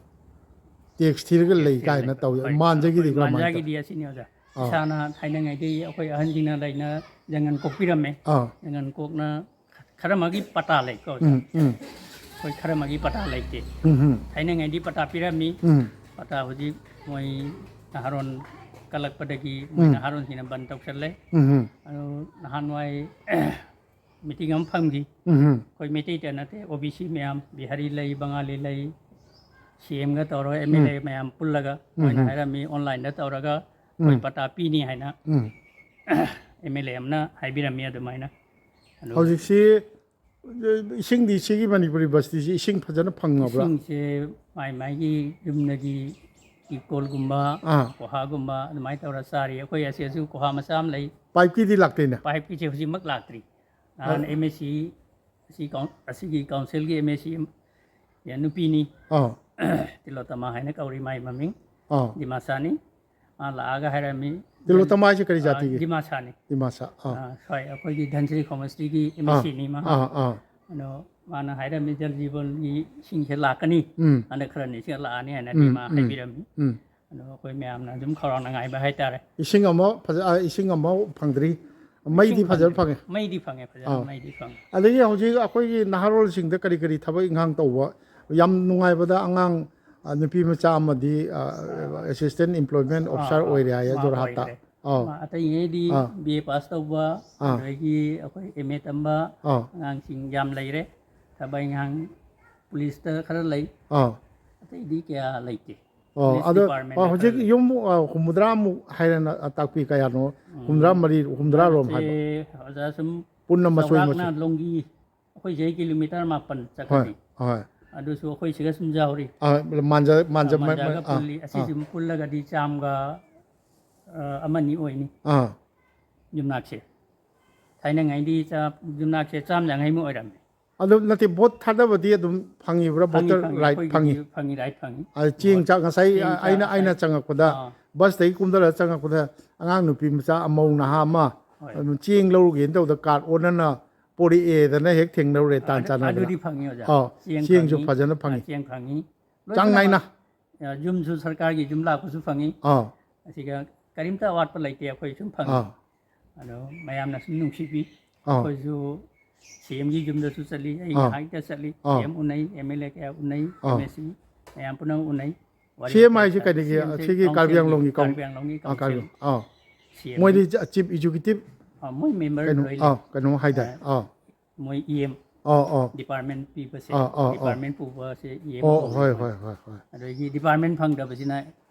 ꯇꯦꯛꯁ ꯊꯤꯔꯒ ꯂꯩ ꯀꯥꯏꯅ ꯇꯧꯏ꯫ ꯍꯣꯏ, ꯃꯥꯟꯖꯒꯤꯗꯤ ꯑꯩꯈꯣꯏ ꯀꯔꯝꯍꯥꯏꯅ ꯇꯧꯏ? ꯃꯥꯟꯖꯒꯤꯗꯤ ꯑꯁꯤꯅꯤ ꯑꯣꯖꯥ꯫ ꯑꯥ꯫ ꯏꯁꯥꯅ ꯊꯥꯏꯅꯉꯩꯗꯒꯤ ꯑꯩꯈꯣꯏ ꯑꯍꯟꯁꯤꯡꯅ ꯂꯩꯅ ꯖꯪꯒꯜ ꯀꯣꯛꯄꯤꯔꯝꯃꯦ꯫ ꯑꯥ꯫ ꯖꯪꯒꯜ ꯀꯣꯛꯅ ꯈꯔ ꯑꯃꯒꯤ ꯄꯇꯥ ꯂꯩꯀꯣ ꯑꯣꯖꯥ꯫ ꯎꯝ, ꯎꯝ꯫ ꯑꯩꯈꯣꯏ ꯈꯔ ꯑꯃꯒꯤ ꯄꯇꯥ ꯂꯩꯇꯦ꯫ ꯎꯝ, ꯎꯝ꯫ ꯊꯥꯏꯅꯉꯩꯗꯤ ꯄꯇꯥ ꯄꯤꯔꯝꯃꯤ꯫ ꯎꯝ꯫ ꯄꯇꯥ ꯍꯧꯖꯤꯛ ꯃꯣꯏ ꯅꯍꯥꯔꯣꯟ ꯀꯜꯂꯛꯄꯗꯒꯤ ꯃꯣꯏ ꯎꯝ꯫ ꯅꯍꯥꯔꯣꯟꯁꯤꯡꯅ ꯕꯟ ꯇꯧꯁꯜꯂꯦ꯫ ꯎꯝ, ꯎꯝ꯫ ꯑꯗꯨ ꯅꯍꯥꯟꯋꯥꯏ ꯃꯤꯇꯤꯡ ꯑꯃ ꯐꯝꯈꯤ꯫ ꯎꯝ, ꯎꯝ꯫ ꯑꯩꯈꯣꯏ ꯃꯩꯇꯩꯇ ꯅꯠꯇꯦ, ꯑꯣ ꯕꯤ ꯁꯤ ꯃꯌꯥꯝ, ꯕꯤꯍꯥꯔꯤ ꯂꯩ, ꯕꯉꯥꯂꯤ ꯂꯩ, ꯁꯤ ꯑꯦꯝꯒ ꯇꯧꯔꯒ ꯑꯦꯝ ꯑꯦꯜ ꯑꯦ ꯎꯝ꯫ ꯃꯌꯥꯝ ꯄꯨꯜꯂꯒ ꯎꯝ, ꯃꯣꯏꯅ ꯎꯝ꯫ ꯍꯥꯏꯔꯝꯃꯤ, ꯑꯣꯟꯂꯥꯏꯟꯗ ꯇꯧꯔꯒ ꯑꯩꯈꯣꯏ ꯎꯝ꯫ ꯄꯇꯥ ꯄꯤꯅꯤ ꯍꯥꯏꯅ ꯎꯝ꯫ ꯑꯦꯝ ꯑꯦꯜ ꯑꯦ ꯑꯃꯅ ꯍꯥꯏꯕꯤꯔꯝꯃꯤ ꯑꯗꯨꯃꯥꯏꯅ꯫ ꯑꯗꯨ ꯍꯧꯖꯤꯛꯁꯤ ꯏꯁꯤꯡꯗꯤ ꯁꯤꯒꯤ ꯃꯅꯤꯄꯨꯔ ꯌꯨꯅꯤꯚꯔꯁꯤꯇꯤꯁꯤ ꯏꯁꯤꯡ ꯐꯖꯅ ꯐꯪꯉꯕ꯭ꯔꯥ? ꯏꯁꯤꯡꯁꯦ ꯃꯥꯏ ꯃꯥꯏꯒꯤ ꯌꯨꯝꯗꯒꯤ ꯏꯀꯣꯜꯒꯨꯝꯕ, ꯑꯥ꯫ ꯀꯣꯍꯥꯒꯨꯝꯕ ꯑꯗꯨꯃꯥꯏꯅ ꯇꯧꯔ ꯆꯥꯔꯤ꯫ ꯑꯩꯈꯣꯏ ꯑꯁꯤꯁꯨ ꯀꯣꯍꯥ ꯃꯆꯥ ꯑꯃ ꯂꯩ꯫ ꯄꯥꯏꯞꯀꯤꯗꯤ ꯂꯥꯛꯇꯦꯅꯦ? ꯄꯥꯏꯞꯀꯤꯁꯦ ꯍꯧꯖꯤꯛꯃꯛ ꯂꯥꯛꯇ꯭ꯔꯤ꯫ ꯅꯍꯥꯟ ꯑꯥ꯫ ꯑꯦꯝ ꯑꯦ ꯁꯤ, ꯑꯁꯤ ꯀꯥꯎꯟ-, ꯑꯁꯤꯒꯤ ꯀꯥꯎꯟꯁꯤꯜꯒꯤ ꯑꯦꯝ ꯑꯦ ꯁꯤ ꯅꯨꯄꯤꯅꯤ꯫ ꯑꯥ꯫ ꯇꯤꯂꯣꯇꯃꯥ ꯍꯥꯏꯅ ꯀꯧꯔꯤ ꯃꯥꯏ ꯃꯃꯤꯡ꯫ ꯑꯥ꯫ ꯗꯤꯃꯥꯁꯥꯅꯤ꯫ ꯃꯥ ꯂꯥꯛꯑꯒ ꯍꯥꯏꯔꯝꯃꯤ꯫ ꯇꯤꯂꯣꯇꯃꯥ ꯍꯥꯏꯁꯦ ꯀꯔꯤ ꯑꯥ, ꯖꯥꯇꯤꯒꯤ? ꯗꯤꯃꯥꯁꯥꯅꯤ꯫ ꯗꯤꯃꯥꯁꯥ, ꯑꯥ꯫ ꯑꯥ, ꯍꯣꯏ, ꯑꯩꯈꯣꯏꯒꯤ ꯙꯟꯁꯤꯔꯤ ꯈꯣꯃꯁꯇꯤꯒꯤ ꯑꯥ, ꯑꯦꯝ ꯑꯦ ꯁꯤꯅꯤ ꯃꯥ꯫ ꯑꯥ, ꯑꯥ꯫ ꯑꯗꯣ ꯃꯥꯅ ꯍꯥꯏꯔꯝꯃꯤ, "ꯖꯜ ꯖꯤꯕꯟꯒꯤ ꯏꯁꯤꯡꯁꯦ ꯂꯥꯛꯀꯅꯤ, ꯎꯝ꯫ ꯍꯟꯗꯛ ꯈꯔ ꯅꯤꯡꯁꯤꯡ ꯂꯥꯛꯑꯅꯤ" ꯍꯥꯏꯅꯗꯤ ꯎꯝ, ꯃꯥ ꯎꯝ, ꯍꯥꯏꯕꯤꯔꯝꯃꯤ꯫ ꯎꯝ꯫ ꯑꯗꯣ ꯑꯩꯈꯣꯏ ꯃꯌꯥꯝꯅ ꯑꯗꯨꯝ ꯈꯧꯔꯥꯡꯅ ꯉꯥꯏꯕ ꯍꯥꯏꯇꯥꯔꯦ꯫ ꯏꯁꯤꯡ ꯑꯃ ꯐꯖ-, ꯑ, ꯏꯁꯤꯡ ꯑꯃ ꯐꯪꯗ꯭ꯔꯤ꯫ ꯃꯩꯗꯤ ꯏꯁꯤꯡ ꯐꯖꯅ ꯐꯪꯗ꯭ꯔꯤ꯫ ꯐꯪꯉꯦ? ꯃꯩꯗꯤ ꯐꯪꯉꯦ, ꯐꯖꯅ ꯑꯥ꯫ ꯃꯩꯗꯤ ꯐꯪꯉꯦ꯫ ꯑꯗꯒꯤ ꯍꯧꯖꯤꯛ ꯑꯩꯈꯣꯏꯒꯤ ꯅꯍꯥꯔꯣꯜꯁꯤꯡꯗ ꯀꯔꯤ ꯀꯔꯤ ꯊꯕꯛ ꯏꯪꯈꯥꯡ ꯇꯧꯕ? ꯌꯥꯝ ꯅꯨꯡꯉꯥꯏꯕꯗ ꯑꯉꯥꯡ, ꯑ, ꯅꯨꯄꯤ ꯃꯆꯥ ꯑꯃꯗꯤ, ꯑ, assistant employment ꯑꯥ, officer ꯑꯥ, ꯑꯣꯏꯔꯦ ꯍꯥꯏꯌꯦ ꯃꯥ ꯖꯣꯔꯍꯥꯠꯇ꯫ ꯑꯣꯏꯈ꯭ꯔꯦ꯫ ꯑꯥ꯫ ꯃꯥ ꯑꯇꯩꯉꯩꯗꯤ ꯑꯥ꯫ ꯕꯤ ꯑꯦ ꯄꯥꯁ ꯇꯧꯕ, ꯑꯥ꯫ ꯑꯗꯒꯤ ꯑꯩꯈꯣꯏ ꯑꯦꯝ ꯑꯦ ꯇꯝꯕ ꯑꯥ꯫ ꯑꯉꯥꯡꯁꯤꯡ ꯌꯥꯝ ꯂꯩꯔꯦ꯫ ꯊꯕꯛ ꯏꯪꯈꯥꯡ ꯄꯨꯂꯤꯁꯇ ꯈꯔ ꯂꯩ꯫ ꯑꯥ꯫ ꯑꯇꯩꯗꯤ ꯀꯌꯥ ꯂꯩꯇꯦ꯫ ꯑꯣ, ꯄꯨꯂꯤꯁ ꯑꯗꯣ, ꯗꯤꯄꯥꯔꯠꯃꯦꯟꯗ ꯑ, ꯍꯧꯖꯤꯛ ꯈꯔ ꯂꯩ꯫ ꯌꯨꯝ, ꯑ, ꯍꯨꯝꯐꯨꯇꯔꯥꯃꯨꯛ ꯍꯥꯏꯔꯅ, ꯑ, ꯇꯥꯛꯄꯤ ꯀꯌꯥꯅꯣ? ꯎꯝ꯫ ꯍꯨꯝꯐꯨꯇꯔꯥ ꯃꯔꯤ, ꯍꯨꯝꯐꯨꯇꯔꯥ ꯔꯣꯝ ꯍꯥꯏꯕ? ꯃꯁꯦ ꯑꯣꯖꯥ ꯁꯨꯝ ꯄꯨꯟꯅ ꯃꯆꯣꯏ ꯆꯥꯎꯔꯥꯛꯅ ꯃꯆꯣꯏ꯫ ꯂꯣꯡꯒꯤ ꯑꯩꯈꯣꯏ ꯁꯤꯗꯩ ꯀꯤꯂꯣꯃꯤꯇꯔ ꯃꯥꯄꯟ ꯍꯣꯏ, ꯆꯠꯀꯅꯤ꯫ ꯍꯣꯏ꯫ ꯑꯗꯨꯁꯨ ꯑꯩꯈꯣꯏ ꯁꯤꯒ ꯁꯨꯝ ꯌꯥꯎꯔꯤ꯫ ꯑ, ꯃꯥꯟꯖ-, ꯃꯥꯟꯖ-, ꯑ, ꯃꯥꯟꯖꯒ ꯑ, ꯄꯨꯜꯂꯤ꯫ ꯑꯁꯤ ꯑ꯫ ꯁꯨꯝ ꯄꯨꯜꯂꯒꯗꯤ ꯆꯥꯝꯒ, ꯑ, ꯑꯃꯅꯤ ꯑꯣꯏꯅꯤ꯫ ꯑ꯫ ꯌꯨꯝꯅꯥꯛꯁꯦ꯫ ꯊꯥꯏꯅꯉꯩꯗꯤ ꯆꯥ-, ꯌꯨꯝꯅꯥꯛꯁꯦ ꯆꯥꯝ ꯌꯥꯡꯈꯩꯃꯨꯛ ꯑꯣꯏꯔꯝꯃꯤ꯫ ꯑꯗꯨ ꯅꯠꯇꯦ, ꯚꯣꯠ ꯊꯥꯗꯕꯗꯤ ꯑꯗꯨꯝ ꯐꯪꯉꯤꯕ꯭ꯔꯥ? ꯐꯪꯉꯤ, ꯚꯣꯇꯔ ꯐꯪꯉꯤ, ꯔꯥꯏꯠ ꯑꯩꯈꯣꯏꯒꯤꯗꯤ ꯐꯪꯉꯤ? ꯐꯪꯉꯤ, ꯔꯥꯏꯠ ꯐꯪꯉꯤ꯫ ꯑ, ꯆꯦꯡ ꯍꯣꯏ꯫ ꯆꯥꯛ ꯉꯁꯥꯏ ꯆꯦꯡ ꯆꯥꯛ ꯑꯩꯅ, ꯑꯩꯅ ꯉꯁꯥꯏ ꯆꯪꯉꯛꯄꯗ, ꯑꯥ꯫ ꯕꯁꯇꯒꯤ ꯀꯨꯝꯊꯔꯒ ꯆꯪꯉꯛꯄꯗ ꯑꯉꯥꯡ ꯅꯨꯄꯤ ꯃꯆꯥ ꯑꯃꯧ ꯅꯍꯥ ꯑꯃ, ꯍꯣꯏ꯫ ꯑꯗꯨꯝ ꯆꯦꯡ ꯂꯧꯔꯨꯒꯦꯅ ꯇꯧꯕꯗ ꯀꯥꯔꯗ ꯑꯣꯟꯅꯅ ꯄꯣꯔꯛꯑꯦꯗꯅ ꯍꯦꯛ ꯊꯦꯡꯅꯧꯔꯦ, ꯇꯥꯟ ꯑꯗꯨ, ꯆꯥꯟꯅꯗꯅ꯫ ꯑꯗꯨꯗꯤ ꯐꯪꯉꯤ, ꯑꯣꯖꯥ꯫ ꯑꯥ, ꯆꯦꯡ ꯆꯦꯡꯁꯨ ꯐꯪꯉꯤ, ꯐꯖꯅ ꯐꯪꯉꯤ꯫ ꯑꯥ, ꯆꯦꯡ ꯐꯪꯉꯤ꯫ ꯆꯥꯡ ꯂꯣꯏꯅꯃꯛ, ꯅꯥꯏꯅ? ꯑ, ꯌꯨꯝꯁꯨ ꯁꯔꯀꯥꯔꯒꯤ ꯌꯨꯝ ꯂꯥꯛꯄꯁꯨ ꯐꯪꯉꯤ꯫ ꯑꯥ꯫ ꯑꯁꯤꯒ ꯀꯔꯤꯝꯇ ꯑꯋꯥꯠꯄ ꯂꯩꯇꯦ, ꯑꯩꯈꯣꯏ ꯁꯨꯝ ꯐꯪꯉꯤ꯫ ꯑꯥ꯫ ꯑꯗꯣ ꯃꯌꯥꯝꯅ ꯁꯨꯝ ꯅꯨꯡꯁꯤꯕꯤ꯫ ꯑꯥ꯫ ꯑꯩꯈꯣꯏꯁꯨ ꯁꯤ ꯑꯦꯝꯒꯤ ꯌꯨꯝꯗꯁꯨ ꯆꯠꯂꯤ, ꯑꯩ ꯑꯥ꯫ ꯉꯥꯏꯍꯥꯛꯇ ꯆꯠꯂꯤ꯫ ꯑꯥ꯫ ꯁꯤ ꯑꯦꯝ ꯎꯅꯩ, ꯑꯦꯝ ꯑꯦꯜ ꯑꯦ ꯀꯌꯥ ꯎꯅꯩ, ꯑꯥ꯫ ꯑꯦꯝ ꯑꯦꯜ ꯑꯦ ꯁꯤ ꯃꯌꯥꯝ ꯄꯨꯝꯅꯃꯛ ꯎꯅꯩ꯫ ꯋꯥꯔꯤ ꯁꯤ ꯑꯦꯝ ꯋꯥꯇꯥꯏ ꯍꯥꯏꯁꯤ ꯁꯥꯟꯅꯩ꯫ ꯀꯔꯤꯒꯤ, ꯁꯤ ꯑꯦꯝ ꯁꯤ ꯑꯁꯤꯒꯤ ꯀꯥꯔꯕꯤ ꯀꯥꯎꯟꯁꯤꯜꯒꯤ, ꯑꯪꯂꯣꯡꯒꯤ ꯀꯥꯎꯟ-, ꯀꯥꯔꯕꯤ ꯑꯪꯂꯣꯡꯒꯤ ꯑꯥ, ꯀꯥꯔꯕꯤ ꯀꯥꯎꯟꯁꯤꯜ꯫ ꯑꯪꯂꯣꯡ꯫ ꯑꯥ꯫ ꯁꯤ ꯑꯦꯝ꯫ ꯃꯣꯏꯗꯤ ꯆ-, ꯆꯤꯐ ꯑꯦꯛꯖꯤꯀ꯭ꯌꯨꯇꯤꯚ ꯑꯥ, ꯃꯣꯏ ꯃꯦꯝꯕꯔ ꯀꯩꯅꯣ, ꯂꯣꯏ ꯂꯩ꯫ ꯑꯥ, ꯀꯩꯅꯣ ꯍꯥꯏꯗꯥꯏ? ꯑꯥ, ꯑꯥ꯫ ꯃꯣꯏ ꯏ ꯑꯦꯝ ꯑꯥ, ꯑꯥ꯫ ꯗꯤꯄꯥꯔꯠꯃꯦꯟ ꯄꯤꯕꯁꯦ, ꯑꯥ, ꯑꯥ, ꯑꯥ꯫ ꯗꯤꯄꯥꯔꯠꯃꯦꯟ ꯄꯨꯕꯁꯦ ꯏ ꯑꯦꯝ ꯑꯣ, ꯀꯧꯋꯦ ꯍꯣꯏ, ꯃꯣꯏ꯫ ꯍꯣꯏ, ꯍꯣꯏ, ꯍꯣꯏ꯫ ꯑꯗꯒꯤ ꯗꯤꯄꯥꯔꯠꯃꯦꯟ ꯐꯪꯗꯕꯁꯤꯅ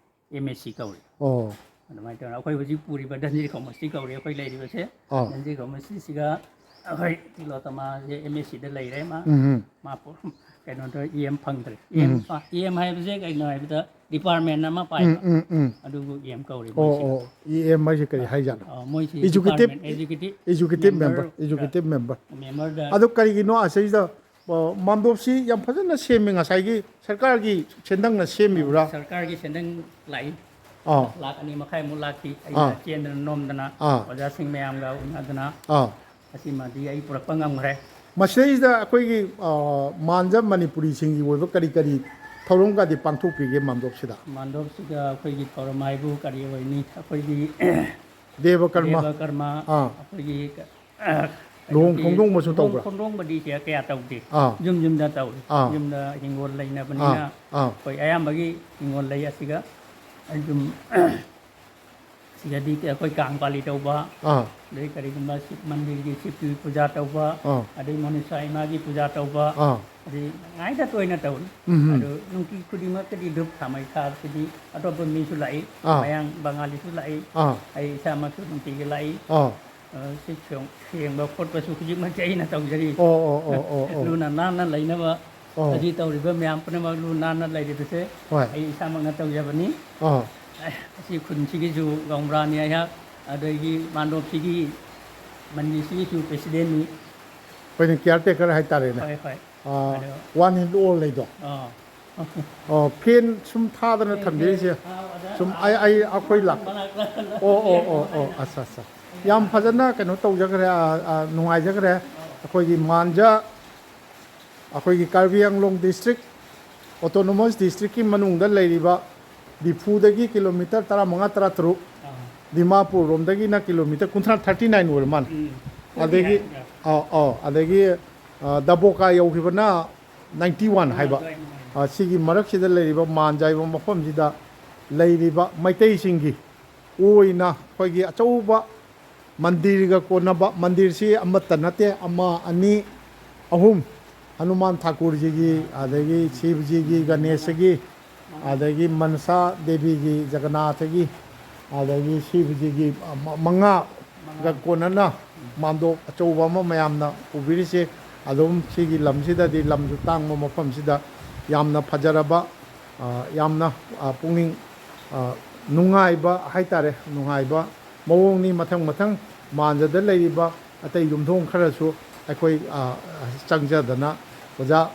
ꯑꯦꯝ ꯑꯦꯁ ꯁꯤ ꯀꯧꯔꯤ꯫ ꯑꯣ꯫ ꯑꯗꯨꯃꯥꯏꯅ ꯇꯧꯗꯅ ꯑꯩꯈꯣꯏ ꯍꯧꯖꯤꯛ ꯄꯨꯔꯤꯕ ꯙꯟꯖꯤꯔꯤ ꯀꯣꯃꯔꯁꯇꯤ ꯀꯧꯔꯤ ꯑꯩꯈꯣꯏ ꯂꯩꯔꯤꯕꯁꯦ꯫ ꯑꯥ꯫ ꯙꯟꯖꯤꯔꯤ ꯀꯣꯃꯔꯁꯇꯤꯁꯤꯒ ꯑꯩꯈꯣꯏ ꯇꯤꯂꯣꯇꯃꯥꯁꯦ ꯑꯦꯝ ꯑꯦꯁ ꯁꯤꯗ ꯂꯩꯔꯦ ꯃꯥ꯫ ꯎꯝ꯫ ꯃꯥ ꯄꯣ-, ꯀꯩꯅꯣꯗ ꯏ ꯑꯦꯝ ꯐꯪꯗ꯭ꯔꯦ꯫ ꯏ ꯑꯦꯝ ꯎꯝ꯫ ꯐ-, ꯏ ꯑꯦꯝ ꯍꯥꯏꯕꯁꯦ ꯀꯩꯅꯣ ꯍꯥꯏꯕꯗ ꯗꯤꯄꯥꯔꯠꯃꯦꯟ ꯑꯃ ꯄꯥꯏꯕ꯫ ꯎꯝ, ꯎꯝ, ꯎꯝ꯫ ꯑꯗꯨꯕꯨ ꯏ ꯑꯦꯝ ꯀꯧꯔꯤ ꯑꯣ, ꯃꯣꯏꯁꯤꯅ꯫ ꯑꯣ꯫ ꯏ ꯑꯦꯝ ꯍꯥꯏꯁꯦ ꯀꯔꯤ ꯍꯥꯏꯖꯥꯠꯅꯣ? ꯑ, ꯃꯣꯏꯁꯤ executive, department executive, executive member, member, executive member. ꯃꯦꯝꯕꯔꯗ ꯑꯗꯣ ꯀꯔꯤꯒꯤꯅꯣ ꯑꯁꯤꯗ, ꯑ, ꯃꯥꯟꯗꯣꯞꯁꯤ ꯌꯥꯝ ꯐꯖꯅ ꯁꯦꯝꯃꯤ, ꯉꯁꯥꯏꯒꯤ ꯁꯔꯀꯥꯔꯒꯤ ꯁꯦꯟꯗꯪꯅ ꯁꯦꯝꯃꯤꯕ꯭ꯔꯥ? ꯁꯔꯀꯥꯔꯒꯤ ꯁꯦꯟꯗꯪ ꯂꯥꯛꯏ꯫ ꯑꯥ꯫ ꯂꯥꯛ ꯑꯅꯤ ꯃꯈꯥꯏꯃꯨꯛ ꯂꯥꯛꯈꯤ꯫ ꯑꯩꯅ ꯑꯥ꯫ ꯆꯦꯟꯗꯅ ꯅꯣꯝꯗꯅ ꯑꯥ꯫ ꯑꯣꯖꯥꯁꯤꯡ ꯃꯌꯥꯝꯒ ꯎꯅꯗꯅ ꯑꯥ꯫ ꯑꯁꯤꯃꯗꯤ ꯑꯩ ꯄꯨꯔꯛꯄ ꯉꯝꯈ꯭ꯔꯦ꯫ ꯃꯁꯤꯗꯩꯁꯤꯗ ꯑꯩꯈꯣꯏꯒꯤ, ꯑ, ꯃꯥꯟꯖ ꯃꯅꯤꯄꯨꯔꯤꯁꯤꯡꯒꯤ ꯑꯣꯏꯕ ꯀꯔꯤ ꯀꯔꯤ ꯊꯧꯔꯝꯒꯗꯤ ꯄꯥꯡꯊꯣꯛꯄꯤꯒꯦ ꯃꯥꯟꯗꯣꯞꯁꯤꯗ? ꯃꯥꯟꯗꯣꯞꯁꯤꯗ ꯑꯩꯈꯣꯏꯒꯤ ꯊꯧꯔꯝ ꯍꯥꯏꯕꯨ ꯀꯔꯤ ꯑꯣꯏꯅꯤ? ꯑꯩꯈꯣꯏꯒꯤ ꯗꯦꯕ ꯀꯔꯃ꯫ ꯗꯦꯕ ꯀꯔꯃ, ꯑꯥ꯫ ꯑꯩꯈꯣꯏꯒꯤ ꯀ-, ꯑ, ꯂꯨꯍꯣꯡ ꯀꯩꯅꯣꯒꯤ ꯈꯣꯡꯗꯣꯡꯕꯁꯨ ꯂꯨꯍꯣꯡ ꯇꯧꯕ꯭ꯔꯥ? ꯈꯣꯡꯗꯣꯡꯕꯗꯤ ꯁꯤꯗ ꯀꯌꯥ ꯇꯧꯗꯦ꯫ ꯑꯥ꯫ ꯌꯨꯝ ꯌꯨꯝꯗ ꯇꯧꯏ꯫ ꯑꯥ꯫ ꯌꯨꯝꯗ ꯍꯤꯡꯒꯣꯜ ꯂꯩꯅꯕꯅꯤꯅ ꯑꯥ, ꯑꯥ꯫ ꯑꯩꯈꯣꯏ ꯑꯌꯥꯝꯕꯒꯤ ꯍꯤꯡꯒꯣꯜ ꯂꯩ ꯑꯁꯤꯒ ꯑꯗꯨꯝ ꯁꯤꯗꯗꯤ ꯑꯩꯈꯣꯏ ꯀꯥꯡ ꯄꯥꯂꯤ ꯇꯧꯕ, ꯑꯥ꯫ ꯑꯗꯩ ꯀꯔꯤꯒꯨꯝꯕ ꯁꯤꯕ ꯃꯟꯗꯤꯔꯒꯤ ꯁꯤꯕꯀꯤ ꯄꯨꯖꯥ ꯇꯧꯕ, ꯑꯥ꯫ ꯑꯗꯩ ꯃꯣꯅꯤꯁꯥ ꯏꯃꯥꯒꯤ ꯄꯨꯖꯥ ꯇꯧꯕ, ꯑꯥ꯫ ꯑꯗꯩ ꯉꯥꯏꯗ ꯇꯣꯏꯅ ꯇꯧꯏ꯫ ꯎꯝ꯫ ꯑꯗꯨ ꯅꯨꯡꯇꯤ ꯈꯨꯗꯤꯡꯃꯛꯇꯗꯤ ꯙꯨꯞ ꯊꯥꯃꯩ ꯊꯥꯕꯁꯤꯗꯤ ꯑꯇꯣꯞꯄ ꯃꯤꯁꯨ ꯂꯥꯛꯏ, ꯑꯥ꯫ ꯃꯌꯥꯡ ꯕꯉꯥꯂꯤꯁꯨ ꯂꯥꯛꯏ, ꯑꯥ꯫ ꯑꯩ ꯏꯁꯥꯃꯛꯁꯨ ꯅꯨꯡꯇꯤꯒꯤ ꯂꯥꯛꯏ꯫ ꯑꯥ꯫ ꯑ, ꯁꯤ ꯁꯦꯡ-, ꯁꯦꯡꯕ ꯈꯣꯠꯄꯁꯨ ꯍꯧꯖꯤꯛꯃꯛꯇꯤ ꯑꯩꯅ ꯇꯧꯖꯔꯤ꯫ ꯑꯣ, ꯑꯣ, ꯑꯣ, ꯑꯣ, ꯑꯣ꯫ ꯂꯨꯅ ꯅꯥꯟꯅ ꯂꯩꯅꯕ ꯑꯣ꯫ ꯑꯁꯤ ꯇꯧꯔꯤꯕ ꯃꯌꯥꯝ ꯄꯨꯝꯅꯃꯛ ꯂꯨ ꯅꯥꯟꯅ ꯂꯩꯔꯤꯕꯁꯦ ꯍꯣꯏ꯫ ꯑꯩ ꯏꯁꯥꯃꯛꯅ ꯇꯧꯖꯕꯅꯤ꯫ ꯑꯥ꯫ ꯑꯁꯤ ꯈꯨꯟꯁꯤꯒꯤꯁꯨ ꯒꯥꯎꯝꯕ꯭ꯔꯥꯅꯤ ꯑꯩꯍꯥꯛ, ꯑꯗꯒꯤ ꯃꯥꯟꯗꯣꯞꯁꯤꯒꯤ ꯃꯟꯗꯤꯔꯁꯤꯒꯤꯁꯨ ꯄ꯭ꯔꯦꯁꯤꯗꯦꯟꯅꯤ꯫ ꯑꯩꯈꯣꯏꯅ ꯀꯤꯌꯥꯔ ꯇꯦꯀꯔ ꯍꯥꯏꯇꯥꯔꯦꯅꯦ꯫ ꯍꯣꯏ, ꯍꯣꯏ꯫ ꯑꯥ, ꯑꯗꯣ one in all ꯂꯩꯗꯣ꯫ ꯑꯥ꯫ ꯑꯣ, ꯐꯦꯟ ꯁꯨꯝ ꯊꯥꯗꯅ ꯐꯦꯟ, ꯊꯝꯕꯤꯔꯤꯁꯦ꯫ ꯐꯦꯟ ꯊꯥꯕꯗ ꯁꯨꯝ ꯑꯩ, ꯑꯩ, ꯑꯩꯈꯣꯏ ꯂꯥꯛ-, ꯃꯅꯥꯛꯇ ꯑꯣ, ꯑꯣ, ꯑꯣ, ꯑꯣ, ꯑꯠꯆꯥ, ꯑꯠꯆꯥ꯫ ꯌꯥꯝ ꯐꯖꯅ ꯀꯩꯅꯣ ꯇꯧꯖꯈ꯭ꯔꯦ, ꯑ, ꯑ, ꯅꯨꯡꯉꯥꯏꯖꯈ꯭ꯔꯦ꯫ ꯑꯩꯈꯣꯏꯒꯤ ꯃꯥꯟꯖ, ꯑꯩꯈꯣꯏꯒꯤ ꯀꯥꯔꯕꯤ ꯑꯪꯂꯣꯡ ꯗꯤꯁꯇ꯭ꯔꯤꯛ, ꯑꯣꯇꯣꯅꯣꯃꯁ ꯗꯤꯁꯇ꯭ꯔꯤꯛꯀꯤ ꯃꯅꯨꯡꯗ ꯂꯩꯔꯤꯕ ꯗꯤꯐꯨꯗꯒꯤ ꯀꯤꯂꯣꯃꯤꯇꯔ ꯇꯔꯥꯃꯉꯥ, ꯇꯔꯥꯇꯔꯨꯛ, ꯑꯥ꯫ ꯗꯤꯃꯥꯄꯨꯔ ꯔꯣꯝꯗꯒꯤꯅ ꯀꯤꯂꯣꯃꯤꯇꯔ ꯀꯨꯟꯊ꯭ꯔꯥ, ꯊꯥꯔꯇꯤ ꯅꯥꯏꯟ ꯑꯣꯏꯔ ꯃꯥꯜꯂꯦ꯫ ꯎꯝ꯫ ꯑꯗꯒꯤ, ꯌꯥꯏ, ꯌꯥꯏ꯫ ꯑꯧ, ꯑꯧ, ꯑꯗꯒꯤ, ꯑ, ꯗꯕꯣꯀꯥ ꯌꯧꯈꯤꯕꯅ ꯅꯥꯏꯟꯇꯤ ꯋꯥꯟ ꯍꯥꯏꯕ꯫ ꯑꯗꯨꯋꯥꯏ ꯅꯨꯡꯉꯥꯏ꯫ ꯑ, ꯁꯤꯒꯤ ꯃꯔꯛꯁꯤꯗ ꯂꯩꯔꯤꯕ ꯃꯥꯟꯖ ꯍꯥꯏꯕ ꯃꯐꯝꯁꯤꯗ ꯂꯩꯔꯤꯕ ꯃꯩꯇꯩꯁꯤꯡꯒꯤ ꯑꯣꯏꯅ ꯑꯩꯈꯣꯏꯒꯤ ꯑꯆꯧꯕ ꯃꯟꯗꯤꯔꯒ ꯀꯣꯟꯅꯕ, ꯃꯟꯗꯤꯔꯁꯤ ꯑꯃꯠꯇ ꯅꯠꯇꯦ, ꯑꯃ, ꯑꯅꯤ, ꯑꯍꯨꯝ, ꯍꯅꯨꯃꯥꯟ ꯊꯥꯀꯨꯔꯖꯤꯒꯤ, ꯑꯗꯒꯤ ꯁꯤꯕꯖꯤꯒꯤ, ꯒꯅꯦꯁꯒꯤ, ꯑꯗꯒꯤ ꯃꯅꯁꯥ ꯗꯦꯕꯤꯒꯤ, ꯖꯒꯅꯥꯊꯒꯤ, ꯑꯗꯒꯤ ꯁꯤꯕꯖꯤꯒꯤ, ꯑ, ꯃ-, ꯃꯉꯥꯒ ꯀꯣꯟꯅꯅ ꯃꯥꯟꯗꯣꯞ ꯑꯆꯧꯕ ꯑꯃ ꯃꯌꯥꯝꯅ ꯎꯕꯤꯔꯤꯁꯦ꯫ ꯑꯗꯨꯝ ꯁꯤꯒꯤ ꯂꯝꯁꯤꯗꯗꯤ, ꯂꯝꯁꯨ ꯇꯥꯡꯕ ꯃꯐꯝꯁꯤꯗ ꯌꯥꯝꯅ ꯐꯖꯔꯕ, ꯑ, ꯌꯥꯝꯅ, ꯑ, ꯄꯨꯛꯅꯤꯡ, ꯑ, ꯅꯨꯡꯉꯥꯏꯕ ꯍꯥꯏꯇꯥꯔꯦ, ꯅꯨꯡꯉꯥꯏꯕ ꯃꯑꯣꯡꯅꯤ꯫ ꯃꯊꯪ ꯃꯊꯪ ꯃꯥꯟꯖꯗ ꯂꯩꯔꯤꯕ ꯑꯇꯩ ꯌꯨꯝꯊꯣꯡ ꯈꯔꯁꯨ ꯑꯩꯈꯣꯏ, ꯑ, ꯆꯪꯖꯗꯅ ꯑꯣꯖꯥ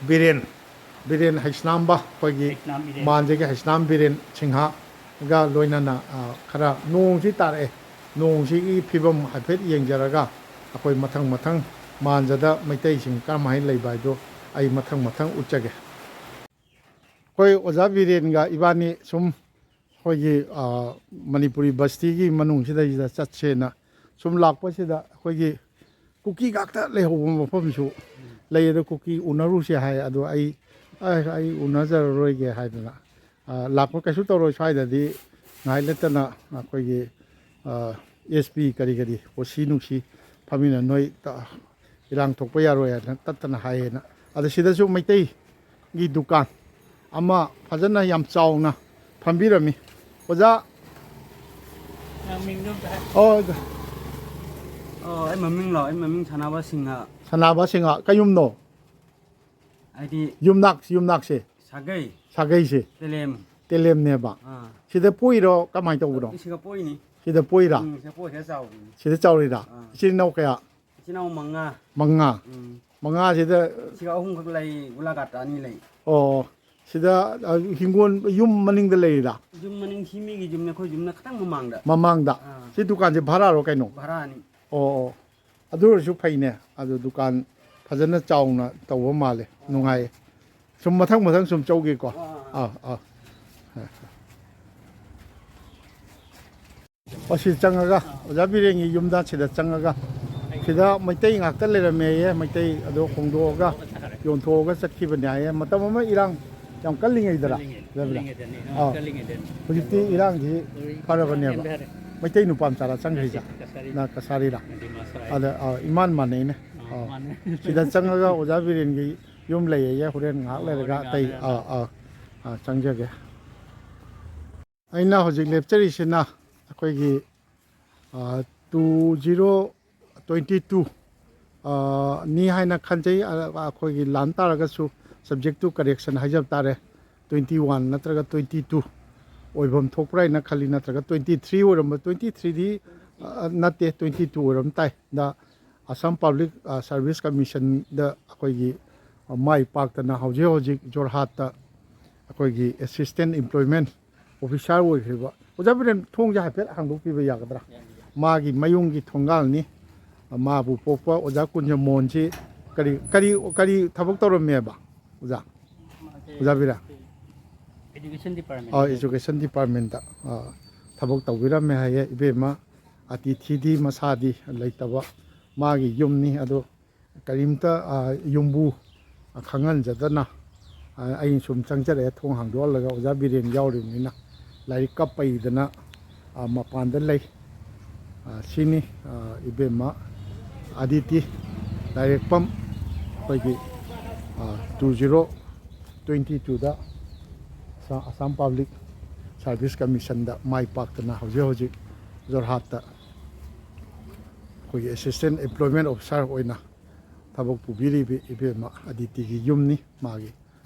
ꯕꯤꯔꯦꯟ, ꯕꯤꯔꯦꯟ ꯍꯩꯁꯅꯥꯝꯕ, ꯑꯩꯈꯣꯏꯒꯤ ꯍꯩꯁꯅꯥꯝ ꯕꯤꯔꯦꯟ꯫ ꯃꯥꯟꯖꯒꯤ ꯍꯩꯁꯅꯥꯝ ꯕꯤꯔꯦꯟ ꯁꯤꯡꯍꯒ ꯂꯣꯏꯅꯅ, ꯑ, ꯈꯔ ꯅꯣꯡꯁꯤ ꯇꯥꯔꯛꯑꯦ, ꯅꯣꯡꯁꯤꯒꯤ ꯐꯤꯕꯝ ꯍꯥꯏꯐꯦꯠ ꯌꯦꯡꯖꯔꯒ ꯑꯩꯈꯣꯏ ꯃꯊꯪ ꯃꯊꯪ ꯃꯥꯟꯖꯗ ꯃꯩꯇꯩꯁꯤꯡ ꯀꯔꯝꯍꯥꯏꯅ ꯂꯩꯕ ꯍꯥꯏꯗꯣ ꯑꯩ ꯃꯊꯪ ꯃꯊꯪ ꯎꯠꯆꯒꯦ꯫ ꯑꯩꯈꯣꯏ ꯑꯣꯖꯥ ꯕꯤꯔꯦꯟꯒ ꯏꯕꯥꯅꯤ ꯁꯨꯝ ꯑꯩꯈꯣꯏꯒꯤ, ꯑ, ꯃꯅꯤꯄꯨꯔꯤ ꯕꯁꯇꯤꯒꯤ ꯃꯅꯨꯡꯁꯤꯗꯩꯁꯤꯗ ꯆꯠꯁꯦꯅ ꯁꯨꯝ ꯂꯥꯛꯄꯁꯤꯗ ꯑꯩꯈꯣꯏꯒꯤ ꯀꯨꯀꯤ ꯉꯥꯛꯇ ꯂꯩꯍꯧꯕ ꯃꯐꯝꯁꯨ ꯂꯩ꯫ ꯑꯗꯣ ꯀꯨꯀꯤ ꯎꯅꯔꯨꯁꯦ ꯍꯥꯏ꯫ ꯑꯗꯣ ꯑꯩ, "ꯑ, ꯑꯩ ꯎꯅꯖꯔꯔꯣꯏꯒꯦ" ꯍꯥꯏꯗꯅ, ꯑ, ꯂꯥꯛꯄ ꯀꯩꯁꯨ ꯇꯧꯔꯣꯏ ꯁ꯭ꯋꯥꯏꯗꯗꯤ꯫ ꯉꯥꯏ ꯂꯩꯇꯅ ꯑꯩꯈꯣꯏꯒꯤ, ꯑ, ꯑꯦꯁ ꯄꯤ ꯀꯔꯤ ꯀꯔꯤ, ꯑꯣ ꯁꯤ ꯅꯨꯡꯁꯤ ꯐꯝꯃꯤꯟꯅ ꯅꯣꯏ ꯇ-, ꯏꯔꯥꯡ ꯊꯣꯛꯄ ꯌꯥꯔꯣꯏ ꯍꯥꯏꯅ ꯇꯠꯇꯅ ꯍꯥꯏꯌꯦꯅ꯫ ꯑꯗ ꯁꯤꯗꯁꯨ ꯃꯩꯇꯩꯒꯤ ꯗꯨꯀꯥꯟ ꯑꯃ ꯐꯖꯅ ꯌꯥꯝ ꯆꯥꯎꯅ ꯐꯝꯕꯤꯔꯝꯃꯤ꯫ ꯑꯣꯖꯥ, ꯃꯃꯤꯡꯗꯣ ꯑꯝꯇ ꯍꯥꯏ-, ꯑꯣ, ꯑꯣꯖꯥ꯫ ꯑꯣ, ꯑꯩ ꯃꯃꯤꯡ ꯂꯣ? ꯑꯩ ꯃꯃꯤꯡ ꯁꯅꯥꯕ ꯁꯤꯡꯍ꯫ ꯁꯅꯥꯕ ꯁꯤꯡꯍ꯫ ꯀꯩ ꯌꯨꯝꯅꯣ? ꯍꯥꯏꯗꯤ ꯌꯨꯝꯅꯥꯛ-, ꯌꯨꯝꯅꯥꯛꯁꯦ? ꯁꯥꯒꯩ꯫ ꯁꯥꯒꯩꯁꯦ? ꯇꯦꯂꯦꯝ꯫ ꯇꯦꯂꯦꯝꯅꯦꯕ? ꯑꯥ꯫ ꯁꯤꯗ ꯄꯣꯛꯏꯔꯣ? ꯀꯃꯥꯏꯅ ꯇꯧꯕꯅꯣ? ꯁꯤꯒ ꯄꯣꯛꯏꯅꯤ꯫ ꯁꯤꯗ ꯄꯣꯛꯏꯔꯥ? ꯎꯝ, ꯁꯤꯗ ꯄꯣꯛꯏ, ꯁꯤꯗ ꯆꯥꯎꯕꯅꯤ꯫ ꯁꯤꯗ ꯆꯥꯎꯔꯤꯔꯥ? ꯑꯥ꯫ ꯏꯆꯤꯜ ꯏꯅꯥꯎ ꯀꯌꯥ? ꯏꯆꯤꯜ ꯏꯅꯥꯎ ꯃꯉꯥ꯫ ꯃꯉꯥ? ꯎꯝ꯫ ꯃꯉꯥꯁꯤꯗ ꯁꯤꯒ ꯑꯍꯨꯝꯈꯛ ꯂꯩ, ꯒꯣꯂꯥꯘꯥꯠꯇ ꯑꯅꯤ ꯂꯩ꯫ ꯑꯣ꯫ ꯁꯤꯗ, ꯑ, ꯍꯤꯡꯒꯣꯜ, ꯌꯨꯝ ꯃꯅꯤꯡꯗ ꯂꯩꯔꯤꯔꯥ? ꯌꯨꯝ ꯃꯅꯤꯡ ꯁꯤ ꯃꯤꯒꯤ ꯌꯨꯝꯅꯦ, ꯑꯩꯈꯣꯏ ꯌꯨꯝꯅ ꯈꯤꯇꯪ ꯃꯃꯥꯡꯗ꯫ ꯃꯃꯥꯡꯗ꯫ ꯑꯥ꯫ ꯁꯤ ꯗꯨꯀꯥꯟꯁꯦ ꯚꯔꯥꯔꯣ ꯀꯩꯅꯣ? ꯚꯔꯥꯅꯤ꯫ ꯑꯣ, ꯑꯣ꯫ ꯑꯗꯨ ꯑꯣꯏꯔꯁꯨ ꯐꯩꯅꯦ꯫ ꯑꯗꯨ ꯗꯨꯀꯥꯟ ꯐꯖꯅ ꯆꯥꯎꯅ ꯇꯧꯕ ꯃꯥꯜꯂꯦ꯫ ꯅꯨꯡꯉꯥꯏꯌꯦ꯫ ꯁꯨꯝ ꯃꯊꯪ ꯃꯊꯪ ꯁꯨꯝ ꯆꯧꯒꯦꯀꯣ꯫ ꯑꯥ, ꯑꯥ꯫ ꯑꯥ, ꯑꯥ꯫ ꯑꯣ, ꯁꯤ ꯆꯪꯉꯒ, ꯑꯣꯖꯥ ꯕꯤꯔꯦꯟꯒꯤ ꯌꯨꯝꯗ ꯁꯤꯗ ꯆꯪꯉꯒ, ꯁꯤꯗ ꯃꯩꯇꯩ ꯉꯥꯛꯇ ꯂꯩꯔꯝꯃꯦꯌꯦ꯫ ꯃꯩꯇꯩ ꯑꯗꯣ ꯍꯣꯡꯗꯣꯛꯑꯒ ꯌꯣꯟꯊꯣꯛꯑꯒ ꯆꯠꯈꯤꯕꯅꯦ ꯍꯥꯏꯌꯦ꯫ ꯃꯇꯝ ꯑꯃ ꯏꯔꯥꯡ ꯌꯥꯝ ꯀꯜꯂꯤꯉꯩꯗꯔ? ꯀꯜꯂꯤꯉꯩ-, ꯑꯣꯖꯥ ꯕꯤꯔꯦꯟ? ꯀꯜꯂꯤꯉꯩꯗꯅꯤ꯫ ꯑꯥ꯫ ꯀꯜꯂꯤꯉꯩꯗꯅꯤ꯫ ꯍꯧꯖꯤꯛꯇꯤ ꯏꯔꯥꯡꯁꯤ ꯐꯔꯕꯅꯦꯕ꯫ ꯃꯩꯇꯩ ꯅꯨꯄꯥ ꯃꯆꯥꯔ ꯆꯪꯈ꯭ꯔꯤꯁꯦ? ꯀꯁꯥꯔꯤ꯫ ꯅ ꯀꯁꯥꯔꯤꯔ? ꯗꯤꯃꯥꯁꯥ ꯍꯥꯏ꯫ ꯑꯗ, ꯑ, ꯏꯃꯥꯟ ꯃꯥꯟꯅꯩꯅꯦ꯫ ꯑ, ꯑ, ꯃꯥꯟꯅꯩ꯫ ꯁꯤꯗ ꯆꯪꯉꯒ ꯑꯣꯖꯥ ꯕꯤꯔꯦꯟꯒꯤ ꯌꯨꯝ ꯂꯩꯌꯦ꯫ ꯍꯣꯔꯦꯟ ꯉꯥꯏꯍꯥꯛ ꯂꯩꯔꯒ ꯍꯣꯔꯦꯟ ꯑꯇꯩ, ꯉꯥꯏꯍꯥꯛ ꯂꯩꯔꯒ꯫ ꯑ, ꯑ, ꯑ, ꯆꯪꯖꯒꯦ꯫ ꯑꯩꯅ ꯍꯧꯖꯤꯛ ꯂꯦꯞꯆꯔꯤꯁꯤꯅ ꯑꯩꯈꯣꯏꯒꯤ, ꯑ, two zero twenty two, ꯑ, ꯅꯤ ꯍꯥꯏꯅ ꯈꯟꯖꯩ꯫ ꯑ, ꯑꯩꯈꯣꯏꯒꯤ ꯂꯥꯟ ꯇꯥꯔꯒꯁꯨ subject to correction ꯍꯥꯏꯖꯕ ꯇꯥꯔꯦ꯫ Twenty one ꯅꯠꯇ꯭ꯔꯒ twenty two ꯑꯣꯏꯐꯝ ꯊꯣꯛꯄ꯭ꯔꯥ ꯍꯥꯏꯅ ꯈꯜꯂꯤ, ꯅꯠꯇ꯭ꯔꯒ twenty three ꯑꯣꯏꯔꯝꯕ, twenty three ꯗꯤ, ꯑ, ꯅꯠꯇꯦ, twenty two ꯑꯣꯏꯔꯝ ꯇꯥꯏ꯫ ꯗ Assam Public, ꯑ, Service Commission ꯗ ꯑꯩꯈꯣꯏꯒꯤ, ꯑ, ꯃꯥꯏ ꯄꯥꯛꯇꯅ ꯍꯧꯖꯤꯛ ꯍꯧꯖꯤꯛ ꯖꯣꯔꯍꯥꯠꯇ ꯑꯩꯈꯣꯏꯒꯤ assistant employment officer ꯑꯣꯏꯈ꯭ꯔꯤꯕ ꯑꯣꯖꯥ ꯕꯤꯔꯦꯟ, ꯊꯣꯡꯁꯦ ꯍꯥꯏꯐꯦꯠ ꯍꯥꯡꯗꯣꯛꯄꯤꯕ ꯌꯥꯒꯗ꯭ꯔꯥ? ꯌꯥꯅꯤ, ꯌꯥꯅꯤ꯫ ꯃꯥꯒꯤ ꯃꯌꯨꯝꯒꯤ ꯊꯣꯡꯒꯥꯜꯅꯤ꯫ ꯃꯥꯕꯨ ꯄꯣꯛꯄ ꯑꯣꯖꯥ ꯀꯨꯟꯖꯃꯣꯍꯟꯁꯤ ꯀꯔꯤ, ꯀꯔꯤ, ꯀꯔꯤ ꯊꯕꯛ ꯇꯧꯔꯝꯃꯦꯕ ꯑꯣꯖꯥ? ꯃꯥꯁꯦ ꯑꯣꯖꯥ ꯕꯤꯔꯦꯟ? Education Department ꯑꯥ, ꯗ꯫ Education Department ꯇ, ꯑꯥ, ꯊꯕꯛ ꯇꯧꯕꯤꯔꯝꯃꯦ ꯍꯥꯏꯌꯦ꯫ ꯏꯕꯦꯝꯃ ꯑꯇꯤꯊꯤꯗꯤ ꯃꯁꯥꯗꯤ ꯂꯩꯇꯕ, ꯃꯥꯒꯤ ꯌꯨꯝꯅꯤ꯫ ꯑꯗꯣ ꯀꯔꯤꯝꯇ, ꯑꯥ, ꯌꯨꯝꯕꯨ ꯈꯪꯍꯟꯖꯗꯅ, ꯑꯥ, ꯑꯩꯅ ꯁꯨꯝ ꯆꯪꯖꯔꯛꯑꯦ, ꯊꯣꯡ ꯍꯥꯡꯗꯣꯛꯍꯜꯂꯒ꯫ ꯑꯣꯖꯥ ꯕꯤꯔꯦꯟ ꯌꯥꯎꯔꯤꯕꯅꯤꯅ ꯂꯥꯏꯔꯤꯛ ꯀꯞꯄꯩꯗꯅ, ꯑꯥ, ꯃꯄꯥꯟꯗ ꯂꯩ꯫ ꯑꯥ, ꯁꯤꯅꯤ, ꯑꯥ, ꯏꯕꯦꯝꯃ ꯑꯗꯤꯇꯤ ꯂꯥꯏꯔꯦꯛꯄꯝ, ꯑꯩꯈꯣꯏꯒꯤ, ꯑꯥ, two zero twenty two ꯗ ꯑꯁꯥ-, Assam Public Service Commission ꯗ ꯃꯥꯏ ꯄꯥꯛꯇꯅ ꯍꯧꯖꯤꯛ ꯍꯧꯖꯤꯛ ꯖꯣꯔꯍꯥꯠꯇ ꯑꯩꯈꯣꯏꯒꯤ Assistant Employment Officer ꯑꯣꯏꯅ ꯊꯕꯛ ꯄꯨꯕꯤꯔꯤꯕ ꯏꯕꯦꯝꯃ ꯑꯗꯤꯇꯤꯒꯤ ꯌꯨꯝꯅꯤ꯫ ꯃꯥꯒꯤ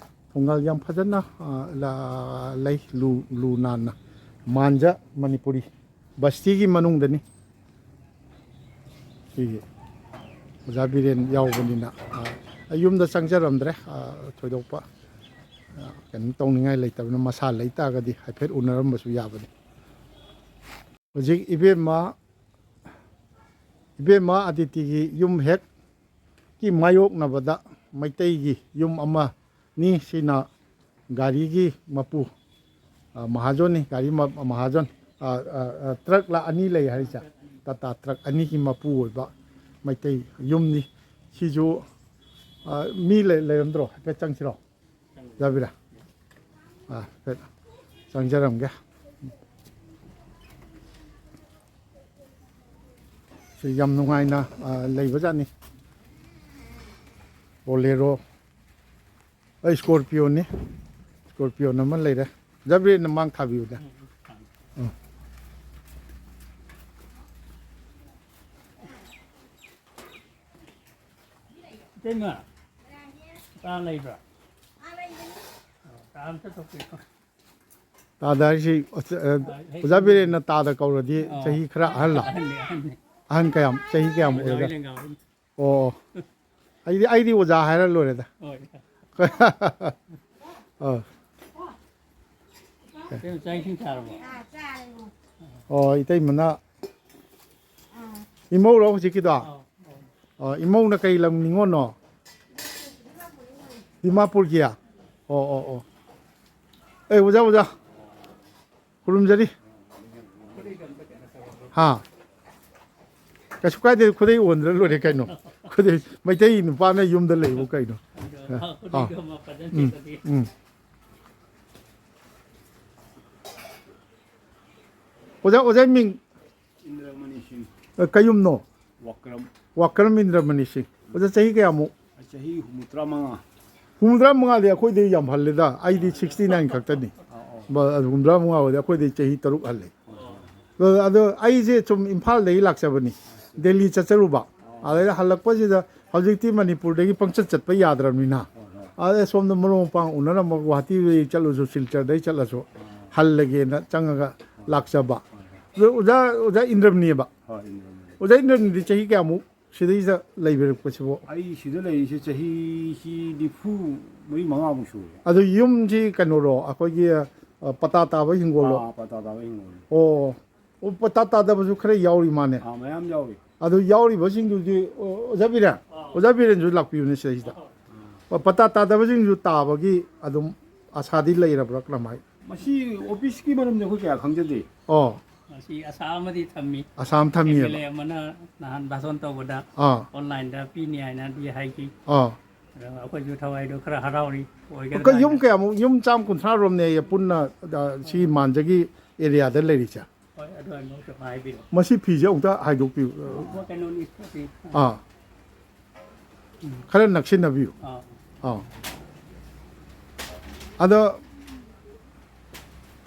ꯊꯣꯡꯒꯥꯜ ꯌꯥꯝ ꯐꯖꯅ, ꯑ, ꯂ-, ꯂꯩ, ꯂꯨ, ꯂꯨ ꯅꯥꯟꯅ꯫ ꯃꯥꯟꯖ ꯃꯅꯤꯄꯨꯔꯤ ꯕꯁꯇꯤꯒꯤ ꯃꯅꯨꯡꯗꯅꯤ꯫ ꯁꯤꯒꯤ ꯑꯣꯖꯥ ꯕꯤꯔꯦꯟ ꯌꯥꯎꯕꯅꯤꯅ, ꯑ, ꯑꯩ ꯌꯨꯝꯗ ꯆꯪꯖꯔꯝꯗ꯭ꯔꯦ, ꯑ, ꯊꯣꯏꯗꯣꯛꯄ꯫ ꯑ, ꯀꯩꯅꯣ ꯇꯧꯅꯤꯡꯉꯥꯏ ꯂꯩꯇꯕꯅ, ꯃꯁꯥ ꯂꯩꯇꯥꯔꯒꯗꯤ ꯍꯥꯏꯐꯦꯠ ꯎꯅꯔꯝꯕꯁꯨ ꯌꯥꯕꯅꯤ꯫ ꯍꯧꯖꯤꯛ ꯏꯕꯦꯝꯃ, ꯏꯕꯦꯝꯃ ꯑꯗꯤꯇꯤꯒꯤ ꯌꯨꯝ ꯍꯦꯛ ꯀꯤ ꯃꯥꯌꯣꯛꯅꯕꯗ ꯃꯩꯇꯩꯒꯤ ꯌꯨꯝ ꯑꯃꯅꯤ꯫ ꯁꯤꯅ ꯒꯥꯔꯤꯒꯤ ꯃꯄꯨ, ꯑ, ꯃꯍꯥꯖꯣꯟꯅꯤ, ꯒꯥꯔꯤ ꯃ-, ꯃꯍꯥꯖꯣꯟ, ꯑ, ꯑ, ꯑ, ꯇ꯭ꯔꯛꯂ ꯑꯅꯤ ꯂꯩ ꯍꯥꯏꯔꯤꯁꯦ, ꯇꯥꯇꯥ ꯇ꯭ꯔꯛ ꯑꯅꯤꯒꯤ ꯃꯄꯨ ꯑꯣꯏꯕ ꯃꯩꯇꯩ ꯌꯨꯝꯅꯤ꯫ ꯁꯤꯁꯨ, ꯑ, ꯃꯤ ꯂꯩ-, ꯂꯩꯔꯝꯗ꯭ꯔꯣ? ꯍꯥꯏꯐꯦꯠ ꯆꯪꯁꯤꯔꯣ? ꯌꯥꯕꯤꯔꯥ? ꯑ, ꯍꯥꯏꯐꯦꯠ ꯆꯪꯖꯔꯝꯒꯦ꯫ ꯁꯤ ꯌꯥꯝ ꯅꯨꯡꯉꯥꯏꯅ, ꯑ, ꯂꯩꯕꯖꯥꯠꯅꯤ꯫ ꯕꯣꯂꯦꯔꯣ, ꯑꯩ ꯁ꯭ꯀꯣꯔꯄꯤꯌꯣꯅꯤ꯫ ꯁ꯭ꯀꯣꯔꯄꯤꯌꯣꯟ ꯑꯃ ꯂꯩꯔꯦ꯫ ꯖꯕ꯭ꯔꯦꯟꯅ ꯃꯥꯡ ꯊꯥꯕꯤꯌꯨꯅꯦ꯫ ꯎꯝ꯫ ꯏꯇꯩꯃ, ꯇꯥ ꯂꯩꯕ꯭ꯔꯥ? ꯑꯣ, ꯇꯥ ꯑꯝꯇ ꯊꯣꯛꯄꯤꯌꯨ꯫ ꯇꯥꯗ ꯍꯥꯏꯁꯤ, ꯑꯣꯖꯥ, ꯑ, ꯑ, ꯑꯣꯖꯥ ꯕꯤꯔꯦꯟꯅ ꯇꯥꯗ ꯀꯧꯔꯗꯤ ꯑꯥ꯫ ꯆꯍꯤ ꯈꯔ ꯑꯍꯜꯂ? ꯑꯍꯟꯅꯤ, ꯑꯍꯟꯅꯤ꯫ ꯑꯍꯟ ꯀꯌꯥꯝ, ꯆꯍꯤ ꯀꯌꯥꯝ ꯂꯦꯡꯒꯥ ꯑꯣꯏꯔꯒ? ꯂꯦꯡꯒꯥ ꯑꯣꯏꯅꯤ꯫ ꯑꯣ꯫ ꯑꯩꯗꯤ, ꯑꯩꯗꯤ ꯑꯣꯖꯥ ꯍꯥꯏꯔ ꯂꯣꯏꯔꯦꯗ꯫ ꯍꯣꯏ꯫ ꯑꯥ꯫ ꯀꯩꯅꯣ, ꯆꯥꯛ ꯏꯁꯤꯡ ꯆꯥꯔꯕꯣ? ꯑꯣ, ꯏꯇꯩꯃꯅ ꯏꯃꯧꯔꯣ ꯍꯧꯖꯤꯛꯀꯤꯗꯣ? ꯑꯥ, ꯑꯥ꯫ ꯑꯣ, ꯏꯃꯧꯅ ꯀꯩ ꯂꯝ ꯅꯤꯉꯣꯜꯅꯣ? ꯗꯤꯃꯥꯄꯨꯔꯒꯤ? ꯑꯣ, ꯑꯣ, ꯑꯣ꯫ ꯑꯦ, ꯑꯣꯖꯥ, ꯑꯣꯖꯥ꯫ ꯈꯨꯔꯨꯝꯖꯔꯤ꯫ ꯍꯥ? ꯀꯩꯁꯨ ꯀꯥꯏꯗꯦ, ꯈꯨꯗꯩ ꯑꯣꯟꯗ꯭ꯔ ꯂꯣꯏꯔꯦ ꯀꯩꯅꯣ꯫ ꯈꯨꯗꯩ, ꯃꯩꯇꯩ ꯅꯨꯄꯥꯅ ꯌꯨꯝꯗ ꯂꯩꯕꯨ ꯀꯩꯅꯣ? ꯑꯥ꯫ ꯎꯝ, ꯎꯝ꯫ ꯑꯣꯖꯥ, ꯑꯣꯖꯥ ꯃꯤꯡ? ꯏꯟꯗ꯭ꯔꯃꯅꯤ ꯁꯤꯡ꯫ ꯑ, ꯀꯩꯌꯨꯝꯅꯣ? ꯋꯥꯀ꯭ꯔꯝ꯫ ꯋꯥꯀ꯭ꯔꯝ ꯏꯟꯗ꯭ꯔꯃꯅꯤ ꯁꯤꯡ꯫ ꯑꯣꯖꯥ, ꯆꯍꯤ ꯀꯌꯥꯃꯨꯛ? ꯑꯩ ꯆꯍꯤ ꯍꯨꯝꯐꯨꯇꯔꯥ ꯃꯉꯥ꯫ ꯍꯨꯝꯐꯨꯇꯔꯥ ꯃꯉꯥꯗꯤ ꯑꯩꯈꯣꯏꯗꯩ ꯌꯥꯝ ꯍꯜꯂꯦꯗ꯫ ꯑꯩꯗꯤ sixty nine ꯈꯛꯇꯅꯤ꯫ ꯑꯥ, ꯑꯥ꯫ ꯕ-, ꯍꯨꯝꯐꯨꯇꯔꯥ ꯃꯉꯥ ꯑꯣꯏꯔꯗꯤ ꯑꯩꯈꯣꯏꯗꯩ ꯆꯍꯤ ꯇꯔꯨꯛ ꯍꯜꯂꯦ꯫ ꯑꯥ꯫ ꯑꯗꯣ, ꯑꯗꯣ ꯑꯩꯁꯦ ꯁꯨꯝ ꯏꯝꯐꯥꯜꯗꯒꯤ ꯂꯥꯛꯆꯕꯅꯤ꯫ ꯗꯦꯜꯂꯤ ꯆꯠꯆꯔꯨꯕ꯫ ꯑꯥ꯫ ꯑꯗꯩꯗ ꯍꯜꯂꯛꯄꯁꯤꯗ ꯍꯧꯖꯤꯛꯇꯤ ꯃꯅꯤꯄꯨꯔꯗꯒꯤ ꯄꯪꯆꯠ ꯆꯠꯄ ꯌꯥꯗ꯭ꯔꯕꯅꯤꯅ꯫ ꯍꯣꯏ, ꯍꯣꯏ꯫ ꯑꯗꯩ ꯁꯣꯝꯗ ꯃꯔꯨꯞ ꯃꯄꯥꯡ ꯎꯅꯔꯝꯕ ꯒꯨꯍꯥꯇꯤꯗꯒꯤ ꯆꯠꯂꯁꯨ, ꯁꯤꯜꯆꯔꯗꯒꯤ ꯆꯠꯂꯁꯨ ꯑꯥ꯫ ꯍꯜꯂꯒꯦꯅ ꯆꯪꯉꯒ ꯂꯥꯛꯆꯕ꯫ ꯍꯣꯏ, ꯍꯣꯏ꯫ ꯑꯗꯣ ꯑꯣꯖꯥ, ꯑꯣꯖꯥ ꯏꯟꯗ꯭ꯔꯝꯅꯤꯑꯕ꯫ ꯍꯣꯏ, ꯏꯟꯗ꯭ꯔꯝꯅꯤ꯫ ꯑꯣꯖꯥ ꯏꯟꯗ꯭ꯔꯝꯅꯤꯗꯤ ꯆꯍꯤ ꯀꯌꯥꯃꯨꯛ ꯁꯤꯗꯩꯗ ꯂꯩꯕꯤꯔꯛꯄꯁꯤꯕꯨ? ꯑꯩ ꯁꯤꯗ ꯂꯩꯔꯤꯁꯦ ꯆꯍꯤꯁꯤ ꯅꯤꯐꯨ ꯃꯔꯤ ꯃꯉꯥꯃꯨꯛ ꯁꯨꯔꯦ꯫ ꯑꯗꯨ ꯌꯨꯝꯁꯤ ꯀꯩꯅꯣꯔꯣ, ꯑꯩꯈꯣꯏꯒꯤ, ꯑ, ꯄꯇꯥ ꯇꯥꯕ ꯍꯤꯡꯒꯣꯜꯂꯣ? ꯑꯥ, ꯄꯇꯥ ꯇꯥꯕ ꯍꯤꯡꯒꯣꯜꯅꯤ꯫ ꯑꯣ, ꯑꯣ, ꯄꯇꯥ ꯇꯥꯗꯕꯁꯨ ꯈꯔ ꯌꯥꯎꯔꯤ ꯃꯥꯅꯦ꯫ ꯑꯥ, ꯃꯌꯥꯝ ꯌꯥꯎꯔꯤ꯫ ꯑꯗꯨ ꯌꯥꯎꯔꯤꯕꯁꯤꯡꯗꯨꯗꯤ, ꯑꯣ, ꯑꯣꯖꯥ ꯕꯤꯔꯦꯟ, ꯑꯣꯖꯥ ꯕꯤꯔꯦꯟꯁꯨ ꯂꯥꯛꯄꯤꯌꯨꯅꯦ ꯁꯤꯗꯩꯁꯤꯗ꯫ ꯑ, ꯄꯇꯥ ꯇꯥꯗꯕꯁꯤꯡꯁꯨ ꯇꯥꯕꯒꯤ ꯑꯗꯨꯝ ꯑꯁꯥꯗꯤ ꯂꯩꯔꯕ꯭ꯔꯥ ꯀꯔꯝꯍꯥꯏ? ꯃꯁꯤ ꯑꯣꯐꯤꯁꯀꯤ ꯃꯔꯝꯗꯤ ꯑꯩꯈꯣꯏ ꯀꯌꯥ ꯈꯪꯖꯗꯦ꯫ ꯑꯣ꯫ ꯃꯁꯤ ꯑꯁꯥ ꯑꯃꯗꯤ ꯊꯝꯃꯤ꯫ ꯑꯁꯥ ꯑꯃ ꯊꯝꯃꯤꯑꯕ꯫ ꯑꯦꯝ ꯑꯦꯜ ꯑꯦ ꯑꯃꯅ ꯅꯍꯥꯟ ꯚꯥꯁꯣꯟ ꯇꯧꯕꯗ ꯑꯥ꯫ ꯑꯣꯟꯂꯥꯏꯟꯗ ꯄꯤꯅꯤ ꯍꯥꯏꯅꯗꯤ ꯍꯥꯏꯈꯤ꯫ ꯑꯥ꯫ ꯑꯗꯣ ꯑꯩꯈꯣꯏꯁꯨ ꯊꯋꯥꯏꯗꯣ ꯈꯔ ꯍꯔꯥꯎꯔꯤ꯫ ꯑꯣꯏꯒꯗ꯭ꯔꯥ ꯀ-, ꯌꯨꯝ ꯍꯥꯏꯅ꯫ ꯀꯌꯥꯃꯨꯛ, ꯌꯨꯝ ꯆꯥꯝ ꯀꯨꯟꯊ꯭ꯔꯥ ꯔꯣꯝꯅꯦꯌꯦ ꯄꯨꯟꯅ, ꯑ, ꯁꯤ ꯃꯥꯟꯖꯒꯤ ꯑꯦꯔꯤꯌꯥꯗ ꯂꯩꯔꯤꯁꯦ? ꯍꯣꯏ, ꯑꯗꯨ ꯑꯃꯨꯛꯇ ꯍꯥꯏꯕꯤꯔꯣ꯫ ꯃꯁꯤ ꯐꯤꯁꯦ ꯑꯃꯨꯛꯇ ꯍꯥꯏꯗꯣꯛꯄꯤꯌꯨ꯫ ꯑ, ꯀꯩꯅꯣꯅꯤ, ꯁꯤ꯫ ꯑꯥ꯫ ꯎꯝ꯫ ꯈꯔ ꯅꯛꯁꯤꯟꯅꯕꯤꯌꯨ꯫ ꯑꯥ꯫ ꯑꯥ꯫ ꯑꯗꯣ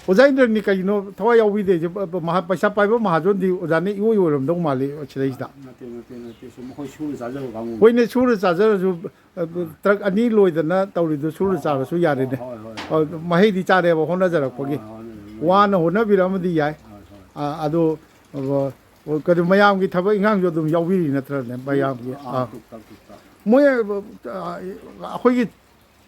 ꯑꯣꯖꯥ ꯏꯟꯗ꯭ꯔꯅꯤ ꯀꯩꯒꯤꯅꯣ ꯊꯋꯥꯏ ꯌꯥꯎꯕꯤꯗꯦꯁꯦ? ꯄ-, ꯄ-, ꯃꯍꯥ-, ꯄꯩꯁꯥ ꯄꯥꯏꯕ ꯃꯍꯥꯖꯣꯟꯗꯤ ꯑꯣꯖꯥꯅ ꯏꯑꯣꯏ ꯑꯣꯏꯔꯝꯗꯧ ꯃꯥꯜꯂꯤ ꯁꯤꯗꯩꯁꯤꯗ꯫ ꯅꯠꯇꯦ, ꯅꯠꯇꯦ, ꯅꯠꯇꯦ꯫ ꯁꯨꯝ ꯑꯩꯈꯣꯏ ꯁꯨꯔ ꯆꯥꯖꯕ ꯀꯥꯡꯕꯨ꯫ ꯍꯣꯏꯅꯦ, ꯁꯨꯔ ꯆꯥꯖꯔꯁꯨ, ꯑ, ꯇ꯭ꯔꯛ ꯑꯅꯤ ꯂꯣꯏꯗꯅ ꯇꯧꯔꯤꯗꯣ ꯁꯨꯔ ꯆꯥꯔꯁꯨ ꯌꯥꯔꯦꯅꯦ꯫ ꯍꯣꯏ, ꯍꯣꯏ, ꯍꯣꯏ꯫ ꯑ, ꯃꯍꯩꯗꯤ ꯆꯥꯔꯦꯕ ꯍꯣꯠꯅꯖꯔꯛꯄꯒꯤ꯫ ꯍꯣꯏ, ꯍꯣꯏ, ꯍꯣꯏ꯫ ꯋꯥꯅ ꯍꯣꯠꯅꯕꯤꯔꯛꯑꯃꯗꯤ ꯌꯥꯏ꯫ ꯍꯣꯏ, ꯍꯣꯏ꯫ ꯑ, ꯑꯗꯣ, ꯑ, ꯑ, ꯀꯩꯅꯣ, ꯃꯌꯥꯝꯒꯤ ꯊꯕꯛ ꯏꯪꯈꯥꯡꯁꯨ ꯑꯗꯨꯝ ꯌꯥꯎꯕꯤꯔꯤ ꯅꯠꯇ꯭ꯔꯅꯦ ꯃꯌꯥꯝꯒꯤ? ꯑꯥ, ꯑꯥ꯫ ꯇꯨꯞ ꯇꯥꯞ, ꯇꯨꯞ ꯇꯥꯞ꯫ ꯃꯣꯏ, ꯑ, ꯑꯩꯈꯣꯏꯒꯤ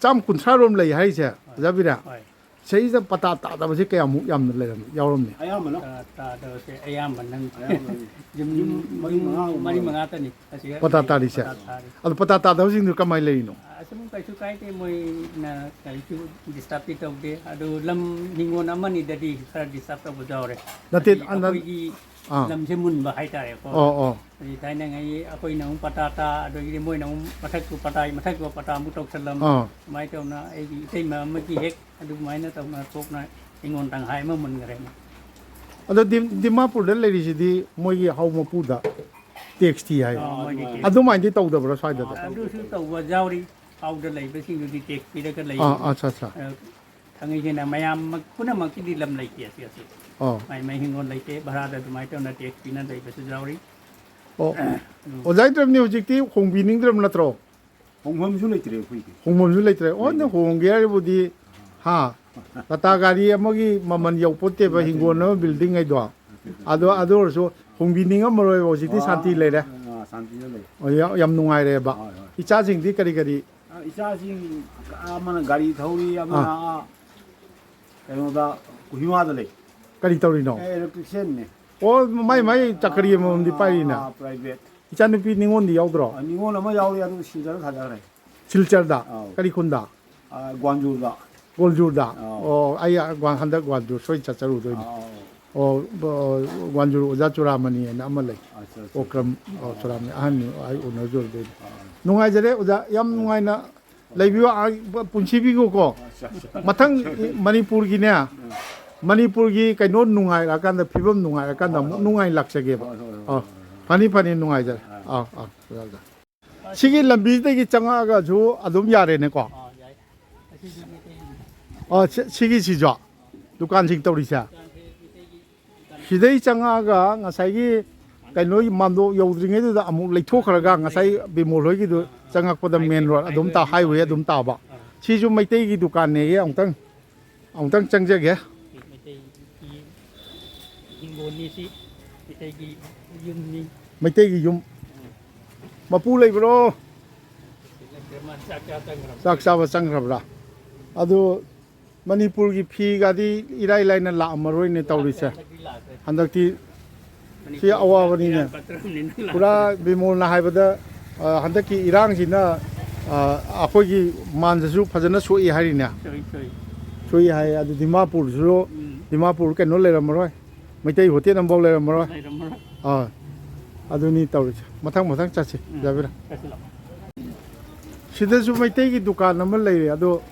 ꯆꯥꯝ ꯀꯨꯟꯊ꯭ꯔꯥ ꯔꯣꯝ ꯂꯩ ꯍꯥꯏꯔꯤꯁꯦ, ꯍꯣꯏ꯫ ꯑꯣꯖꯥ ꯕꯤꯔꯥ? ꯍꯣꯏ꯫ ꯁꯤꯗꯩꯁꯤꯗ ꯄꯇꯥ ꯇꯥꯗꯕꯁꯦ ꯀꯌꯥꯃꯨꯛ ꯌꯥꯝꯅ ꯂꯩꯔꯝ-, ꯌꯥꯎꯔꯝꯅꯤ? ꯑꯌꯥꯝꯕꯅ꯫ ꯄꯇꯥ ꯇꯥꯗꯕꯁꯦ ꯑꯌꯥꯝꯕꯅ ꯑꯌꯥꯝꯕꯅ꯫ ꯌꯨꯝ, ꯌꯨꯝ ꯌꯨꯝ ꯃꯔꯤ ꯃꯉꯥ ꯃꯔꯤ ꯃꯉꯥ ꯇꯅꯤ ꯑꯁꯤꯗ ꯄꯇꯥ ꯂꯩ-, ꯇꯥꯔꯤꯁꯦ? ꯄꯇꯥ ꯇꯥꯔꯤ꯫ ꯑꯗꯣ ꯄꯇꯥ ꯇꯥꯗꯕꯁꯤꯡꯗꯨ ꯀꯃꯥꯏꯅ ꯂꯩꯔꯤꯅꯣ? ꯑꯁꯨꯝ ꯀꯩꯁꯨ ꯀꯥꯏꯗꯦ, ꯃꯣꯏꯅ ꯀꯔꯤꯁꯨ ꯗꯤꯁꯇꯔꯕꯇꯤ ꯇꯧꯗꯦ꯫ ꯑꯗꯨ ꯂꯝ ꯍꯤꯡꯒꯣꯜ ꯑꯃꯅꯤꯗꯗꯤ ꯈꯔ ꯗꯤꯁꯇꯔꯕ ꯇꯧꯕꯁꯨ ꯌꯥꯎꯔꯦ꯫ ꯅꯠꯇꯦ, ꯍꯥꯏꯗꯤ ꯑ, ꯅ-, ꯑꯩꯈꯣꯏꯒꯤ ꯑꯥ꯫ ꯂꯝꯁꯦ ꯃꯨꯟꯕ ꯍꯥꯏꯇꯥꯔꯦꯀꯣ꯫ ꯑꯣ, ꯑꯣ꯫ ꯑꯗꯨ ꯊꯥꯏꯅꯉꯩ ꯑꯩꯈꯣꯏꯅ ꯑꯃꯨꯛ ꯄꯇꯥ ꯇꯥ, ꯑꯗꯒꯤꯗꯤ ꯃꯣꯏꯅ ꯑꯃꯨꯛ ꯃꯊꯛꯇꯨ ꯄꯇꯥ, ꯃꯊꯛꯇꯨ ꯄꯇꯥ ꯑꯃꯨꯛ ꯇꯧꯁꯜꯂꯝ꯫ ꯑꯥ꯫ ꯑꯗꯨꯃꯥꯏꯅ ꯇꯧꯅ ꯑꯩꯒꯤ ꯏꯇꯩꯃ ꯑꯃꯒꯤ ꯍꯦꯛ ꯑꯗꯨꯃꯥꯏꯅ ꯇꯧꯅ ꯊꯣꯛꯅ ꯍꯤꯡꯒꯣꯜ ꯇꯪꯈꯥꯏ ꯑꯃ ꯃꯨꯟꯈ꯭ꯔꯦ꯫ ꯑꯗꯣ ꯗꯤꯝ-, ꯗꯤꯃꯥꯄꯨꯔꯗ ꯂꯩꯔꯤꯁꯤꯗꯤ ꯃꯣꯏꯒꯤ ꯍꯥꯎ ꯃꯄꯨꯗ ꯇꯦꯛꯁ ꯊꯤ ꯍꯥꯏ꯫ ꯑꯥ, ꯃꯣꯏꯒꯤ ꯇꯦꯛꯁ꯫ ꯑꯗꯨꯃꯥꯏꯅꯗꯤ ꯇꯧꯗꯕ꯭ꯔꯥ ꯁ꯭ꯋꯥꯏꯗꯗꯤ? ꯑꯗꯨꯁꯨ ꯇꯧꯕ ꯌꯥꯎꯔꯤ꯫ ꯍꯥꯎꯗ ꯂꯩꯕꯁꯤꯡꯗꯨꯗꯤ ꯇꯦꯛꯁ ꯄꯤꯔꯒ ꯂꯩ꯫ ꯑꯥ, ꯑꯠꯆꯥ, ꯑꯠꯆꯥ꯫ ꯑ, ꯈꯪꯉꯤꯁꯤꯅ ꯃꯌꯥꯝꯃꯛ ꯄꯨꯝꯅꯃꯛꯀꯤꯗꯤ ꯂꯝ ꯂꯩꯇꯦ ꯑꯁꯤ, ꯑꯁꯤ꯫ ꯑꯥ꯫ ꯃꯥꯏ, ꯃꯥꯏ ꯍꯤꯡꯒꯣꯜ ꯂꯩꯇꯦ, ꯚꯔꯥꯗ ꯑꯗꯨꯃꯥꯏꯅ ꯇꯧꯅ ꯇꯦꯛꯁ ꯄꯤꯅ ꯂꯩꯕꯁꯨ ꯌꯥꯎꯔꯤ꯫ ꯑꯣ꯫ ꯎꯝ꯫ ꯑꯣꯖꯥ ꯏꯟꯗ꯭ꯔꯝꯅꯤ ꯍꯧꯖꯤꯛꯇꯤ ꯍꯣꯡꯕꯤꯅꯤꯡꯗ꯭ꯔꯕ ꯅꯠꯇ꯭ꯔꯣ? ꯍꯣꯡꯐꯝꯁꯨ ꯂꯩꯇ꯭ꯔꯦ ꯑꯩꯈꯣꯏꯗꯤ꯫ ꯍꯣꯡꯐꯝꯁꯨ ꯂꯩꯇ꯭ꯔꯦ꯫ ꯑꯣ, ꯂꯩꯇ꯭ꯔꯦ꯫ ꯅ ꯍꯣꯡꯒꯦ ꯍꯥꯏꯔꯕꯨꯗꯤ, ꯍꯥ? ꯇꯥꯇꯥ ꯒꯥꯔꯤ ꯑꯃꯒꯤ ꯃꯃꯜ ꯌꯧꯄꯣꯠꯇꯦꯕ, ꯅꯠꯇꯦ, ꯍꯤꯡꯒꯣꯜ ꯅꯠꯇꯦ꯫ ꯑꯃ, ꯕꯤꯜꯗꯤꯡ ꯍꯥꯏꯗꯣ꯫ ꯅꯠꯇꯦ, ꯅꯠꯇꯦ꯫ ꯑꯗꯣ, ꯑꯗꯨ ꯑꯣꯏꯔꯁꯨ ꯍꯣꯡꯕꯤꯅꯤꯡꯉꯝꯃꯔꯣꯏꯕ, ꯍꯧꯖꯤꯛꯇꯤ ꯑꯥ, ꯁꯥꯟꯇꯤ ꯂꯩꯔꯦ꯫ ꯑꯥ, ꯁꯥꯟꯇꯤꯗ ꯂꯩ꯫ ꯑꯣ, ꯌꯥ-, ꯌꯥꯝ ꯅꯨꯡꯉꯥꯏꯔꯦꯕ꯫ ꯍꯣꯏ, ꯍꯣꯏ꯫ ꯏꯆꯥꯁꯤꯡꯗꯤ ꯀꯔꯤ ꯀꯔꯤ ꯑ, ꯏꯆꯥꯁꯤꯡ ꯑꯃꯅ ꯒꯥꯔꯤ ꯊꯧꯔꯤ, ꯑꯃꯅ ꯑꯥ, ꯀꯩꯅꯣꯗ, ꯀꯣꯍꯤꯃꯥꯗ ꯂꯩ꯫ ꯀꯔꯤ ꯇꯧꯔꯤꯅꯣ? ꯑꯦ, electricianꯅꯦ꯫ ꯑꯣ, ꯃꯥꯏ ꯃꯥꯏ ꯆꯀꯔꯤ ꯑꯃꯃꯝꯗꯤ ꯄꯥꯏꯔꯤꯅ? ꯑꯥ, private꯫ ꯏꯆꯥꯅꯨꯄꯤ ꯅꯤꯉꯣꯜꯗꯤ ꯌꯥꯎꯗ꯭ꯔꯣ? ꯑ, ꯅꯤꯉꯣꯜ ꯑꯃ ꯌꯥꯎꯔꯤ, ꯑꯗꯨ ꯁꯤꯜꯆꯔꯗ ꯊꯥꯗꯈ꯭ꯔꯦ꯫ ꯁꯤꯜꯆꯔꯗ? ꯑꯥꯎ꯫ ꯀꯔꯤ ꯈꯨꯟꯗ? ꯑ, ꯒ꯭ꯋꯥꯟꯖꯨꯔꯗ꯫ ꯒꯣꯜꯖꯨꯔꯗ? ꯑꯥꯎ꯫ ꯑꯣ, ꯑꯩ ꯒ꯭ꯋꯥꯟ-, ꯍꯟꯗꯛ ꯒ꯭ꯋꯥꯟꯖꯨꯔ ꯁꯣꯏ ꯆꯠꯆꯔꯨꯗꯣꯏꯅꯤ꯫ ꯑꯥꯎ꯫ ꯑꯣ, ꯕ-, ꯒ꯭ꯋꯥꯟꯖꯨꯔ ꯑꯣꯖꯥ ꯆꯨꯔꯥꯃꯅꯤ ꯍꯥꯏꯅ ꯑꯃ ꯂꯩ꯫ ꯑꯠꯆꯥ, ꯑꯠꯆꯥ, ꯑꯣꯀ꯭ꯔꯝ, ꯑꯠꯆꯥ꯫ ꯑꯣ, ꯆꯨꯔꯥꯃꯅꯤ ꯑꯍꯟꯅꯤ, ꯑꯩ ꯎꯅꯖꯔꯨꯗꯣꯏꯅꯤ꯫ ꯑꯥ꯫ ꯅꯨꯡꯉꯥꯏꯖꯔꯦ ꯑꯣꯖꯥ, ꯌꯥꯝ ꯑꯥ꯫ ꯅꯨꯡꯉꯥꯏꯅ ꯂꯩꯕꯤꯌꯨ, ꯑꯥ, ꯄꯨꯟꯁꯤꯕꯤꯒꯣꯀꯣ꯫ ꯑꯠꯆꯥ, ꯑꯠꯆꯥ꯫ ꯃꯊꯪ ꯃꯅꯤꯄꯨꯔꯒꯤꯅꯦ, ꯎꯝ꯫ ꯃꯅꯤꯄꯨꯔꯒꯤ ꯀꯩꯅꯣ ꯅꯨꯡꯉꯥꯏꯔꯀꯥꯟꯗ, ꯐꯤꯕꯝ ꯅꯨꯡꯉꯥꯏꯔꯀꯥꯟꯗ ꯍꯣꯏ, ꯑꯃꯨꯛ ꯍꯣꯏ꯫ ꯅꯨꯡꯉꯥꯏ ꯂꯥꯛꯆꯒꯦꯕ꯫ ꯍꯣꯏ, ꯍꯣꯏ, ꯍꯣꯏ, ꯑꯥ, ꯍꯣꯏ, ꯍꯣꯏ꯫ ꯐꯅꯤ, ꯐꯅꯤ, ꯅꯨꯡꯉꯥꯏꯖꯔꯦ꯫ ꯑꯥ꯫ ꯑꯥ, ꯑꯥ, ꯑꯣꯖꯥ, ꯑꯣꯖꯥ꯫ ꯁꯤꯒꯤ ꯂꯝꯕꯤꯗꯒꯤ ꯆꯪꯉꯛꯑꯒꯁꯨ ꯑꯗꯨꯝ ꯌꯥꯔꯦꯅꯦꯀꯣ? ꯑꯥ, ꯌꯥꯏ꯫ ꯑꯁꯤꯁꯨ ꯃꯩꯇꯩꯒꯤ꯫ ꯑꯥ, ꯁꯤ-, ꯁꯤꯒꯤꯁꯤꯁꯨ ꯗꯨꯀꯥꯟꯁꯤꯡ ꯇꯧꯔꯤꯁꯦ? ꯗꯨꯀꯥꯟꯁꯦ ꯃꯩꯇꯩꯒꯤ ꯗꯨꯀꯥꯟ꯫ ꯁꯤꯗꯩ ꯆꯪꯉꯛꯑꯒ ꯉꯁꯥꯏꯒꯤ ꯀꯩꯅꯣꯒꯤ ꯃꯥꯟꯗꯣꯞ ꯌꯧꯗ꯭ꯔꯤꯉꯩꯗꯨꯗ ꯑꯃꯨꯛ ꯂꯩꯊꯣꯛꯈ꯭ꯔꯒ ꯉꯁꯥꯏ ꯕꯤꯃꯣꯜ ꯍꯣꯏꯒꯤꯗꯨ ꯆꯪꯉꯛꯄꯗ main road ꯑꯗꯨꯝ ꯇꯥ-, highway ꯑꯗꯨꯝ ꯇꯥꯕ꯫ ꯑꯥ꯫ ꯁꯤꯁꯨ ꯃꯩꯇꯩꯒꯤ ꯗꯨꯀꯥꯟꯅꯦꯌꯦ, ꯑꯃꯨꯛꯇꯪ, ꯑꯃꯨꯛꯇꯪ ꯆꯪꯖꯒꯦ꯫ ꯃꯩꯇꯩꯒꯤ ꯍꯤꯡꯒꯣꯜꯅꯤ ꯁꯤ, ꯃꯩꯇꯩꯒꯤ ꯌꯨꯝꯅꯤ꯫ ꯃꯩꯇꯩꯒꯤ ꯌꯨꯝ꯫ ꯎꯝ꯫ ꯃꯄꯨ ꯂꯩꯕ꯭ꯔꯣ? ꯂꯩꯇ꯭ꯔꯦ, ꯃꯥ ꯆꯥꯛ ꯆꯥ ꯆꯪꯈ꯭ꯔꯕ꯫ ꯆꯥꯛ ꯆꯥꯕ ꯆꯪꯈ꯭ꯔꯕ꯭ꯔꯥ? ꯑꯗꯨ ꯃꯅꯤꯄꯨꯔꯒꯤ ꯐꯤꯒꯗꯤ ꯏꯔꯥꯏ ꯂꯥꯏꯅ ꯂꯥꯛꯑꯝꯃꯔꯣꯏꯅꯦ ꯇꯧꯔꯤꯁꯦ꯫ ꯍꯟꯗꯛꯇꯤ ꯍꯟꯗꯛꯇꯤ ꯁꯤ ꯃꯅꯤꯄꯨꯔꯒꯤ ꯑꯋꯥꯕꯅꯤꯅꯦ꯫ ꯏꯔꯥꯡ ꯄꯠꯇ꯭ꯔꯕꯅꯤꯅ ꯂꯥꯛꯇ꯭ꯔꯦ꯫ ꯄꯨꯔꯥ ꯕꯤꯃꯣꯜꯅ ꯍꯥꯏꯕꯗ, ꯑ, ꯍꯟꯗꯛꯀꯤ ꯏꯔꯥꯡꯁꯤꯅ, ꯑ, ꯑꯩꯈꯣꯏꯒꯤ ꯃꯥꯟꯗꯁꯨ ꯐꯖꯅ ꯁꯣꯛꯏ ꯍꯥꯏꯔꯤꯅꯦ꯫ ꯁꯣꯛꯏ, ꯁꯣꯛꯏ꯫ ꯁꯣꯛꯏ ꯍꯥꯏ꯫ ꯑꯗꯨ ꯗꯤꯃꯥꯄꯨꯔꯁꯨ, ꯎꯝ꯫ ꯗꯤꯃꯥꯄꯨꯔ ꯀꯩꯅꯣ ꯂꯩꯔꯝꯃꯔꯣꯏ, ꯃꯩꯇꯩ ꯍꯣꯇꯦꯜ ꯑꯃꯐꯥꯎ ꯂꯩꯔꯝꯃꯔꯣꯏ꯫ ꯂꯩꯔꯝꯃꯔꯣꯏ꯫ ꯑꯥ, ꯑꯗꯨꯅꯤ ꯇꯧꯔꯤꯁꯦ꯫ ꯃꯊꯪ ꯃꯊꯪ ꯆꯠꯁꯤ, ꯎꯝ꯫ ꯌꯥꯕꯤꯔꯣ꯫ ꯆꯠꯁꯤ ꯂꯥꯛꯑꯣ꯫ ꯁꯤꯗꯁꯨ ꯃꯩꯇꯩꯒꯤ ꯗꯨꯀꯥꯟ ꯑꯃ ꯂꯩꯔꯦ, ꯑꯗꯣ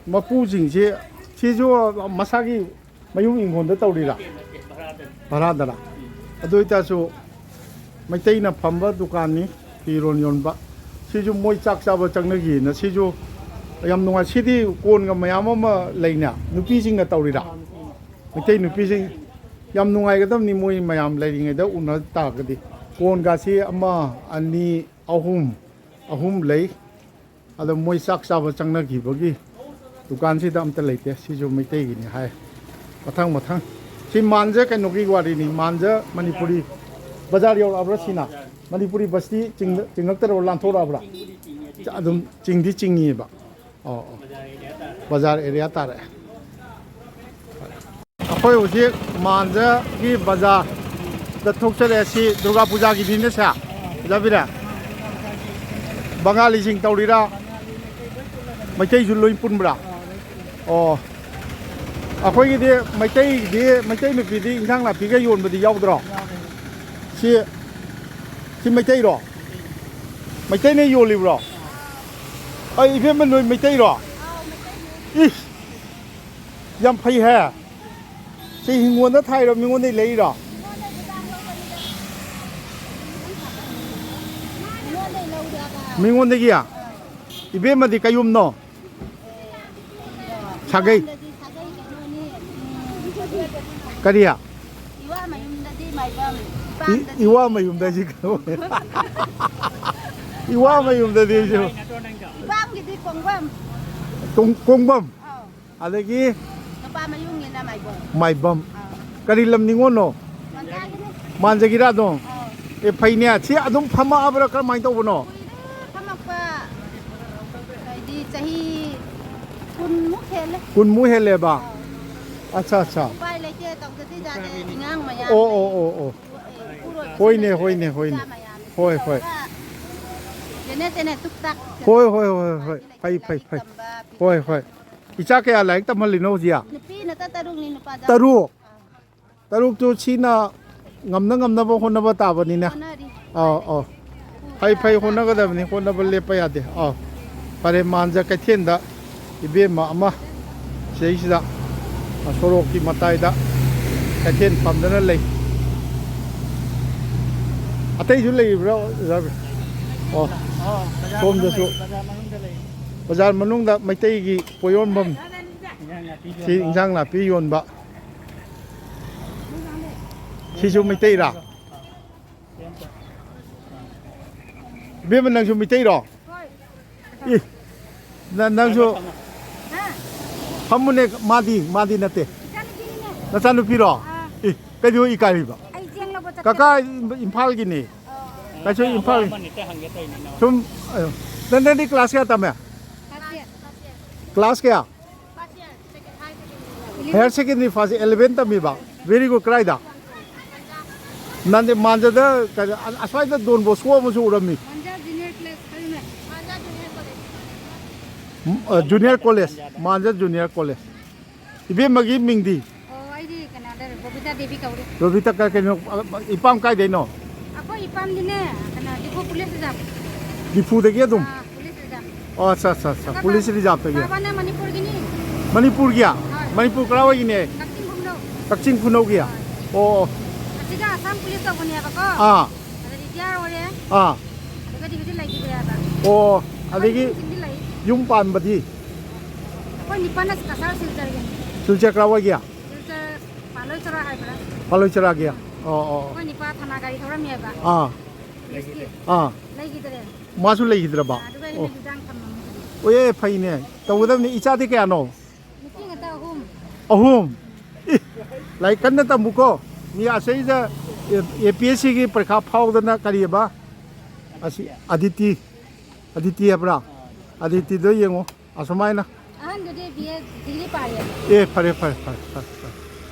ꯃꯄꯨꯁꯤꯡꯁꯦ, ꯁꯤꯁꯨ ꯃꯁꯥꯒꯤ ꯃꯌꯨꯝ ꯏꯪꯈꯣꯜꯗ ꯇꯧꯔꯤꯔꯥ? ꯅꯠꯇꯦ, ꯅꯠꯇꯦ, ꯚꯔꯥꯗꯅꯤ꯫ ꯚꯔꯥꯗꯔꯥ? ꯎꯝ꯫ ꯑꯗꯨ ꯑꯣꯏꯇꯥꯔꯁꯨ ꯃꯩꯇꯩꯅ ꯐꯝꯕ ꯗꯨꯀꯥꯟꯅꯤ, ꯐꯤꯔꯣꯜ ꯌꯣꯟꯕ꯫ ꯁꯤꯁꯨ ꯃꯣꯏ ꯆꯥꯛ ꯆꯥꯕ ꯆꯪꯅꯈꯤꯅ, ꯁꯤꯁꯨ ꯌꯥꯝ ꯅꯨꯡꯉꯥꯏ꯫ ꯁꯤꯗꯤ ꯀꯣꯟꯒ ꯃꯌꯥꯝ ꯑꯃ ꯂꯩꯅ, ꯅꯨꯄꯤꯁꯤꯡꯅ ꯇꯧꯔꯤꯔꯥ? ꯃꯩꯇꯩ ꯅꯨꯄꯤꯁꯤꯡ꯫ ꯌꯥꯝ ꯅꯨꯡꯉꯥꯏꯒꯗꯕꯅꯤ, ꯃꯣꯏ ꯃꯌꯥꯝ ꯂꯩꯔꯤꯉꯩꯗ ꯎꯅ ꯇꯥꯔꯒꯗꯤ꯫ ꯀꯣꯟꯒꯁꯤ ꯑꯃ, ꯑꯅꯤ, ꯑꯍꯨꯝ, ꯑꯍꯨꯝ ꯂꯩ꯫ ꯑꯗꯣ ꯃꯣꯏ ꯆꯥꯛ ꯆꯥꯕ ꯆꯪꯅꯈꯤꯕꯒꯤ ꯗꯨꯀꯥꯟꯁꯤꯗ ꯑꯝꯇ ꯂꯩꯇꯦ꯫ ꯁꯤꯁꯨ ꯃꯩꯇꯩꯒꯤꯅꯤ ꯍꯥꯏ꯫ ꯃꯊꯪ ꯃꯊꯪ꯫ ꯁꯤ ꯃꯥꯟꯁꯦ ꯀꯩꯅꯣꯒꯤ ꯋꯥꯔꯤꯅꯤ꯫ ꯃꯥꯟꯁꯦ ꯃꯅꯤꯄꯨꯔꯤ ꯕꯖꯥꯔ ꯌꯧꯔꯛꯑꯕ꯭ꯔꯥ ꯁꯤꯅ? ꯃꯅꯤꯄꯨꯔꯤ ꯕꯁꯇꯤ ꯆꯤꯡ-, ꯆꯤꯡꯉꯛꯇꯔꯕ, ꯂꯥꯟꯊꯣꯔꯛꯑꯕ꯭ꯔꯥ? ꯑꯗꯨꯝ ꯆꯤꯡꯗꯤ ꯆꯤꯡꯉꯤꯕ꯫ ꯑꯣ, ꯑꯣ꯫ ꯕꯖꯥꯔ ꯑꯦꯔꯤꯌꯥ ꯇꯥꯔꯦ꯫ ꯑꯩꯈꯣꯏ ꯍꯧꯖꯤꯛ ꯃꯥꯟꯖꯒꯤ ꯕꯖꯥꯔꯗ ꯊꯣꯛꯆꯔꯛꯑꯦ꯫ ꯁꯤ ꯗꯨꯔꯒꯥ ꯄꯨꯖꯥꯒꯤꯅꯤꯅꯦ ꯁꯦ꯫ ꯑꯣꯖꯥ ꯕꯤꯔꯦꯟ? ꯕꯉꯥꯂꯤꯁꯤꯡ ꯇꯧꯔꯤꯔꯥ? ꯃꯩꯇꯩꯁꯨ ꯂꯣꯏ ꯄꯨꯟꯕ꯭ꯔꯥ? ꯑꯣ꯫ ꯑꯩꯈꯣꯏꯒꯤꯗꯤ ꯃꯩꯇꯩꯗꯤ, ꯃꯩꯇꯩ ꯅꯨꯄꯤꯗꯤ ꯏꯟꯁꯥꯡ ꯅꯥꯄꯤꯒ ꯌꯣꯟꯕꯗꯤ ꯌꯥꯎꯗ꯭ꯔꯣ? ꯁꯤ, ꯁꯤ ꯃꯩꯇꯩꯔꯣ? ꯃꯩꯇꯩꯅ ꯌꯣꯜꯂꯤꯕ꯭ꯔꯣ? ꯑꯩ, ꯏꯕꯦꯝꯃ, ꯅꯣꯏ ꯃꯩꯇꯩꯔꯣ? ꯏꯁ! ꯌꯥꯝ ꯐꯩꯍꯦ꯫ ꯁꯤ ꯍꯤꯡꯒꯣꯜꯗ ꯊꯥꯏꯔꯣ, ꯃꯤꯉꯣꯟꯗꯩ ꯂꯩꯔꯤꯔꯣ? ꯃꯤꯉꯣꯟꯗꯒꯤ? ꯏꯕꯦꯝꯃꯗꯤ ꯀꯌꯨꯝꯅꯣ? ꯁꯥꯒꯩ? ꯀꯔꯤ? ꯏꯋꯥ ꯃꯌꯨꯝꯗꯗꯤ ꯃꯥꯏꯕꯝ, ꯏ-, ꯏꯄꯥꯝꯗꯗꯤ ꯏꯋꯥ ꯃꯌꯨꯝꯗ ꯍꯥꯏꯁꯤ ꯀꯩꯅꯣ? ꯏꯋꯥ ꯃꯌꯨꯝꯗꯗꯤ ꯑꯩꯁꯨ ꯏꯄꯥꯝꯒꯤꯗꯤ ꯀꯣꯡꯕꯝ꯫ ꯀꯣꯡ-, ꯀꯣꯡꯕꯝ꯫ ꯑꯧ꯫ ꯑꯗꯒꯤ ꯅꯨꯄꯥ ꯃꯌꯨꯝꯒꯤꯅ ꯃꯥꯏꯕꯝ꯫ ꯃꯥꯏꯕꯝ꯫ ꯑꯧ꯫ ꯀꯔꯤ ꯂꯝ ꯅꯤꯉꯣꯜꯅꯣ? ꯃꯟꯖꯥꯒꯤꯅꯦ꯫ ꯃꯥꯟꯖꯒꯤꯔꯥꯗꯣ? ꯑꯧ꯫ ꯑꯦ, ꯐꯩꯅꯦ꯫ ꯁꯤ ꯑꯗꯨꯝ ꯐꯝꯃꯛꯑꯕ꯭ꯔꯥ, ꯀꯔꯝꯍꯥꯏꯅ ꯇꯧꯕꯅꯣ? ꯀꯨꯏꯔꯦ ꯐꯝꯃꯛꯄ꯫ ꯍꯥꯏꯗꯤ ꯆꯍꯤ ꯀꯨꯟꯃꯨꯛ ꯍꯦꯜꯂꯦ꯫ ꯀꯨꯟꯃꯨꯛ ꯍꯦꯜꯂꯦꯕ? ꯑꯧ꯫ ꯑꯠꯆꯥ, ꯑꯠꯆꯥ꯫ ꯎꯄꯥꯏ ꯂꯩꯇꯦ, ꯇꯧꯗꯗꯤ ꯌꯥꯗꯦ, ꯑꯉꯥꯡ ꯃꯌꯥꯝ ꯑꯣ, ꯂꯩ꯫ ꯑꯣ, ꯑꯣ, ꯑꯣ꯫ ꯏꯄꯨꯔꯣꯏꯕꯁꯨ ꯍꯣꯏꯅꯦ, ꯂꯩꯇꯦ, ꯍꯣꯏꯅꯦ, ꯍꯣꯏꯅꯦ꯫ ꯏꯆꯥ ꯃꯌꯥꯝ ꯍꯣꯏ, ꯍꯣꯏ꯫ ꯇꯧꯔꯒ ꯆꯦꯅꯦ, ꯆꯦꯅꯦ, ꯇꯨꯛ ꯇꯥꯛ꯫ ꯍꯣꯏ, ꯍꯣꯏ, ꯍꯣꯏ, ꯍꯣꯏ꯫ ꯐꯩ, ꯐꯩ, ꯂꯥꯏꯔꯤꯛ ꯐꯩ꯫ ꯇꯝꯕ, ꯐꯤ ꯍꯣꯏ, ꯍꯣꯏ꯫ ꯇꯝꯕ꯫ ꯏꯆꯥ ꯀꯌꯥ ꯂꯥꯏꯔꯤꯛ ꯇꯝꯍꯜꯂꯤꯅꯣ ꯍꯧꯖꯤꯛ? ꯅꯨꯄꯤꯅ ꯇ-, ꯇꯔꯨꯛꯅꯤ, ꯅꯨꯄꯥꯗ꯫ ꯇꯔꯨꯛ? ꯑꯥ꯫ ꯇꯔꯨꯛꯇꯨ ꯁꯤꯅ ꯉꯝꯅ ꯉꯝꯅꯕ ꯍꯣꯠꯅꯕ ꯇꯥꯕꯅꯤꯅꯦ꯫ ꯍꯣꯠꯅꯔꯤ꯫ ꯑꯥꯎ, ꯑꯥꯎ꯫ ꯐꯩ, ꯐꯩ, ꯍꯣꯠꯅꯒꯗꯕꯅꯤ, ꯍꯣꯠꯅꯕ ꯂꯦꯞꯄ ꯌꯥꯗꯦ꯫ ꯑꯥꯎ꯫ ꯐꯔꯦ, ꯃꯥꯟꯖ ꯀꯩꯊꯦꯜꯗ ꯏꯕꯦꯝꯃ ꯑꯃ ꯁꯤꯗꯩꯁꯤꯗ ꯁꯣꯔꯣꯛꯀꯤ ꯃꯇꯥꯏꯗ ꯀꯩꯊꯦꯜ ꯐꯝꯗꯅ ꯂꯩ꯫ ꯑꯇꯩꯁꯨ ꯂꯩꯔꯤꯕ꯭ꯔꯥ, ꯑꯣꯖꯥ? ꯑꯣ, ꯑꯣ, ꯕꯖꯥꯔ ꯁꯣꯝꯗꯁꯨ꯫ ꯃꯅꯨꯡꯗ ꯂꯩ, ꯕꯖꯥꯔ ꯃꯅꯨꯡꯗ ꯂꯩ꯫ ꯕꯖꯥꯔ ꯃꯅꯨꯡꯗ ꯃꯩꯇꯩꯒꯤ ꯄꯣꯠ ꯌꯣꯟꯐꯝ꯫ ꯏꯟꯖꯥꯡ ꯅꯥꯄꯤ ꯁꯤ ꯌꯣꯟꯕ꯫ ꯏꯟꯖꯥꯡ ꯅꯥꯄꯤ ꯌꯣꯟꯕ꯫ ꯁꯤꯁꯨ ꯃꯩꯇꯩꯔꯥ? ꯏꯕꯦꯝꯃ, ꯅꯪꯁꯨ ꯃꯩꯇꯩꯔꯣ? ꯍꯣꯏ꯫ ꯏ, ꯅ-, ꯅꯪꯁꯨ ꯍꯥ? ꯐꯝꯃꯨꯅꯦ, ꯃꯥꯗꯤ, ꯃꯥꯗꯤ ꯅꯠꯇꯦ꯫ ꯏꯆꯥꯅꯨꯄꯤꯅꯤꯅꯦ꯫ ꯅꯆꯥꯅꯨꯄꯤꯔꯣ? ꯑꯥ꯫ ꯏ, ꯀꯩꯗꯧ ꯏꯀꯥꯏꯔꯤꯕ? ꯑꯩ ꯆꯦꯡ ꯂꯧꯕ ꯆꯠꯀꯦ꯫ ꯀꯀꯥ ꯏꯝ-, ꯏꯝꯐꯥꯜꯒꯤꯅꯦ꯫ ꯑꯣ꯫ ꯀꯩꯁꯨ ꯏꯝꯐꯥꯜ꯫ ꯑꯃꯅꯤꯇ ꯍꯪꯒꯦ ꯇꯧꯔꯤꯅꯦ, ꯏꯅꯥꯎ꯫ ꯁꯨꯝ, ꯑ, ꯅꯪ, ꯅꯪꯗꯤ ꯀ꯭ꯂꯥꯁ ꯀꯌꯥ ꯇꯝꯃꯦ? ꯀ꯭ꯂꯥꯁ ꯀꯌꯥ? ꯍꯥꯌꯔ ꯁꯦꯀꯦꯟꯗꯔꯤ ꯐꯥꯁ ꯏꯂꯦꯚꯦꯟ ꯇꯝꯃꯤꯕ? Very good. ꯀꯗꯥꯏꯗ? ꯅꯪꯗꯤ ꯃꯥꯟꯖꯗ ꯀꯩꯅꯣ, ꯑ-, ꯑꯁ꯭ꯋꯥꯏꯗ ꯗꯣꯟ ꯕꯣꯁꯀꯣ ꯑꯃꯁꯨ ꯎꯔꯝꯃꯤ꯫ ꯃꯥꯟꯖ ꯖꯨꯅꯤꯌꯔ ꯀꯣꯂꯦꯖ ꯈꯪꯉꯤꯅꯦ? ꯎꯝ, ꯑ, ꯖꯨꯅꯤꯌꯔ ꯀꯣꯂꯦꯖ, ꯃꯥꯟꯖ ꯖꯨꯅꯤꯌꯔ ꯀꯣꯂꯦꯖ꯫ ꯏꯕꯦꯝꯃꯒꯤ ꯃꯤꯡꯗꯤ? ꯑꯣ, ꯑꯩꯗꯤ ꯀꯩꯅꯣꯗ, ꯕꯣꯕꯤꯇꯥ ꯗꯦꯕꯤ ꯀꯧꯔꯦ꯫ ꯔꯣꯕꯤꯇꯥ ꯀ-, ꯀꯩꯅꯣ, ꯑ, ꯏꯄꯥꯝ ꯀꯥꯏꯗꯩꯅꯣ? ꯑꯩꯈꯣꯏ ꯏꯄꯥꯝꯗꯤꯅꯦ, ꯀꯩꯅꯣ, ꯗꯤꯐꯨ ꯄꯨꯂꯤꯁ ꯔꯤꯖꯥꯕ꯫ ꯗꯤꯐꯨꯗꯒꯤ ꯑꯗꯨꯝ? ꯑꯥ, ꯄꯨꯂꯤꯁ ꯔꯤꯖꯥꯕ꯫ ꯑꯣ, ꯑꯠꯆꯥ, ꯑꯠꯆꯥ, ꯑꯠꯆꯥ꯫ ꯑꯗꯨꯒ ꯄꯨꯂꯤꯁ ꯔꯤꯖꯥꯕꯇꯒꯤ꯫ ꯕꯕꯥꯅ ꯃꯅꯤꯄꯨꯔꯒꯤꯅꯤ꯫ ꯃꯅꯤꯄꯨꯔꯒꯤꯌꯥ? ꯍꯣꯏ꯫ ꯃꯅꯤꯄꯨꯔ ꯀꯔꯥꯏꯋꯥꯏꯒꯤꯅꯦ? ꯀꯛꯆꯤꯡ ꯈꯨꯅꯧ꯫ ꯀꯛꯆꯤꯡ ꯈꯨꯅꯧꯒꯤ? ꯍꯣꯏ꯫ ꯑꯣ, ꯑꯣ꯫ ꯑꯁꯤꯒ ꯑꯁꯥꯝ ꯄꯨꯂꯤꯁ ꯇꯧꯕꯅꯦꯕꯀꯣ꯫ ꯑꯥ꯫ ꯑꯗ ꯔꯤꯇꯤꯌꯥꯔ ꯑꯣꯏꯔꯦ꯫ ꯑꯥ꯫ ꯑꯗꯨꯒꯗꯤ ꯍꯧꯖꯤꯛ ꯂꯩꯈꯤꯗ꯭ꯔꯦꯕ꯫ ꯑꯣ, ꯑꯗꯒꯤ ꯍꯧꯖꯤꯛꯇꯤ ꯂꯩ꯫ ꯌꯨꯝ ꯄꯥꯟꯕꯗꯤ? ꯑꯩꯈꯣꯏ ꯅꯤꯄꯥꯅ ꯀꯁꯥꯔ ꯁꯤꯜꯆꯔꯒꯤꯅꯤ꯫ ꯁꯤꯜꯆꯔ ꯀꯔꯥꯏꯋꯥꯏꯒꯤ? ꯁꯤꯜꯆꯔ ꯄꯥꯂꯣꯏ ꯆꯔꯥ ꯍꯥꯏꯕ꯭ꯔꯥ? ꯄꯥꯂꯣꯏ ꯆꯔꯥꯒꯤ? ꯑꯣ, ꯑꯣ, ꯑꯣ꯫ ꯑꯩꯈꯣꯏ ꯅꯤꯄꯥ ꯊꯥꯅꯥ ꯒꯥꯔꯤ ꯊꯧꯔꯝꯃꯦꯕ꯫ ꯑꯥ꯫ ꯄꯨꯂꯤꯁꯀꯤ꯫ ꯑꯥ꯫ ꯂꯩꯈꯤꯗ꯭ꯔꯦ꯫ ꯃꯥꯁꯨ ꯂꯩꯈꯤꯗ꯭ꯔꯕ? ꯑꯥ, ꯑꯗꯨꯒ ꯑꯩꯅ ꯑꯣ꯫ ꯂꯤꯇꯥꯟ ꯊꯝꯃꯝꯃꯦ꯫ ꯑꯣ, ꯑꯦ, ꯐꯩꯅꯦ꯫ ꯇꯧꯒꯗꯕꯅꯤ꯫ ꯏꯆꯥꯗꯤ ꯀꯌꯥꯅꯣ? ꯅꯨꯄꯤ ꯉꯥꯛꯇ ꯑꯍꯨꯝ꯫ ꯑꯍꯨꯝ? ꯏ, ꯂꯥꯏꯔꯤꯛ ꯀꯟꯅ ꯇꯝꯃꯨꯀꯣ꯫ ꯃꯤ ꯑꯁꯩꯗ ꯑꯦ-, ꯑꯦ ꯄꯤ ꯑꯦꯁ ꯁꯤꯒꯤ ꯄꯔꯤꯈꯥ ꯐꯥꯎꯗꯅ ꯀꯔꯤꯑꯕ? ꯑꯁꯤ ꯑꯗꯤꯇꯤ, ꯑꯗꯤꯇꯤ ꯍꯥꯏꯕ꯭ꯔꯥ? ꯑꯗꯤꯇꯤꯗꯣ ꯌꯦꯡꯉꯣ꯫ ꯑꯁꯨꯃꯥꯏꯅ꯫ ꯑꯍꯟꯗꯨꯗꯤ ꯕꯤ ꯑꯦ ꯗꯤꯒ꯭ꯔꯤ ꯄꯥꯔꯤ꯫ ꯑꯦ, ꯐꯔꯦ, ꯐꯔꯦ, ꯐꯔꯦ, ꯐꯔꯦ, ꯐꯔꯦ꯫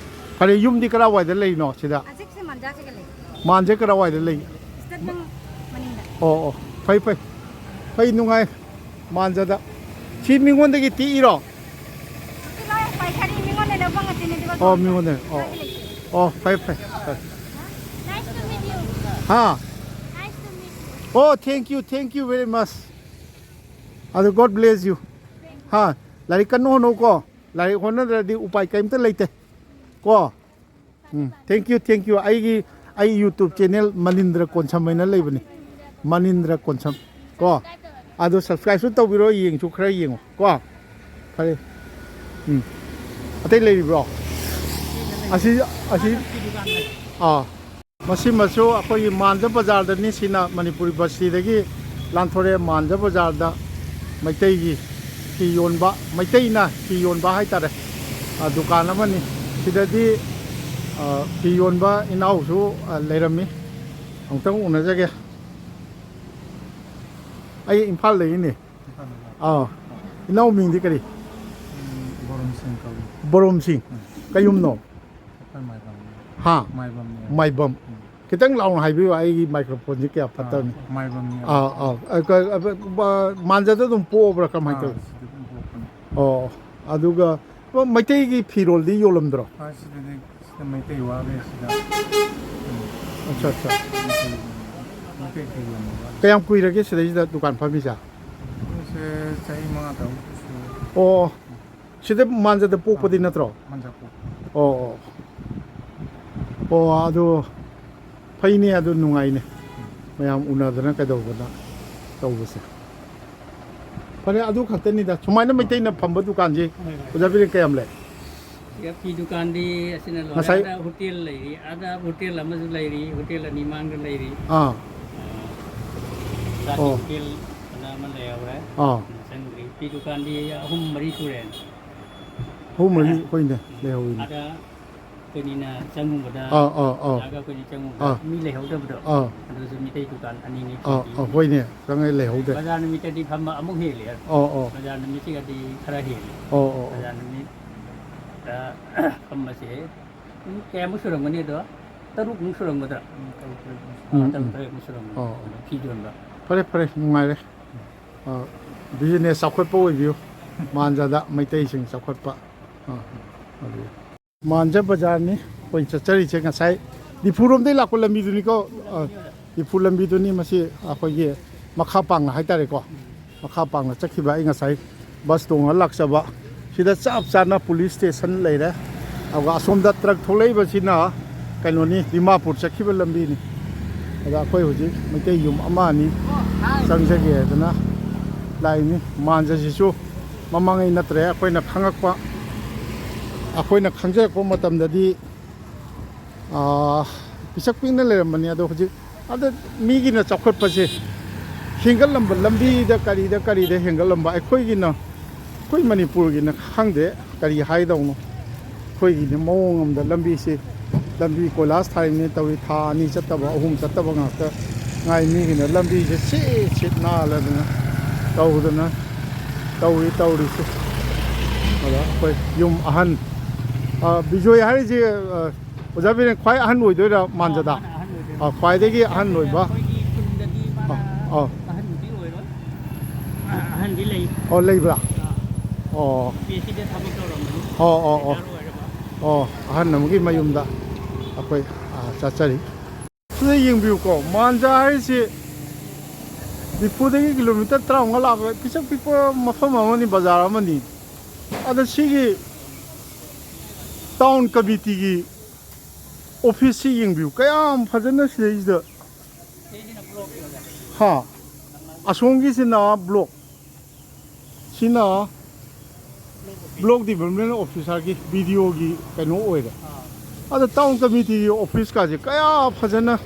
ꯐꯔꯦ, ꯌꯨꯝꯗꯤ ꯀꯔꯥꯏꯋꯥꯏꯗ ꯂꯩꯅꯣ ꯁꯤꯗ? ꯑꯁꯤꯁꯦ ꯃꯥꯟꯖꯥꯁꯤꯒ ꯂꯩ꯫ ꯃꯥꯟꯁꯦ ꯀꯔꯥꯏꯋꯥꯏꯗ ꯂꯩ? ꯁ꯭ꯇꯦꯠ ꯕꯦꯡ ꯃꯅꯤꯡꯗ꯫ ꯑꯣ, ꯑꯣ, ꯐꯩ, ꯐꯩ꯫ ꯐꯩ, ꯅꯨꯡꯉꯥꯏ꯫ ꯃꯥꯟꯖꯗ꯫ ꯁꯤ ꯃꯤꯉꯣꯟꯗꯒꯤ ꯇꯦꯛꯏꯔꯣ? ꯁꯤ ꯂꯣꯏ ꯄꯥꯏꯈꯔꯤ, ꯃꯤꯉꯣꯟꯗ ꯂꯧꯕ ꯉꯥꯛꯇꯅꯤ, ꯑꯗꯨꯒ ꯑꯣ, ꯃꯤꯉꯣꯟꯗ꯫ ꯑꯣ꯫ ꯁ꯭ꯋꯥꯏꯗ ꯂꯩꯇꯦ꯫ ꯑꯣ, ꯐꯩ, ꯐꯩ, ꯐꯩ꯫ Nice to meet you. ꯍꯥ? Nice to meet you. Oh, thank you, thank you very much. ꯑꯗꯨ God bless you. ꯍꯥ? ꯂꯥꯏꯔꯤꯛ ꯀꯟꯅ ꯍꯣꯠꯅꯧꯀꯣ꯫ ꯂꯥꯏꯔꯤꯛ ꯍꯣꯠꯅꯗ꯭ꯔꯗꯤ ꯎꯄꯥꯏ ꯀꯔꯤꯝꯇ ꯂꯩꯇꯦ꯫ ꯀꯣ? ꯎꯝ, thank you, thank you꯫ ꯑꯩꯒꯤ, ꯑꯩ YouTube channel ꯃꯅꯤꯟꯗ꯭ꯔ ꯀꯣꯟꯁꯝ ꯍꯥꯏꯅ ꯂꯩꯕꯅꯤ꯫ ꯃꯅꯤꯟꯗ꯭ꯔ ꯀꯣꯟꯁꯝ꯫ ꯀꯣ? ꯑꯗꯨ subscribeꯁꯨ ꯇꯧꯕꯤꯔꯣ, ꯌꯦꯡꯁꯨ ꯈꯔ ꯌꯦꯡꯉꯣ꯫ ꯀꯣ? ꯐꯔꯦ꯫ ꯎꯝ꯫ ꯑꯇꯩ ꯂꯩꯔꯤꯕ꯭ꯔꯣ? ꯑꯁꯤ, ꯑꯁꯤ, ꯑꯥ꯫ ꯃꯁꯤꯃꯁꯨ ꯑꯩꯈꯣꯏꯒꯤ ꯃꯥꯟꯖ ꯕꯖꯥꯔꯗꯅꯤ꯫ ꯁꯤꯅ ꯃꯅꯤꯄꯨꯔꯤ ꯕꯁꯇꯤꯗꯒꯤ ꯂꯥꯟꯊꯣꯔꯛꯑꯦ꯫ ꯃꯥꯟꯖ ꯕꯖꯥꯔꯗ ꯃꯩꯇꯩꯒꯤ ꯐꯤ ꯌꯣꯟꯕ, ꯃꯩꯇꯩꯅ ꯐꯤ ꯌꯣꯟꯕ ꯍꯥꯏꯇꯥꯔꯦ, ꯑ, ꯗꯨꯀꯥꯟ ꯑꯃꯅꯤ꯫ ꯁꯤꯗꯗꯤ, ꯑ, ꯐꯤ ꯌꯣꯟꯕ ꯏꯅꯥꯎꯁꯨ, ꯑ, ꯂꯩꯔꯝꯃꯤ꯫ ꯑꯃꯨꯛꯇꯪ ꯎꯅꯖꯒꯦ꯫ ꯑꯩ ꯏꯝꯐꯥꯜꯗꯒꯤꯅꯦ꯫ ꯏꯝꯐꯥꯜꯗ꯫ ꯑꯥ, ꯏꯅꯥꯎ ꯃꯤꯡꯗꯤ ꯀꯔꯤ? ꯎꯝ, ꯕꯣꯔꯣꯝꯁꯤꯡ ꯀꯧꯏ꯫ ꯕꯣꯔꯣꯝꯁꯤꯡ꯫ ꯀꯩ ꯌꯨꯝꯅꯣ? ꯑꯩꯈꯣꯏ ꯃꯥꯏꯕꯝꯅꯤ꯫ ꯍꯥ? ꯃꯥꯏꯕꯝꯅꯤ꯫ ꯃꯥꯏꯕꯝ꯫ ꯎꯝ꯫ ꯈꯤꯇꯪ ꯂꯥꯎꯅ ꯍꯥꯏꯕꯤꯌꯨ, ꯑꯩꯒꯤ ꯃꯥꯏꯀ꯭ꯔꯣꯐꯣꯟꯁꯦ ꯀꯌꯥ ꯐꯠꯇꯕꯅꯤ꯫ ꯑꯥ, ꯃꯥꯏꯕꯝꯅꯤ꯫ ꯑꯥ, ꯑꯥ꯫ ꯑ, ꯀ-, ꯑ, ꯕ-, ꯃꯥꯟꯖꯗ ꯑꯗꯨꯝ ꯄꯣꯛꯑꯕ꯭ꯔꯥ, ꯀꯃꯥꯏꯅ ꯑꯥ, ꯇꯧꯏ? ꯁꯤꯗ ꯑꯗꯨꯝ ꯄꯣꯛꯄꯅꯤ꯫ ꯑꯣ, ꯑꯗꯨꯒ ꯃꯩꯇꯩꯒꯤ ꯐꯤꯔꯣꯜꯗꯤ ꯌꯣꯜꯂꯝꯗ꯭ꯔꯣ? ꯑꯥ, ꯁꯤꯗꯗꯤ, ꯁꯤꯗ ꯃꯩꯇꯩ ꯋꯥꯠꯂꯦ ꯁꯤꯗ꯫ ꯑꯠꯆꯥ, ꯑꯠꯆꯥ꯫ ꯃꯩꯇꯩ ꯐꯤ ꯌꯣꯟꯕ ꯋꯥꯠꯂꯦ꯫ ꯀꯌꯥꯝ ꯀꯨꯏꯔꯒꯦ ꯁꯤꯗꯩꯁꯤꯗ ꯗꯨꯀꯥꯟ ꯐꯝꯃꯤꯁꯦ? ꯑꯩꯁꯦ ꯆꯍꯤ ꯃꯉꯥ ꯇꯔꯨꯛ ꯁꯨꯔꯦ꯫ ꯑꯣ, ꯁꯤꯗ ꯃꯥꯟꯖꯗ ꯄꯣꯛꯄꯗꯤ ꯅꯠꯇ꯭ꯔꯣ? ꯃꯥꯟꯖ ꯄꯣꯛꯄ꯫ ꯑꯣ, ꯑꯣ꯫ ꯑꯣ, ꯑꯗꯨ ꯐꯩꯅꯦ, ꯑꯗꯨ ꯅꯨꯡꯉꯥꯏꯅꯦ꯫ ꯃꯌꯥꯝ ꯎꯅꯗꯅ ꯀꯩꯗꯧꯗꯅ ꯇꯧꯕꯁꯦ꯫ ꯐꯔꯦ, ꯑꯗꯨ ꯈꯛꯇꯅꯤꯗ꯫ ꯁꯨꯃꯥꯏꯅ ꯃꯩꯇꯩꯅ ꯐꯝꯕ ꯗꯨꯀꯥꯟꯁꯤ ꯑꯣꯖꯥ ꯕꯤꯔꯦꯟ ꯀꯌꯥꯝ ꯂꯩ? ꯁꯤꯗ ꯐꯤ ꯗꯨꯀꯥꯟꯗꯤ ꯑꯁꯤꯅ ꯂꯣꯏꯔꯦ꯫ ꯉꯁꯥꯏ ꯑꯥꯗ ꯍꯣꯇꯦꯜ ꯂꯩꯔꯤ, ꯑꯥꯗ ꯍꯣꯇꯦꯜ ꯑꯃꯁꯨ ꯂꯩꯔꯤ, ꯍꯣꯇꯦꯜ ꯑꯅꯤ ꯃꯥꯡꯗ ꯂꯩꯔꯤ꯫ ꯑꯥ, ꯆꯥꯛꯀꯤ ꯑꯣ꯫ ꯍꯣꯇꯦꯜ ꯑꯅ ꯑꯃ ꯂꯩꯍꯧꯔꯦ꯫ ꯑꯥ꯫ ꯆꯪꯗ꯭ꯔꯤ꯫ ꯐꯤ ꯗꯨꯀꯥꯟꯗꯤ ꯑꯍꯨꯝ ꯃꯔꯤ ꯁꯨꯔꯦ꯫ ꯑꯍꯨꯝ ꯃꯔꯤ ꯑꯩꯈꯣꯏꯅ ꯂꯩꯍꯧꯔꯤꯅꯦ꯫ ꯑꯥꯗ ꯑꯩꯈꯣꯏꯅꯤꯅ ꯆꯪꯉꯨꯕꯗ, ꯑꯥ, ꯑꯥ, ꯑꯥ꯫ ꯑꯥꯒ ꯑꯩꯈꯣꯏꯅꯤ ꯆꯪꯉꯨꯕꯗ ꯑꯥ꯫ ꯃꯤ ꯂꯩꯍꯧꯗꯕꯗꯣ꯫ ꯑꯥ꯫ ꯑꯗꯨꯁꯨ ꯃꯤꯇꯩ ꯗꯨꯀꯥꯟ ꯑꯅꯤꯅꯤ ꯑꯥ, ꯐꯤ ꯑꯥ, ꯍꯣꯏꯅꯦ, ꯆꯪꯉꯦ, ꯂꯩꯍꯧꯗꯦ꯫ ꯕꯖꯥꯔ ꯅꯨꯃꯤꯠꯇꯗꯤ ꯐꯝꯕ ꯑꯃꯨꯛ ꯍꯦꯜꯂꯦ꯫ ꯑꯣ, ꯑꯣ꯫ ꯕꯖꯥꯔ ꯅꯨꯃꯤꯠꯁꯤꯒꯗꯤ ꯈꯔ ꯍꯦꯜꯂꯦ꯫ ꯑꯣ, ꯑꯣ, ꯑꯣ꯫ ꯕꯖꯥꯔ ꯅꯨꯃꯤꯠꯇ ꯐꯝꯕꯁꯦ ꯄꯨꯡ ꯀꯌꯥꯃꯨꯛ ꯁꯨꯔꯝꯒꯅꯤ ꯑꯗꯣ? ꯇꯔꯨꯛꯃꯨꯛ ꯁꯨꯔꯝꯒꯗ꯭ꯔꯥ? ꯎꯝ, ꯇꯔꯨꯛ ꯎꯝ꯫ ꯇꯔꯦꯠꯃꯨꯛ ꯁꯨꯔꯝꯒꯅꯤ꯫ ꯑꯣ꯫ ꯑꯗꯣ ꯐꯤ ꯌꯣꯟꯕ꯫ ꯐꯔꯦ, ꯐꯔꯦ, ꯅꯨꯡꯉꯥꯏꯔꯦ꯫ ꯑ, ꯕꯤꯖꯤꯅꯦꯁ ꯆꯥꯎꯈꯠꯄ ꯑꯣꯏꯕꯤꯌꯨ꯫ ꯃꯥꯟꯖꯗ ꯃꯩꯇꯩꯁꯤꯡ ꯆꯥꯎꯈꯠꯄ꯫ ꯑ, ꯑꯣꯏꯕꯤꯌꯨ꯫ ꯃꯥꯟꯖ ꯕꯖꯥꯔꯅꯤ ꯑꯩꯈꯣꯏ ꯆꯠꯆꯔꯤꯁꯦ꯫ ꯉꯁꯥꯏ ꯗꯤꯐꯨꯔꯣꯝꯗꯩ ꯂꯥꯛꯄ ꯂꯝꯕꯤꯗꯨꯅꯤꯀꯣ꯫ ꯑ, ꯗꯤꯐꯨ ꯂꯝꯕꯤꯗꯨꯅꯤ꯫ ꯃꯁꯤ ꯑꯩꯈꯣꯏꯒꯤ ꯃꯈꯥ ꯄꯥꯡꯅ ꯍꯥꯏꯇꯥꯔꯦꯀꯣ, ꯃꯈꯥ ꯄꯥꯡꯅ ꯆꯠꯈꯤꯕ꯫ ꯑꯩ ꯉꯁꯥꯏ ꯕꯁ ꯇꯣꯡꯉ ꯂꯥꯛꯆꯕ꯫ ꯁꯤꯗ ꯆꯞ ꯆꯥꯅ ꯄꯨꯂꯤꯁ ꯁ꯭ꯇꯦꯁꯟ ꯂꯩꯔꯦ꯫ ꯑꯗꯨꯒ ꯑꯁꯣꯝꯗ ꯇ꯭ꯔꯛ ꯊꯣꯛꯂꯛꯏꯕꯁꯤꯅ ꯀꯩꯅꯣꯅꯤ, ꯗꯤꯃꯥꯄꯨꯔ ꯆꯠꯈꯤꯕ ꯂꯝꯕꯤꯅꯤ꯫ ꯑꯗ ꯑꯩꯈꯣꯏ ꯍꯧꯖꯤꯛ ꯃꯩꯇꯩ ꯌꯨꯝ ꯑꯃ ꯑꯅꯤ ꯆꯪꯖꯒꯦ ꯍꯥꯏꯗꯅ ꯂꯥꯛꯏꯅꯤ꯫ ꯃꯥꯟꯖꯁꯤꯁꯨ ꯃꯃꯥꯡꯉꯩ ꯅꯠꯇ꯭ꯔꯦ꯫ ꯑꯩꯈꯣꯏꯅ ꯈꯪꯉꯛꯄ, ꯑꯩꯈꯣꯏꯅ ꯈꯪꯖꯔꯛꯄ ꯃꯇꯝꯗꯗꯤ ꯑꯥ, ꯄꯤꯁꯛ ꯄꯤꯛꯅ ꯂꯩꯔꯝꯕꯅꯤ꯫ ꯑꯗꯣ ꯍꯧꯖꯤꯛ ꯑꯗ ꯃꯤꯒꯤꯅ ꯆꯥꯎꯈꯠꯄꯁꯦ, ꯍꯦꯟꯒꯠꯂꯝꯕ ꯂꯝꯕꯤꯗ ꯀꯔꯤꯗ ꯀꯔꯤꯗ ꯍꯦꯟꯒꯠꯂꯝꯕ, ꯑꯩꯈꯣꯏꯒꯤꯅ, ꯑꯩꯈꯣꯏ ꯃꯅꯤꯄꯨꯔꯒꯤꯅ ꯈꯪꯗꯦ ꯀꯔꯤ ꯍꯥꯏꯗꯧꯅꯣ꯫ ꯑꯩꯈꯣꯏꯒꯤꯗꯤ ꯃꯑꯣꯡ ꯑꯃꯗ ꯂꯝꯕꯤꯁꯤ, ꯂꯝꯕꯤ ꯀꯣꯏꯂꯥꯁ ꯊꯥꯔꯤꯅꯦ ꯇꯧꯔꯤ, ꯊꯥ ꯑꯅꯤ ꯆꯠꯇꯕ, ꯑꯍꯨꯝ ꯆꯠꯇꯕ ꯉꯥꯛꯇ ꯉꯥꯏ ꯃꯤꯒꯤꯅ ꯂꯝꯕꯤꯁꯦ ꯁꯤꯠ ꯁꯤꯠ ꯅꯥꯜꯂꯗꯅ ꯇꯧꯗꯅ ꯇꯧꯔꯤ ꯇꯧꯔꯤꯁꯦ꯫ ꯑꯗ ꯑꯩꯈꯣꯏ ꯌꯨꯝ ꯑꯍꯟ, ꯑ, ꯕꯤꯖꯣꯏ ꯍꯥꯏꯔꯤꯁꯦ, ꯑ, ꯑꯣꯖꯥ ꯕꯤꯔꯦꯟ ꯈ꯭ꯋꯥꯏ ꯑꯍꯟ ꯑꯣꯏꯗꯣꯏꯔꯥ ꯃꯥꯟꯖꯗ? ꯃꯥꯅ ꯑꯍꯟ ꯑꯣꯏꯗꯣꯏꯅꯦ꯫ ꯑ, ꯈ꯭ꯋꯥꯏꯗꯒꯤ ꯑꯍꯟ ꯑꯣꯏꯕ꯫ ꯑꯩꯈꯣꯏꯒꯤ ꯈꯨꯟꯗꯗꯤ ꯃꯥꯅ ꯑ, ꯑ꯫ ꯑꯍꯟꯗꯤ ꯑꯣꯏꯔꯣꯏ꯫ ꯑ, ꯑꯍꯟꯗꯤ ꯂꯩ꯫ ꯑꯣ, ꯂꯩꯕ꯭ꯔꯥ? ꯑꯥ꯫ ꯑꯣ꯫ ꯄꯤ ꯑꯩꯆ ꯗꯤꯗ ꯊꯕꯛ ꯇꯧꯔꯝꯕꯅꯤ꯫ ꯑꯣ, ꯑꯣ, ꯑꯣ꯫ ꯔꯤꯇꯥꯌꯔ ꯑꯣꯏꯔꯕ꯫ ꯑꯣ, ꯑꯍꯟ ꯑꯃꯒꯤ ꯃꯌꯨꯝꯗ ꯑꯩꯈꯣꯏ, ꯑ, ꯆꯠꯆꯔꯤ꯫ ꯁꯤꯗ ꯌꯦꯡꯕꯤꯌꯨꯀꯣ, ꯃꯥꯟꯖꯥ ꯍꯥꯏꯔꯤꯁꯤ ꯗꯤꯐꯨꯗꯒꯤ ꯀꯤꯂꯣꯃꯤꯇꯔ ꯇꯔꯥꯃꯉꯥ ꯂꯥꯞꯄ ꯄꯤꯁꯛ ꯄꯤꯛꯄ ꯃꯐꯝ ꯑꯃꯅꯤ, ꯕꯖꯥꯔ ꯑꯃꯅꯤ꯫ ꯑꯗ ꯁꯤꯒꯤ ꯇꯥꯎꯟ ꯀꯃꯤꯇꯤꯒꯤ ꯑꯣꯐꯤꯁꯁꯤ ꯌꯦꯡꯕꯤꯌꯨ, ꯀꯌꯥꯝ ꯐꯖꯅ ꯁꯤꯗꯩꯁꯤꯗ꯫ ꯍꯥ? ꯑꯁꯣꯝꯒꯤꯁꯤꯅ ꯕ꯭ꯂꯣꯛ꯫ ꯁꯤꯅ ꯕ꯭ꯂꯣꯛ ꯗꯤꯕꯂꯞꯃꯦꯟ ꯑꯣꯐꯤꯁꯥꯔꯒꯤ, ꯕꯤ ꯗꯤ ꯑꯣꯒꯤ ꯀꯩꯅꯣ ꯑꯣꯏꯔꯦ꯫ ꯑꯗ ꯇꯥꯎꯟ ꯀꯃꯤꯇꯤꯒꯤ ꯑꯣꯐꯤꯁꯀꯥꯁꯦ ꯀꯌꯥ ꯐꯖꯅ,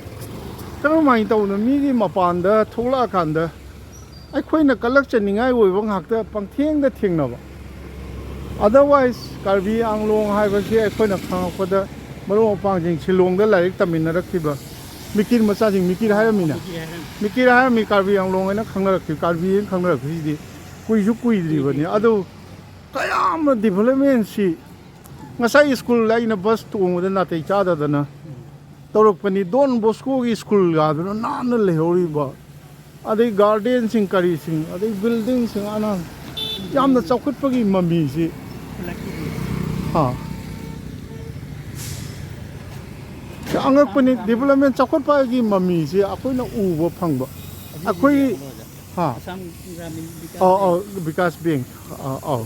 ꯀꯔꯝꯍꯥꯏꯅ ꯇꯧꯅ ꯃꯤꯒꯤ ꯃꯄꯥꯟꯗ ꯊꯣꯛꯂꯛꯑꯀꯥꯟꯗ ꯑꯩꯈꯣꯏꯅ ꯀꯂꯛꯆꯅꯤꯡꯉꯥꯏ ꯑꯣꯏꯕ ꯉꯥꯛꯇ ꯄꯪꯊꯦꯡꯗ ꯊꯦꯡꯅꯕ꯫ Otherwise, ꯀꯥꯔꯕꯤ ꯑꯪꯂꯣꯡ ꯍꯥꯏꯕꯁꯤ ꯑꯩꯈꯣꯏꯅ ꯈꯪꯉꯛꯄꯗ ꯃꯔꯨꯞ ꯃꯄꯥꯡꯁꯤꯡ ꯁꯤꯂꯣꯡꯗ ꯂꯥꯏꯔꯤꯛ ꯇꯝꯃꯤꯟꯅꯔꯛꯈꯤꯕ ꯃꯤꯀꯤꯔ ꯃꯆꯥꯁꯤꯡ, ꯃꯤꯀꯤꯔ ꯍꯥꯏꯔꯝꯃꯤꯅ? ꯃꯤꯀꯤꯔ ꯍꯥꯏꯔꯝꯃꯤ꯫ ꯃꯤꯀꯤꯔ ꯍꯥꯏꯔꯝꯃꯤ, ꯀꯥꯔꯕꯤ ꯑꯪꯂꯣꯡ ꯍꯥꯏꯅ ꯈꯪꯅꯔꯛꯈꯤ, ꯀꯥꯔꯕꯤ ꯍꯥꯏꯅ ꯈꯪꯅꯔꯛꯈꯤꯁꯤꯗꯤ ꯀꯨꯏꯁꯨ ꯀꯨꯏꯗ꯭ꯔꯤꯕꯅꯤ꯫ ꯑꯗꯨ ꯀꯌꯥꯝꯅ ꯗꯤꯕꯂꯞꯃꯦꯟꯁꯤ, ꯉꯁꯥꯏ ꯁ꯭ꯀꯨꯜ ꯑꯩꯅ ꯕꯁ ꯇꯣꯡꯕꯗ ꯅꯥꯇꯩ ꯆꯥꯗꯗꯅ ꯇꯧꯔꯛꯄꯅꯤ꯫ ꯗꯣꯟ ꯕꯣꯁꯀꯣꯒꯤ ꯁ꯭ꯀꯨꯜꯒꯗꯨꯅ ꯅꯥꯟꯅ ꯂꯩꯍꯧꯔꯤꯕ, ꯑꯗꯩ ꯒꯥꯔꯗꯦꯟꯁꯤꯡ ꯀꯔꯤꯁꯤꯡ, ꯑꯗꯩ ꯕꯤꯜꯗꯤꯡꯁꯤꯡ ꯑꯅ ꯌꯥꯝꯅ ꯆꯥꯎꯈꯠꯄꯒꯤ ꯃꯃꯤꯁꯤ, ꯈꯨꯜꯂꯛꯀꯤꯗꯤ꯫ ꯍꯥ, ꯑꯉꯛꯄꯅꯤ꯫ ꯗꯤꯕꯂꯞꯃꯦꯟ ꯆꯥꯎꯈꯠꯄꯒꯤ ꯃꯃꯤꯁꯤ ꯑꯩꯈꯣꯏꯅ ꯎꯕ ꯐꯪꯕ꯫ ꯑꯩꯈꯣꯏ, ꯍꯥ, ꯑꯁꯥꯝ ꯒ꯭ꯔꯥꯃꯤꯟ ꯕꯤꯀꯥꯁ ꯑꯧ, ꯕꯦꯡꯛ꯫ ꯑꯧ, ꯕꯤꯀꯥꯁ ꯕꯦꯡꯛ꯫ ꯑꯧ, ꯑꯧ꯫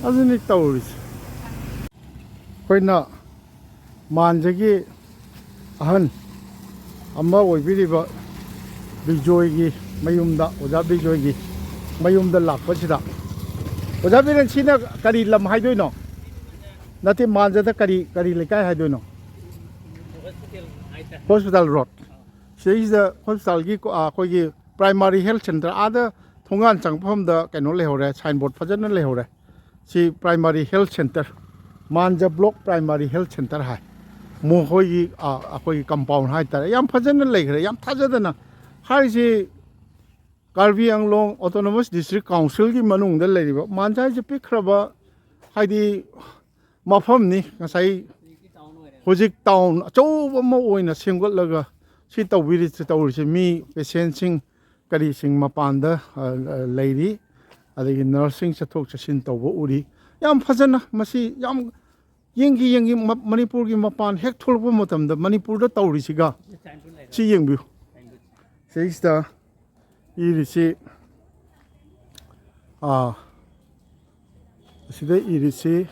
ꯑꯗꯨꯅꯤ ꯇꯧꯔꯤꯁꯦ꯫ ꯑꯩꯈꯣꯏꯅ ꯃꯥꯟꯖꯒꯤ ꯑꯍꯟ ꯑꯃ ꯑꯣꯏꯕꯤꯔꯤꯕ ꯕꯤꯖꯣꯏꯒꯤ ꯃꯌꯨꯝꯗ, ꯑꯣꯖꯥ ꯕꯤꯖꯣꯏꯒꯤ ꯃꯌꯨꯝꯗ ꯂꯥꯛꯄꯁꯤꯗ, ꯑꯣꯖꯥ ꯕꯤꯔꯦꯟ, ꯁꯤꯅ ꯀꯔꯤ ꯂꯝ ꯍꯥꯏꯗꯣꯏꯅꯣ? ꯅꯠꯇꯦ, ꯃꯥꯟꯖꯗ ꯀꯔꯤ, ꯀꯔꯤ ꯂꯩꯀꯥꯏ ꯍꯥꯏꯗꯣꯏꯅꯣ? Hospital road. ꯁꯤꯗꯩꯁꯤꯗ ꯍꯣꯁꯄꯤꯇꯥꯜꯒꯤ ꯀꯣ-, ꯑ, ꯑꯩꯈꯣꯏꯒꯤ ꯄ꯭ꯔꯥꯏꯃꯥꯔꯤ ꯍꯦꯜꯊ ꯁꯦꯟꯇꯔ, ꯑꯥꯗ ꯊꯣꯡꯒꯥꯟ ꯆꯪꯐꯝꯗ ꯀꯩꯅꯣ ꯂꯩꯍꯧꯔꯦ, ꯁꯥꯏꯟꯕꯣꯔꯗ ꯐꯖꯅ ꯂꯩꯍꯧꯔꯦ꯫ ꯁꯤ ꯄ꯭ꯔꯥꯏꯃꯥꯔꯤ ꯍꯦꯜꯊ ꯁꯦꯟꯇꯔ, ꯃꯥꯟꯖ ꯕ꯭ꯂꯣꯛ ꯄ꯭ꯔꯥꯏꯃꯥꯔꯤ ꯍꯦꯜꯊ ꯁꯦꯟꯇꯔ ꯍꯥꯏ꯫ ꯃꯈꯣꯏꯒꯤ ꯑꯩꯈꯣꯏꯒꯤ ꯀꯝꯄꯥꯎꯟ ꯍꯥꯏꯇꯥꯔꯦ, ꯌꯥꯝ ꯐꯖꯅ ꯂꯩꯈ꯭ꯔꯦ꯫ ꯌꯥꯝ ꯊꯥꯖꯗꯅ ꯍꯥꯏꯔꯤꯁꯤ, ꯀꯥꯔꯕꯤ ꯑꯪꯂꯣꯡ ꯑꯣꯇꯣꯅꯣꯃꯁ ꯗꯤꯁꯇ꯭ꯔꯤꯛ ꯀꯥꯎꯟꯁꯤꯜꯒꯤ ꯃꯅꯨꯡꯗ ꯂꯩꯔꯤꯕ ꯃꯥꯟꯖꯥ ꯍꯥꯏꯁꯦ ꯄꯤꯛꯈ꯭ꯔꯕ, ꯍꯥꯏꯗꯤ, ꯃꯐꯝꯅꯤ꯫ ꯉꯁꯥꯏ ꯍꯧꯖꯤꯛ ꯇꯥꯎꯟ ꯑꯆꯧꯕ ꯑꯃ ꯑꯣꯏꯅ ꯁꯦꯝꯒꯠꯂꯒ ꯁꯤ ꯇꯧꯕꯤꯔꯤꯁꯤ, ꯇꯧꯔꯤꯁꯦ, ꯃꯤ ꯄꯦꯁꯦꯟꯁꯤꯡ ꯀꯔꯤꯁꯤꯡ ꯃꯄꯥꯟꯗ ꯂꯩꯔꯤ, ꯑꯗꯒꯤ ꯅꯔꯁꯁꯤꯡ ꯆꯠꯊꯣꯛ ꯆꯠꯁꯤꯟ ꯇꯧꯕ ꯎꯔꯤ꯫ ꯌꯥꯝ ꯐꯖꯅ ꯃꯁꯤ ꯌꯥꯝ ꯌꯦꯡꯈꯤ, ꯌꯦꯡꯈꯤ꯫ ꯃꯅꯤꯄꯨꯔꯒꯤ ꯃꯄꯥꯟ ꯍꯦꯛ ꯊꯣꯛꯂꯛꯄ ꯃꯇꯝꯗ ꯃꯅꯤꯄꯨꯔꯗ ꯇꯧꯔꯤꯁꯤꯒ ꯁꯤ ꯌꯦꯡꯕꯤꯌꯨ꯫ ꯁꯤꯁꯤꯗ ꯏꯔꯤꯁꯤ, ꯑꯥ, ꯑꯁꯤꯗ ꯏꯔꯤꯁꯤ,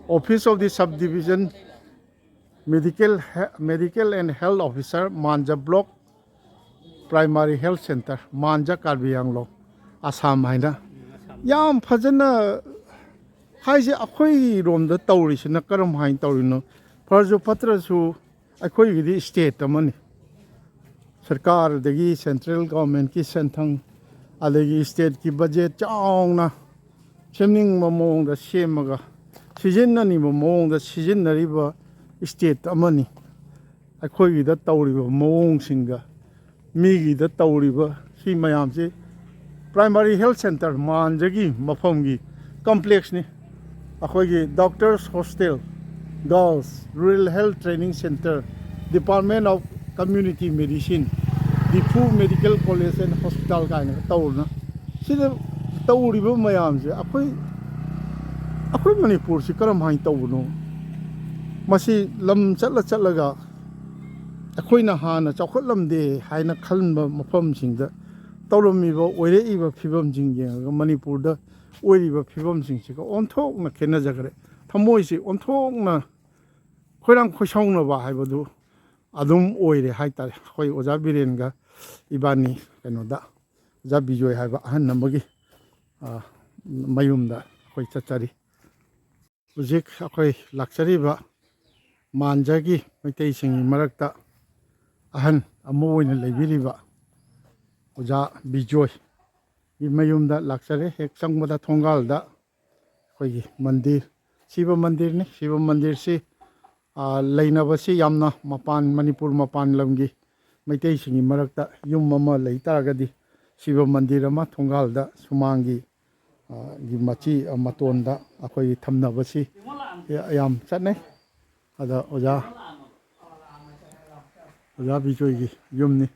Office of the Subdivision Medical, Medical and Health Officer, ꯃꯥꯟꯖ Block, Primary Health Centre, ꯃꯥꯟꯖ, ꯀꯥꯔꯕꯤ ꯑꯪꯂꯣꯡ, ꯑꯁꯥꯝ ꯍꯥꯏꯅ꯫ ꯌꯥꯝ ꯐꯖꯅ ꯍꯥꯏꯁꯦ, ꯑꯩꯈꯣꯏꯔꯣꯝꯗ ꯇꯧꯔꯤꯁꯤꯅ ꯀꯔꯝ ꯍꯥꯏꯅ ꯇꯧꯔꯤꯅꯣ? ꯐꯔꯁꯨ ꯐꯠꯇ꯭ꯔꯁꯨ, ꯑꯩꯈꯣꯏꯒꯤꯗꯤ ꯁ꯭ꯇꯦꯠ ꯑꯃꯅꯤ꯫ ꯁꯔꯀꯥꯔꯗꯒꯤ, ꯁꯦꯟꯇ꯭ꯔꯦꯜ ꯒꯣꯔꯃꯦꯟꯠꯀꯤ ꯁꯦꯟꯊꯪ, ꯑꯗꯒꯤ ꯁ꯭ꯇꯦꯠꯀꯤ ꯕꯖꯦꯠ ꯆꯥꯎꯅ ꯁꯦꯝꯅꯤꯡꯕ ꯃꯑꯣꯡꯗ ꯁꯦꯝꯃꯒ, ꯁꯤꯖꯤꯟꯅꯅꯤꯡꯕ ꯃꯑꯣꯡꯗ ꯁꯤꯖꯤꯟꯅꯔꯤꯕ ꯁ꯭ꯇꯦꯠ ꯑꯃꯅꯤ꯫ ꯑꯩꯈꯣꯏꯒꯤꯗ ꯇꯧꯔꯤꯕ ꯃꯑꯣꯡꯁꯤꯡꯒ ꯃꯤꯒꯤꯗ ꯇꯧꯔꯤꯕ ꯁꯤ ꯃꯌꯥꯝꯁꯤ, Primary Health Centre ꯃꯥꯟꯖꯒꯤ ꯃꯐꯝꯒꯤ ꯀꯝꯄ꯭ꯂꯦꯛꯁꯅꯤ꯫ ꯑꯩꯈꯣꯏꯒꯤ Doctors Hostel, Girls, Rural Health Training Centre, Department of Community Medicine, Diphu Medical College and Hospital ꯀꯥꯏꯅꯒ ꯇꯧꯗꯅ ꯁꯤꯗ ꯇꯧꯔꯤꯕ ꯃꯌꯥꯝꯁꯦ, ꯑꯩꯈꯣꯏ, ꯑꯩꯈꯣꯏ ꯃꯅꯤꯄꯨꯔꯁꯤ ꯀꯔꯝ ꯍꯥꯏꯅ ꯇꯧꯕꯅꯣ? ꯃꯁꯤ ꯂꯝ ꯆꯠꯂ ꯆꯠꯂꯒ ꯑꯩꯈꯣꯏꯅ ꯍꯥꯟꯅ ꯆꯥꯎꯈꯠꯂꯝꯗꯦ ꯍꯥꯏꯅ ꯈꯟꯕ ꯃꯐꯝꯁꯤꯡꯗ ꯇꯧꯔꯝꯃꯤꯕ, ꯑꯣꯏꯔꯛꯏꯕ ꯐꯤꯕꯝꯁꯤꯡ ꯌꯦꯡꯉꯒ ꯃꯅꯤꯄꯨꯔꯗ ꯑꯣꯏꯔꯤꯕ ꯐꯤꯕꯝꯁꯤꯡꯁꯤꯒ ꯑꯣꯟꯊꯣꯛꯅ ꯈꯦꯠꯅꯖꯈ꯭ꯔꯦ꯫ ꯊꯃꯣꯏꯁꯤ ꯑꯣꯟꯊꯣꯛꯅ ꯈꯣꯏꯔꯥꯡ ꯈꯣꯏꯁꯥꯎꯅꯕ ꯍꯥꯏꯕꯗꯨ ꯑꯗꯨꯝ ꯑꯣꯏꯔꯦ ꯍꯥꯏꯇꯥꯔꯦ꯫ ꯑꯩꯈꯣꯏ ꯑꯣꯖꯥ ꯕꯤꯔꯦꯟꯒ ꯏꯕꯥꯅꯤ ꯀꯩꯅꯣꯗ, ꯑꯣꯖꯥ ꯕꯤꯖꯣꯏ ꯍꯥꯏꯕ ꯑꯍꯟ ꯑꯃꯒꯤ, ꯑ, ꯃꯌꯨꯝꯗ ꯑꯩꯈꯣꯏ ꯆꯠꯆꯔꯤ꯫ ꯍꯧꯖꯤꯛ ꯑꯩꯈꯣꯏ ꯂꯥꯛꯆꯔꯤꯕ ꯃꯥꯟꯖꯒꯤ ꯃꯩꯇꯩꯁꯤꯡꯒꯤ ꯃꯔꯛꯇ ꯑꯍꯟ ꯑꯃ ꯑꯣꯏꯅ ꯂꯩꯕꯤꯔꯤꯕ ꯑꯣꯖꯥ ꯕꯤꯖꯣꯏꯒꯤ ꯃꯌꯨꯝꯗ ꯂꯥꯛꯆꯔꯦ꯫ ꯍꯦꯛ ꯆꯪꯕꯗ ꯊꯣꯡꯒꯥꯜꯗ ꯑꯩꯈꯣꯏꯒꯤ ꯃꯟꯗꯤꯔ, ꯁꯤꯕ ꯃꯟꯗꯤꯔꯅꯤ꯫ ꯁꯤꯕ ꯃꯟꯗꯤꯔꯁꯤ ꯑ, ꯂꯩꯅꯕꯁꯤ ꯌꯥꯝꯅ ꯃꯄꯥꯟ, ꯃꯅꯤꯄꯨꯔ ꯃꯄꯥꯟ ꯂꯝꯒꯤ ꯃꯩꯇꯩꯁꯤꯡꯒꯤ ꯃꯔꯛꯇ ꯌꯨꯝ ꯑꯃ ꯂꯩ ꯇꯥꯔꯒꯗꯤ ꯁꯤꯕ ꯃꯟꯗꯤꯔ ꯑꯃ ꯊꯣꯡꯒꯥꯜꯗ ꯁꯨꯃꯥꯡꯒꯤ, ꯑ, ꯒꯤ ꯃꯆꯤ, ꯑ, ꯃꯇꯣꯟꯗ ꯑꯩꯈꯣꯏꯒꯤ ꯊꯝꯅꯕꯁꯤ ꯌꯥꯝ ꯆꯠꯅꯩ꯫ ꯑꯗ ꯑꯣꯖꯥ, ꯑꯣꯖꯥ ꯕꯤꯖꯣꯏꯒꯤ ꯌꯨꯝꯅꯤ꯫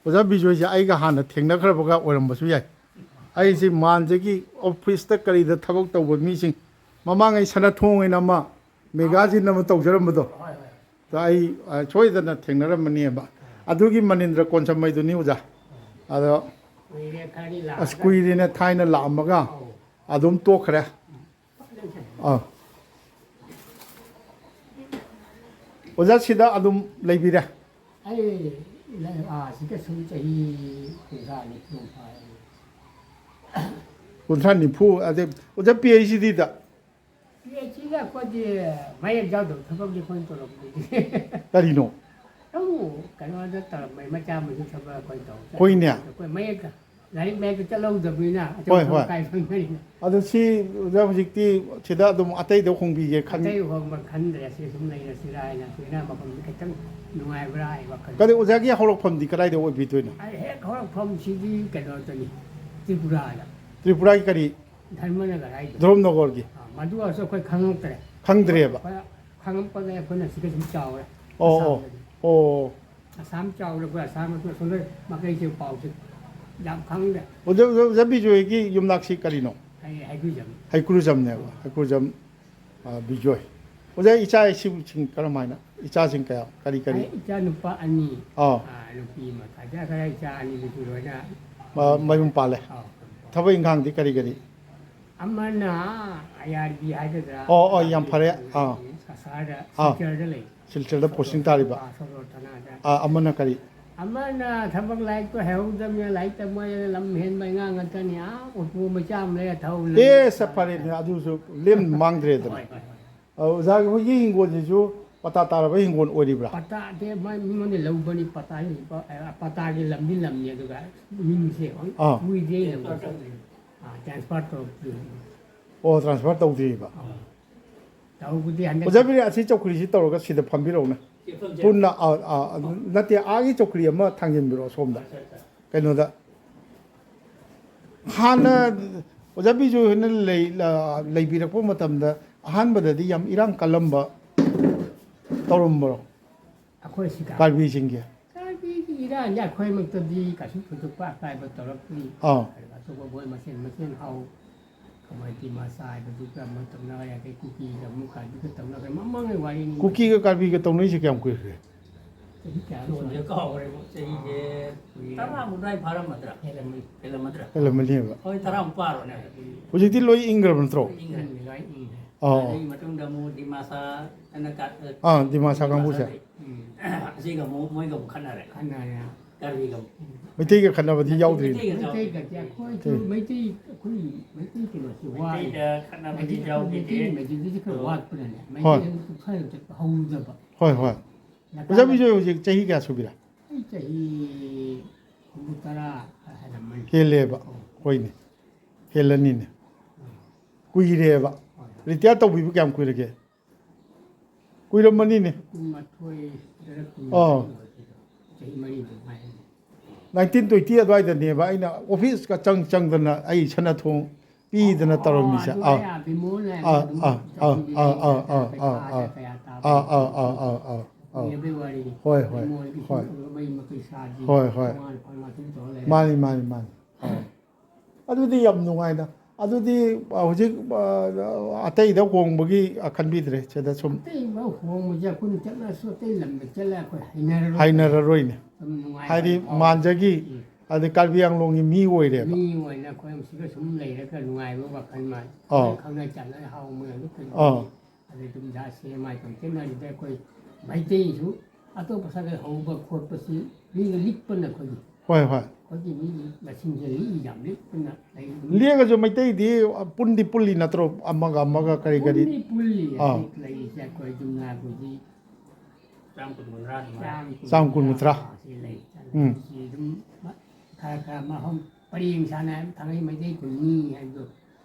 ꯑꯣꯖꯥ ꯕꯤꯖꯣꯏꯁꯦ ꯑꯩꯒ ꯍꯥꯟꯅ ꯊꯦꯡꯅꯈ꯭ꯔꯕꯒ ꯑꯣꯏꯔꯝꯕꯁꯨ ꯌꯥꯏ꯫ ꯑꯩꯁꯦ ꯃꯥꯟꯁꯤꯒꯤ ꯑꯣꯐꯤꯁꯇ ꯀꯔꯤꯗ ꯊꯕꯛ ꯇꯧꯕ ꯃꯤꯁꯤꯡ, ꯃꯃꯥꯡꯉꯩ ꯁꯅꯥꯊꯣꯡ ꯑꯣꯏꯅ ꯑꯃ ꯃꯦꯒꯥꯖꯤꯟ ꯑꯃ ꯇꯧꯖꯔꯝꯕꯗꯣ, ꯑꯗ ꯑꯩ, ꯑ, ꯁꯣꯏꯗꯅ ꯊꯦꯡꯅꯔꯝꯃꯅꯦꯕ꯫ ꯑꯗꯨꯒꯤ ꯃꯅꯤꯟꯗ꯭ꯔ ꯀꯣꯟꯁꯝꯃꯩꯗꯨꯅꯤ ꯑꯣꯖꯥ꯫ ꯑꯗꯣ ꯀꯨꯏꯔꯦ ꯈꯔꯗꯤ ꯑꯁ, ꯂꯥꯛꯑꯒ꯫ ꯀꯨꯏꯔꯦꯅꯦ, ꯊꯥꯏꯅ ꯂꯥꯛꯑꯝꯃꯒ ꯑꯧ꯫ ꯑꯗꯨꯝ ꯇꯣꯛꯈ꯭ꯔꯦ꯫ ꯑꯥ꯫ ꯑꯣꯖꯥ ꯁꯤꯗ ꯑꯗꯨꯝ ꯂꯩꯕꯤꯔꯦ? ꯑꯩ ꯂꯩ-, ꯑꯥ, ꯁꯤꯗ ꯁꯨꯝ ꯆꯍꯤ ꯀꯨꯟꯊ꯭ꯔꯥ ꯅꯤꯐꯨ ꯐꯥꯔꯦ꯫ ꯀꯨꯟꯊ꯭ꯔꯥ ꯅꯤꯐꯨ, ꯑꯗꯩ ꯑꯣꯖꯥ ꯄꯤ ꯑꯩꯆ ꯗꯤꯗ? ꯄꯤ ꯑꯩꯆ ꯗꯤꯗ ꯑꯩꯈꯣꯏꯗꯤ ꯃꯌꯦꯛ ꯌꯥꯎꯗꯕ ꯊꯕꯛꯇꯤ ꯑꯩꯈꯣꯏꯅ ꯇꯧꯔꯛꯄꯗꯨꯗꯤ꯫ ꯀꯔꯤꯅꯣ? ꯑꯗꯨꯝ ꯀꯩꯅꯣꯗ ꯇꯧꯔꯝꯃꯦ, ꯃꯆꯥ ꯃꯁꯨ ꯊꯕꯛ ꯑꯩꯈꯣꯏ ꯇꯧ ꯆꯠꯂꯦ꯫ ꯍꯣꯏꯅꯦ꯫ ꯑꯩꯈꯣꯏ ꯃꯌꯦꯛ ꯂꯥꯏꯔꯤꯛ ꯃꯌꯦꯛꯇ ꯆꯠꯍꯧꯗꯕꯅꯤꯅ ꯍꯣꯏ, ꯑꯆꯧꯕ ꯍꯣꯏ꯫ ꯀꯥꯏ ꯐꯪꯒꯅꯤ? ꯑꯗꯣ ꯁꯤ ꯑꯣꯖꯥ ꯍꯧꯖꯤꯛꯇꯤ ꯁꯤꯗ ꯑꯗꯨꯝ ꯑꯇꯩꯗ ꯍꯣꯡꯕꯤꯒꯦ ꯈꯟ- ꯑꯇꯩ ꯍꯣꯡꯕ ꯈꯟꯗ꯭ꯔꯦ, ꯁꯤ ꯁꯨꯝ ꯂꯩꯔꯁꯤꯔꯥ ꯍꯥꯏꯅ, ꯁꯤꯅ ꯃꯐꯝꯁꯤ ꯈꯤꯇꯪ ꯅꯨꯡꯉꯥꯏꯕ꯭ꯔꯥ ꯍꯥꯏ ꯋꯥꯈꯜ꯫ ꯀꯔꯤ ꯑꯣꯖꯥꯒꯤ ꯍꯧꯔꯛꯐꯝꯗꯤ ꯀꯗꯥꯏꯗ ꯑꯣꯏꯕꯤꯗꯣꯏꯅꯣ? ꯑꯩ ꯍꯦꯛ ꯍꯧꯔꯛꯐꯝꯁꯤꯗꯤ ꯀꯩꯅꯣꯗꯅꯤ, ꯇ꯭ꯔꯤꯄꯨꯔꯥꯗ꯫ ꯇ꯭ꯔꯤꯄꯨꯔꯥꯒꯤ ꯀꯔꯤ? ꯙꯔꯃꯅꯒꯔ ꯍꯥꯏꯗꯣ꯫ ꯙꯔꯃꯅꯒꯔꯒꯤ? ꯑꯥ, ꯃꯗꯨ ꯑꯣꯏꯔꯁꯨ ꯑꯩꯈꯣꯏ ꯈꯪꯉꯛꯇ꯭ꯔꯦ꯫ ꯈꯪꯗ꯭ꯔꯦꯕ? ꯑꯩꯈꯣꯏ ꯈꯪꯉꯛꯄꯗ ꯑꯩꯈꯣꯏꯅ ꯁꯤꯗ ꯁꯨꯝ ꯆꯥꯎꯔꯦ, ꯑꯣ, ꯑꯣ, ꯑꯁꯥꯝꯗꯗꯤ꯫ ꯑꯣ꯫ ꯑꯁꯥꯝ ꯆꯥꯎꯔꯕ, ꯑꯁꯥꯝ ꯑꯁꯣꯝ ꯃꯥꯏꯀꯩꯁꯦ ꯄꯥꯎꯁꯦ ꯌꯥꯝ ꯈꯪꯗꯦ꯫ ꯑꯣꯖꯥ, ꯑꯣꯖꯥ, ꯑꯣꯖꯥ ꯕꯤꯖꯣꯏꯒꯤ ꯌꯨꯝꯅꯥꯛꯁꯤ ꯀꯔꯤꯅꯣ? ꯑꯩ ꯍꯩꯀ꯭ꯔꯨꯖꯝ꯫ ꯍꯩꯀ꯭ꯔꯨꯖꯝꯅꯦꯕ, ꯍꯩꯀ꯭ꯔꯨꯖꯝ, ꯑ, ꯕꯤꯖꯣꯏ꯫ ꯑꯣꯖꯥ, ꯏꯆꯥ ꯏꯁꯨꯁꯤꯡ ꯀꯔꯝ ꯍꯥꯏꯅ? ꯏꯆꯥꯁꯤꯡ ꯀꯌꯥ? ꯀꯔꯤ, ꯀꯔꯤ? ꯑꯩ ꯏꯆꯥ ꯅꯨꯄꯥ ꯑꯅꯤ, ꯑꯥ꯫ ꯑꯥ, ꯅꯨꯄꯤ ꯑꯃ꯫ ꯈꯔ ꯏꯆꯥ ꯑꯅꯤꯗꯨꯁꯨ ꯂꯣꯏꯅ ꯑ, ꯃꯌꯨꯝ ꯄꯥꯜꯂꯦ? ꯑꯥꯎ꯫ ꯊꯕꯛ ꯏꯪꯈꯥꯡꯗꯤ ꯀꯔꯤ, ꯀꯔꯤ? ꯑꯃꯅ ꯑꯥꯏ ꯑꯥꯔ ꯕꯤ ꯍꯥꯏꯒꯗ꯭ꯔꯥ? ꯑꯣ, ꯑꯣ, ꯌꯥꯝ ꯐꯔꯦ꯫ ꯑꯥ꯫ ꯀꯁꯥꯔꯗ, ꯑꯥ꯫ ꯁꯤꯜꯆꯔꯗ ꯂꯩ꯫ ꯁꯤꯜꯆꯔꯗ ꯄꯣꯁꯇꯤꯡ ꯇꯥꯔꯤꯕ? ꯑꯥ, ꯁꯣꯔꯣ ꯊꯥꯅꯥꯗ꯫ ꯑꯥ, ꯑꯃꯅ ꯀꯔꯤ? ꯑꯃꯅ ꯊꯕꯛ ꯂꯥꯏꯔꯤꯛꯇꯣ ꯍꯩꯍꯧꯗꯕꯅꯤꯅ ꯂꯥꯏꯔꯤꯛ ꯇꯝꯃꯣꯏꯅ ꯂꯝ ꯍꯦꯟꯕ ꯑꯉꯥꯡ ꯉꯥꯛꯇꯅꯤ꯫ ꯑꯥ, ꯑꯣꯇꯣ ꯃꯆꯥ ꯑꯃ ꯂꯩꯔ ꯊꯧ ꯂꯩ꯫ ꯑꯦ, ꯁꯦ, ꯐꯔꯦꯅꯦ, ꯑꯗꯨꯁꯨ ꯂꯦꯝ ꯃꯥꯡꯗ꯭ꯔꯦꯗꯅ꯫ ꯍꯣꯏ, ꯍꯣꯏ, ꯍꯣꯏ꯫ ꯑ, ꯑꯣꯖꯥꯒꯤ ꯍꯣꯏꯒꯤ ꯍꯤꯡꯒꯣꯜꯁꯤꯁꯨ ꯄꯇꯥ ꯇꯥꯔꯕ ꯍꯤꯡꯒꯣꯜ ꯑꯣꯏꯔꯤꯕ꯭ꯔꯥ? ꯄꯇꯥꯗꯤ ꯃꯥ ꯃꯤꯉꯣꯟꯗ ꯂꯧꯕꯅꯤ, ꯄꯇꯥ, ꯄꯇꯥꯒꯤ ꯂꯝꯗꯤ ꯂꯝꯅꯤ, ꯑꯗꯨꯒ ꯃꯤꯡꯁꯦ ꯑꯥ꯫ ꯃꯣꯏꯗꯤ ꯂꯧꯕ꯫ ꯇ꯭ꯔꯥꯟꯁꯐꯔ ꯇꯧꯔꯛꯇ꯭ꯔꯤ꯫ ꯑꯣ, ꯇ꯭ꯔꯥꯟꯁꯐꯔ ꯇꯧꯗ꯭ꯔꯤꯕ꯫ ꯇꯧꯕꯗꯤ ꯍꯟꯗꯛ ꯑꯣꯖꯥ ꯕꯤꯔꯦꯟ, ꯑꯁꯤ ꯆꯧꯀ꯭ꯔꯤꯁꯤ ꯇꯧꯔꯒ ꯁꯤꯗ ꯐꯝꯕꯤꯔꯛꯎꯅꯦ꯫ ꯄꯨꯟꯅ ꯑ, ꯑ, ꯑ, ꯅꯠꯇꯦ, ꯑꯥꯒꯤ ꯆꯧꯀ꯭ꯔꯤ ꯑꯃ ꯊꯥꯡꯖꯤꯟꯕꯤꯔꯛꯑꯣ ꯁꯣꯝꯗ꯫ ꯀꯩꯅꯣꯗ ꯍꯥꯟꯅ ꯑꯣꯖꯥ ꯕꯤꯖꯨ ꯍꯣꯏꯅ ꯂꯩ-, ꯂ-, ꯂꯩꯕꯤꯔꯛꯄ ꯃꯇꯝꯗ ꯑꯍꯥꯟꯕꯗꯗꯤ ꯌꯥꯝ ꯏꯔꯥꯡ ꯀꯜꯂꯝꯕ ꯇꯧꯔꯝꯕ꯭ꯔꯣ? ꯑꯩꯈꯣꯏ ꯁꯤꯗ ꯀꯥꯔꯕꯤꯁꯤꯡꯒꯤ? ꯀꯥꯔꯕꯤꯒꯤ ꯏꯔꯥꯡꯁꯦ ꯑꯩꯈꯣꯏꯃꯛꯇꯗꯤ ꯀꯩꯁꯨ ꯊꯣꯏꯗꯣꯛꯄ ꯑꯀꯥꯏꯕ ꯇꯧꯔꯛꯇ꯭ꯔꯤ꯫ ꯑꯥ꯫ ꯑꯇꯣꯞꯄ ꯃꯣꯏ ꯃꯁꯦꯟ ꯃꯁꯦꯟ ꯍꯥꯎ ꯀꯃꯥꯏ ꯗꯤꯃꯥꯁꯥ ꯍꯥꯏꯕꯗꯨꯒ ꯑꯃ ꯇꯧꯅꯈ꯭ꯔꯦ, ꯑꯗꯩ ꯀꯨꯀꯤꯒ ꯑꯃꯨꯛ ꯀꯥꯔꯕꯤꯒ ꯇꯧꯅꯈ꯭ꯔꯦ꯫ ꯃꯃꯥꯡꯒꯤ ꯋꯥꯔꯤꯅꯤ꯫ ꯀꯨꯀꯤꯒ ꯀꯥꯔꯕꯤꯒ ꯇꯧꯅꯔꯤꯁꯦ ꯀꯌꯥꯝ ꯀꯨꯏꯔꯒꯦ? ꯆꯍꯤ ꯀꯌꯥꯅꯣ ꯁꯨꯔꯦ? ꯀꯥꯎꯈ꯭ꯔꯦꯕꯨ, ꯆꯍꯤꯁꯦ ꯇꯔꯥꯃꯨꯛ ꯑꯗꯨꯋꯥꯏ ꯐꯥꯔꯝꯃꯗ꯭ꯔꯥ? ꯍꯦꯜꯂꯝꯃꯅꯤ꯫ ꯍꯦꯜꯂꯝꯃꯗ꯭ꯔꯥ? ꯍꯦꯜꯂꯝꯃꯅꯤꯕ꯫ ꯍꯣꯏ, ꯇꯔꯥꯃꯨꯛ ꯄꯥꯔꯣꯅꯦ꯫ ꯍꯧꯖꯤꯛꯇꯤ ꯂꯣꯏ ꯏꯪꯈ꯭ꯔꯕ ꯅꯠꯇ꯭ꯔꯣ? ꯏꯪꯈ꯭ꯔꯦ꯫ ꯂꯣꯏ ꯏꯪꯈ꯭ꯔꯦ꯫ ꯑꯥ꯫ ꯑꯗꯨꯒꯤ ꯃꯇꯨꯡꯗ ꯑꯃꯨꯛ ꯗꯤꯃꯥꯁꯥ ꯑꯅ ꯀꯥ-, ꯑꯥ, ꯗꯤꯃꯥꯁꯥ ꯀꯥꯡꯕꯨꯁꯦ꯫ ꯗꯤꯃꯥꯁꯥꯗꯩ꯫ ꯑꯁꯤꯒ ꯑꯃꯨꯛ ꯃꯣꯏꯒ ꯑꯃꯨꯛ ꯈꯠꯅꯔꯦ꯫ ꯈꯠꯅꯔꯦ꯫ ꯀꯥꯔꯕꯤꯒ ꯑꯃꯨꯛ꯫ ꯃꯩꯇꯩꯒ ꯈꯠꯅꯕꯗꯤ ꯌꯥꯎꯗ꯭ꯔꯤ꯫ ꯃꯩꯇꯩꯒ ꯃꯩꯇꯩꯒꯗꯤ ꯑꯩꯈꯣꯏꯁꯨ ꯎꯝ꯫ ꯃꯩꯇꯩ ꯑꯩꯈꯣꯏ ꯃꯩꯇꯩ ꯀꯩꯅꯣꯁꯦ ꯋꯥꯏ꯫ ꯃꯩꯇꯩꯗ ꯈꯠꯅꯕꯗꯤ ꯃꯩꯇꯩ ꯌꯥꯎꯈꯤꯗꯦ꯫ ꯃꯩꯇꯩ ꯃꯩꯇꯩꯗꯤ ꯈꯔ ꯑꯣ꯫ ꯋꯥꯠꯄꯅꯅꯦ꯫ ꯍꯣꯏ꯫ ꯃꯩꯇꯩ ꯈꯔ ꯆꯠꯄ ꯍꯧꯗꯕ꯫ ꯍꯣꯏ, ꯍꯣꯏ꯫ ꯑꯣꯖꯥ ꯕꯤꯖꯣꯏ ꯍꯧꯖꯤꯛ ꯆꯍꯤ ꯀꯌꯥ ꯁꯨꯕꯤꯔꯦ? ꯑꯩ ꯆꯍꯤ ꯍꯨꯝꯐꯨ ꯇꯔꯥ ꯍꯦꯜꯂꯝꯃꯅꯤ꯫ ꯍꯦꯜꯂꯦꯕ꯫ ꯍꯣꯏꯅꯦ꯫ ꯍꯦꯜꯂꯅꯤꯅꯦ꯫ ꯀꯨꯏꯔꯦꯕ꯫ ꯔꯤꯇꯥꯌꯔ ꯇꯧꯕꯤꯕ ꯀꯌꯥꯝ ꯀꯨꯏꯔꯒꯦ? ꯀꯨꯏꯔꯝꯃꯅꯤꯅꯦ꯫ ꯀꯨꯟꯃꯥꯊꯣꯏꯗꯔ ꯑꯥ꯫ ꯀꯨꯟꯃꯥꯊꯣꯏ꯫ ꯆꯍꯤ ꯃꯔꯤꯃꯨꯛ ꯉꯥꯏꯔꯦ꯫ ꯅꯥꯏꯟꯇꯤꯟ ꯇ꯭ꯋꯦꯟꯇꯤ ꯑꯗꯨꯋꯥꯏꯗꯅꯦꯕ ꯑꯩꯅ ꯑꯣꯐꯤꯁꯀ ꯆꯪ ꯆꯪꯗꯅ ꯑꯩ ꯁꯅꯥꯊꯣꯡ ꯄꯤꯗꯅ ꯇꯧꯔꯝꯃꯤꯁꯦ꯫ ꯑꯗꯨ ꯑꯥ꯫ ꯑꯌꯥ ꯕꯤꯃꯣꯜꯅ ꯑꯥ, ꯑꯗꯨꯝ ꯑꯥ, ꯑꯥ, ꯇꯧꯕꯤꯔꯦ꯫ ꯑꯥ, ꯑꯥ, ꯑꯥ, ꯄꯩꯁꯥꯗ ꯑꯥ꯫ ꯀꯌꯥ ꯇꯥꯕ ꯑꯥ, ꯑꯥ, ꯑꯥ, ꯑꯥ, ꯑꯥ, ꯑꯥ꯫ ꯀꯨꯏꯔꯕꯩ ꯋꯥꯔꯤꯅꯤ꯫ ꯍꯣꯏ, ꯍꯣꯏ, ꯕꯤꯃꯣꯜꯒꯤ ꯍꯣꯏ꯫ ꯁꯨꯝ ꯃꯩ ꯃꯀꯩ ꯁꯥꯗꯤ ꯍꯣꯏ, ꯍꯣꯏ꯫ ꯇꯣꯉꯥꯟ ꯇꯣꯉꯥꯟ ꯁꯨꯝ ꯇꯧꯔ ꯂꯩꯔꯦ꯫ ꯃꯥꯅꯤ, ꯃꯥꯅꯤ, ꯃꯥꯅꯤ꯫ ꯑꯥ꯫ ꯑꯗꯨꯗꯤ ꯌꯥꯝ ꯅꯨꯡꯉꯥꯏꯅ, ꯑꯗꯨꯗꯤ, ꯑ, ꯍꯧꯖꯤꯛ, ꯑ, ꯑꯇꯩꯗ ꯍꯣꯡꯕꯒꯤ, ꯑ, ꯈꯟꯕꯤꯗ꯭ꯔꯦ, ꯁꯤꯗ ꯁꯨꯝ꯫ ꯑꯇꯩ ꯍꯣꯡꯕꯁꯦ ꯑꯩꯈꯣꯏꯅ ꯆꯠꯂꯁꯨ ꯑꯇꯩ ꯂꯝꯗ ꯆꯠꯂ ꯑꯩꯈꯣꯏ ꯍꯩꯅꯔꯔꯣꯏ꯫ ꯍꯩꯅꯔꯔꯣꯏꯅꯦ꯫ ꯁꯨꯝ ꯅꯨꯡꯉꯥꯏꯕ ꯍꯥꯏꯗꯤ ꯐꯥꯎ-, ꯃꯥꯟꯖꯒꯤ, ꯎꯝ꯫ ꯑꯗꯩ ꯀꯥꯔꯕꯤ ꯑꯪꯂꯣꯡꯒꯤ ꯃꯤ ꯑꯣꯏꯔꯦꯕ꯫ ꯃꯤ ꯑꯣꯏꯅ ꯑꯩꯈꯣꯏ ꯁꯤꯗ ꯁꯨꯝ ꯂꯩꯔꯒ ꯅꯨꯡꯉꯥꯏꯕ ꯋꯥꯈꯜ ꯃꯥ-, ꯑꯥ꯫ ꯈꯪꯅ ꯆꯥꯟꯅ ꯍꯥꯎ ꯃꯣꯏ ꯑꯗꯨ ꯀꯩꯅꯣ ꯑꯥ꯫ ꯑꯗꯩ ꯑꯗꯨꯝ ꯖꯥꯠ ꯁꯦ ꯃꯥꯏ ꯇꯧ ꯆꯦꯟꯅꯔꯤꯗ ꯑꯩꯈꯣꯏ ꯃꯩꯇꯩꯁꯨ ꯑꯇꯣꯞꯄ ꯁꯥꯒꯩ ꯍꯧꯕ ꯈꯣꯠꯄꯁꯤ ꯃꯤꯒ ꯂꯤꯛꯄꯅ ꯑꯩꯈꯣꯏꯒꯤ, ꯍꯣꯏ, ꯍꯣꯏ꯫ ꯑꯩꯈꯣꯏꯒꯤ ꯃꯤꯒꯤ ꯃꯁꯤꯡꯁꯦ ꯂꯤꯛꯏ ꯌꯥꯝ ꯂꯤꯛꯄꯅ ꯂꯩ꯫ ꯂꯦꯛꯑꯁꯨ ꯃꯩꯇꯩꯗꯤ ꯄꯨꯟꯗꯤ ꯄꯨꯜꯂꯤ ꯅꯠꯇ꯭ꯔꯣ? ꯑꯃꯒ ꯑꯃꯒ ꯀꯔꯤ ꯀꯔꯤ? ꯄꯨꯟꯗꯤ ꯄꯨꯜꯂꯤ꯫ ꯑꯥ꯫ ꯍꯧꯖꯤꯛ ꯂꯩꯔꯤꯁꯦ ꯑꯩꯈꯣꯏ ꯌꯨꯝꯅꯥꯛꯄꯨꯗꯤ ꯆꯥꯝ ꯀꯨꯟ ꯀꯨꯟꯊ꯭ꯔꯥ ꯑꯗꯨꯃꯥꯏꯅ꯫ ꯆꯥꯝ ꯀꯨꯟ ꯆꯥꯝ ꯀꯨꯟ ꯀꯨꯟꯊ꯭ꯔꯥ꯫ ꯁꯤ ꯂꯩ꯫ ꯎꯝ꯫ ꯁꯤ ꯑꯗꯨꯝ ꯈꯔ ꯈꯔ ꯃꯐꯝ ꯄꯔꯦꯡ ꯁꯥꯅ ꯊꯥꯡꯒꯩ ꯃꯩꯇꯩ ꯈꯨꯟꯅꯤ ꯍꯥꯏꯕꯗꯣ꯫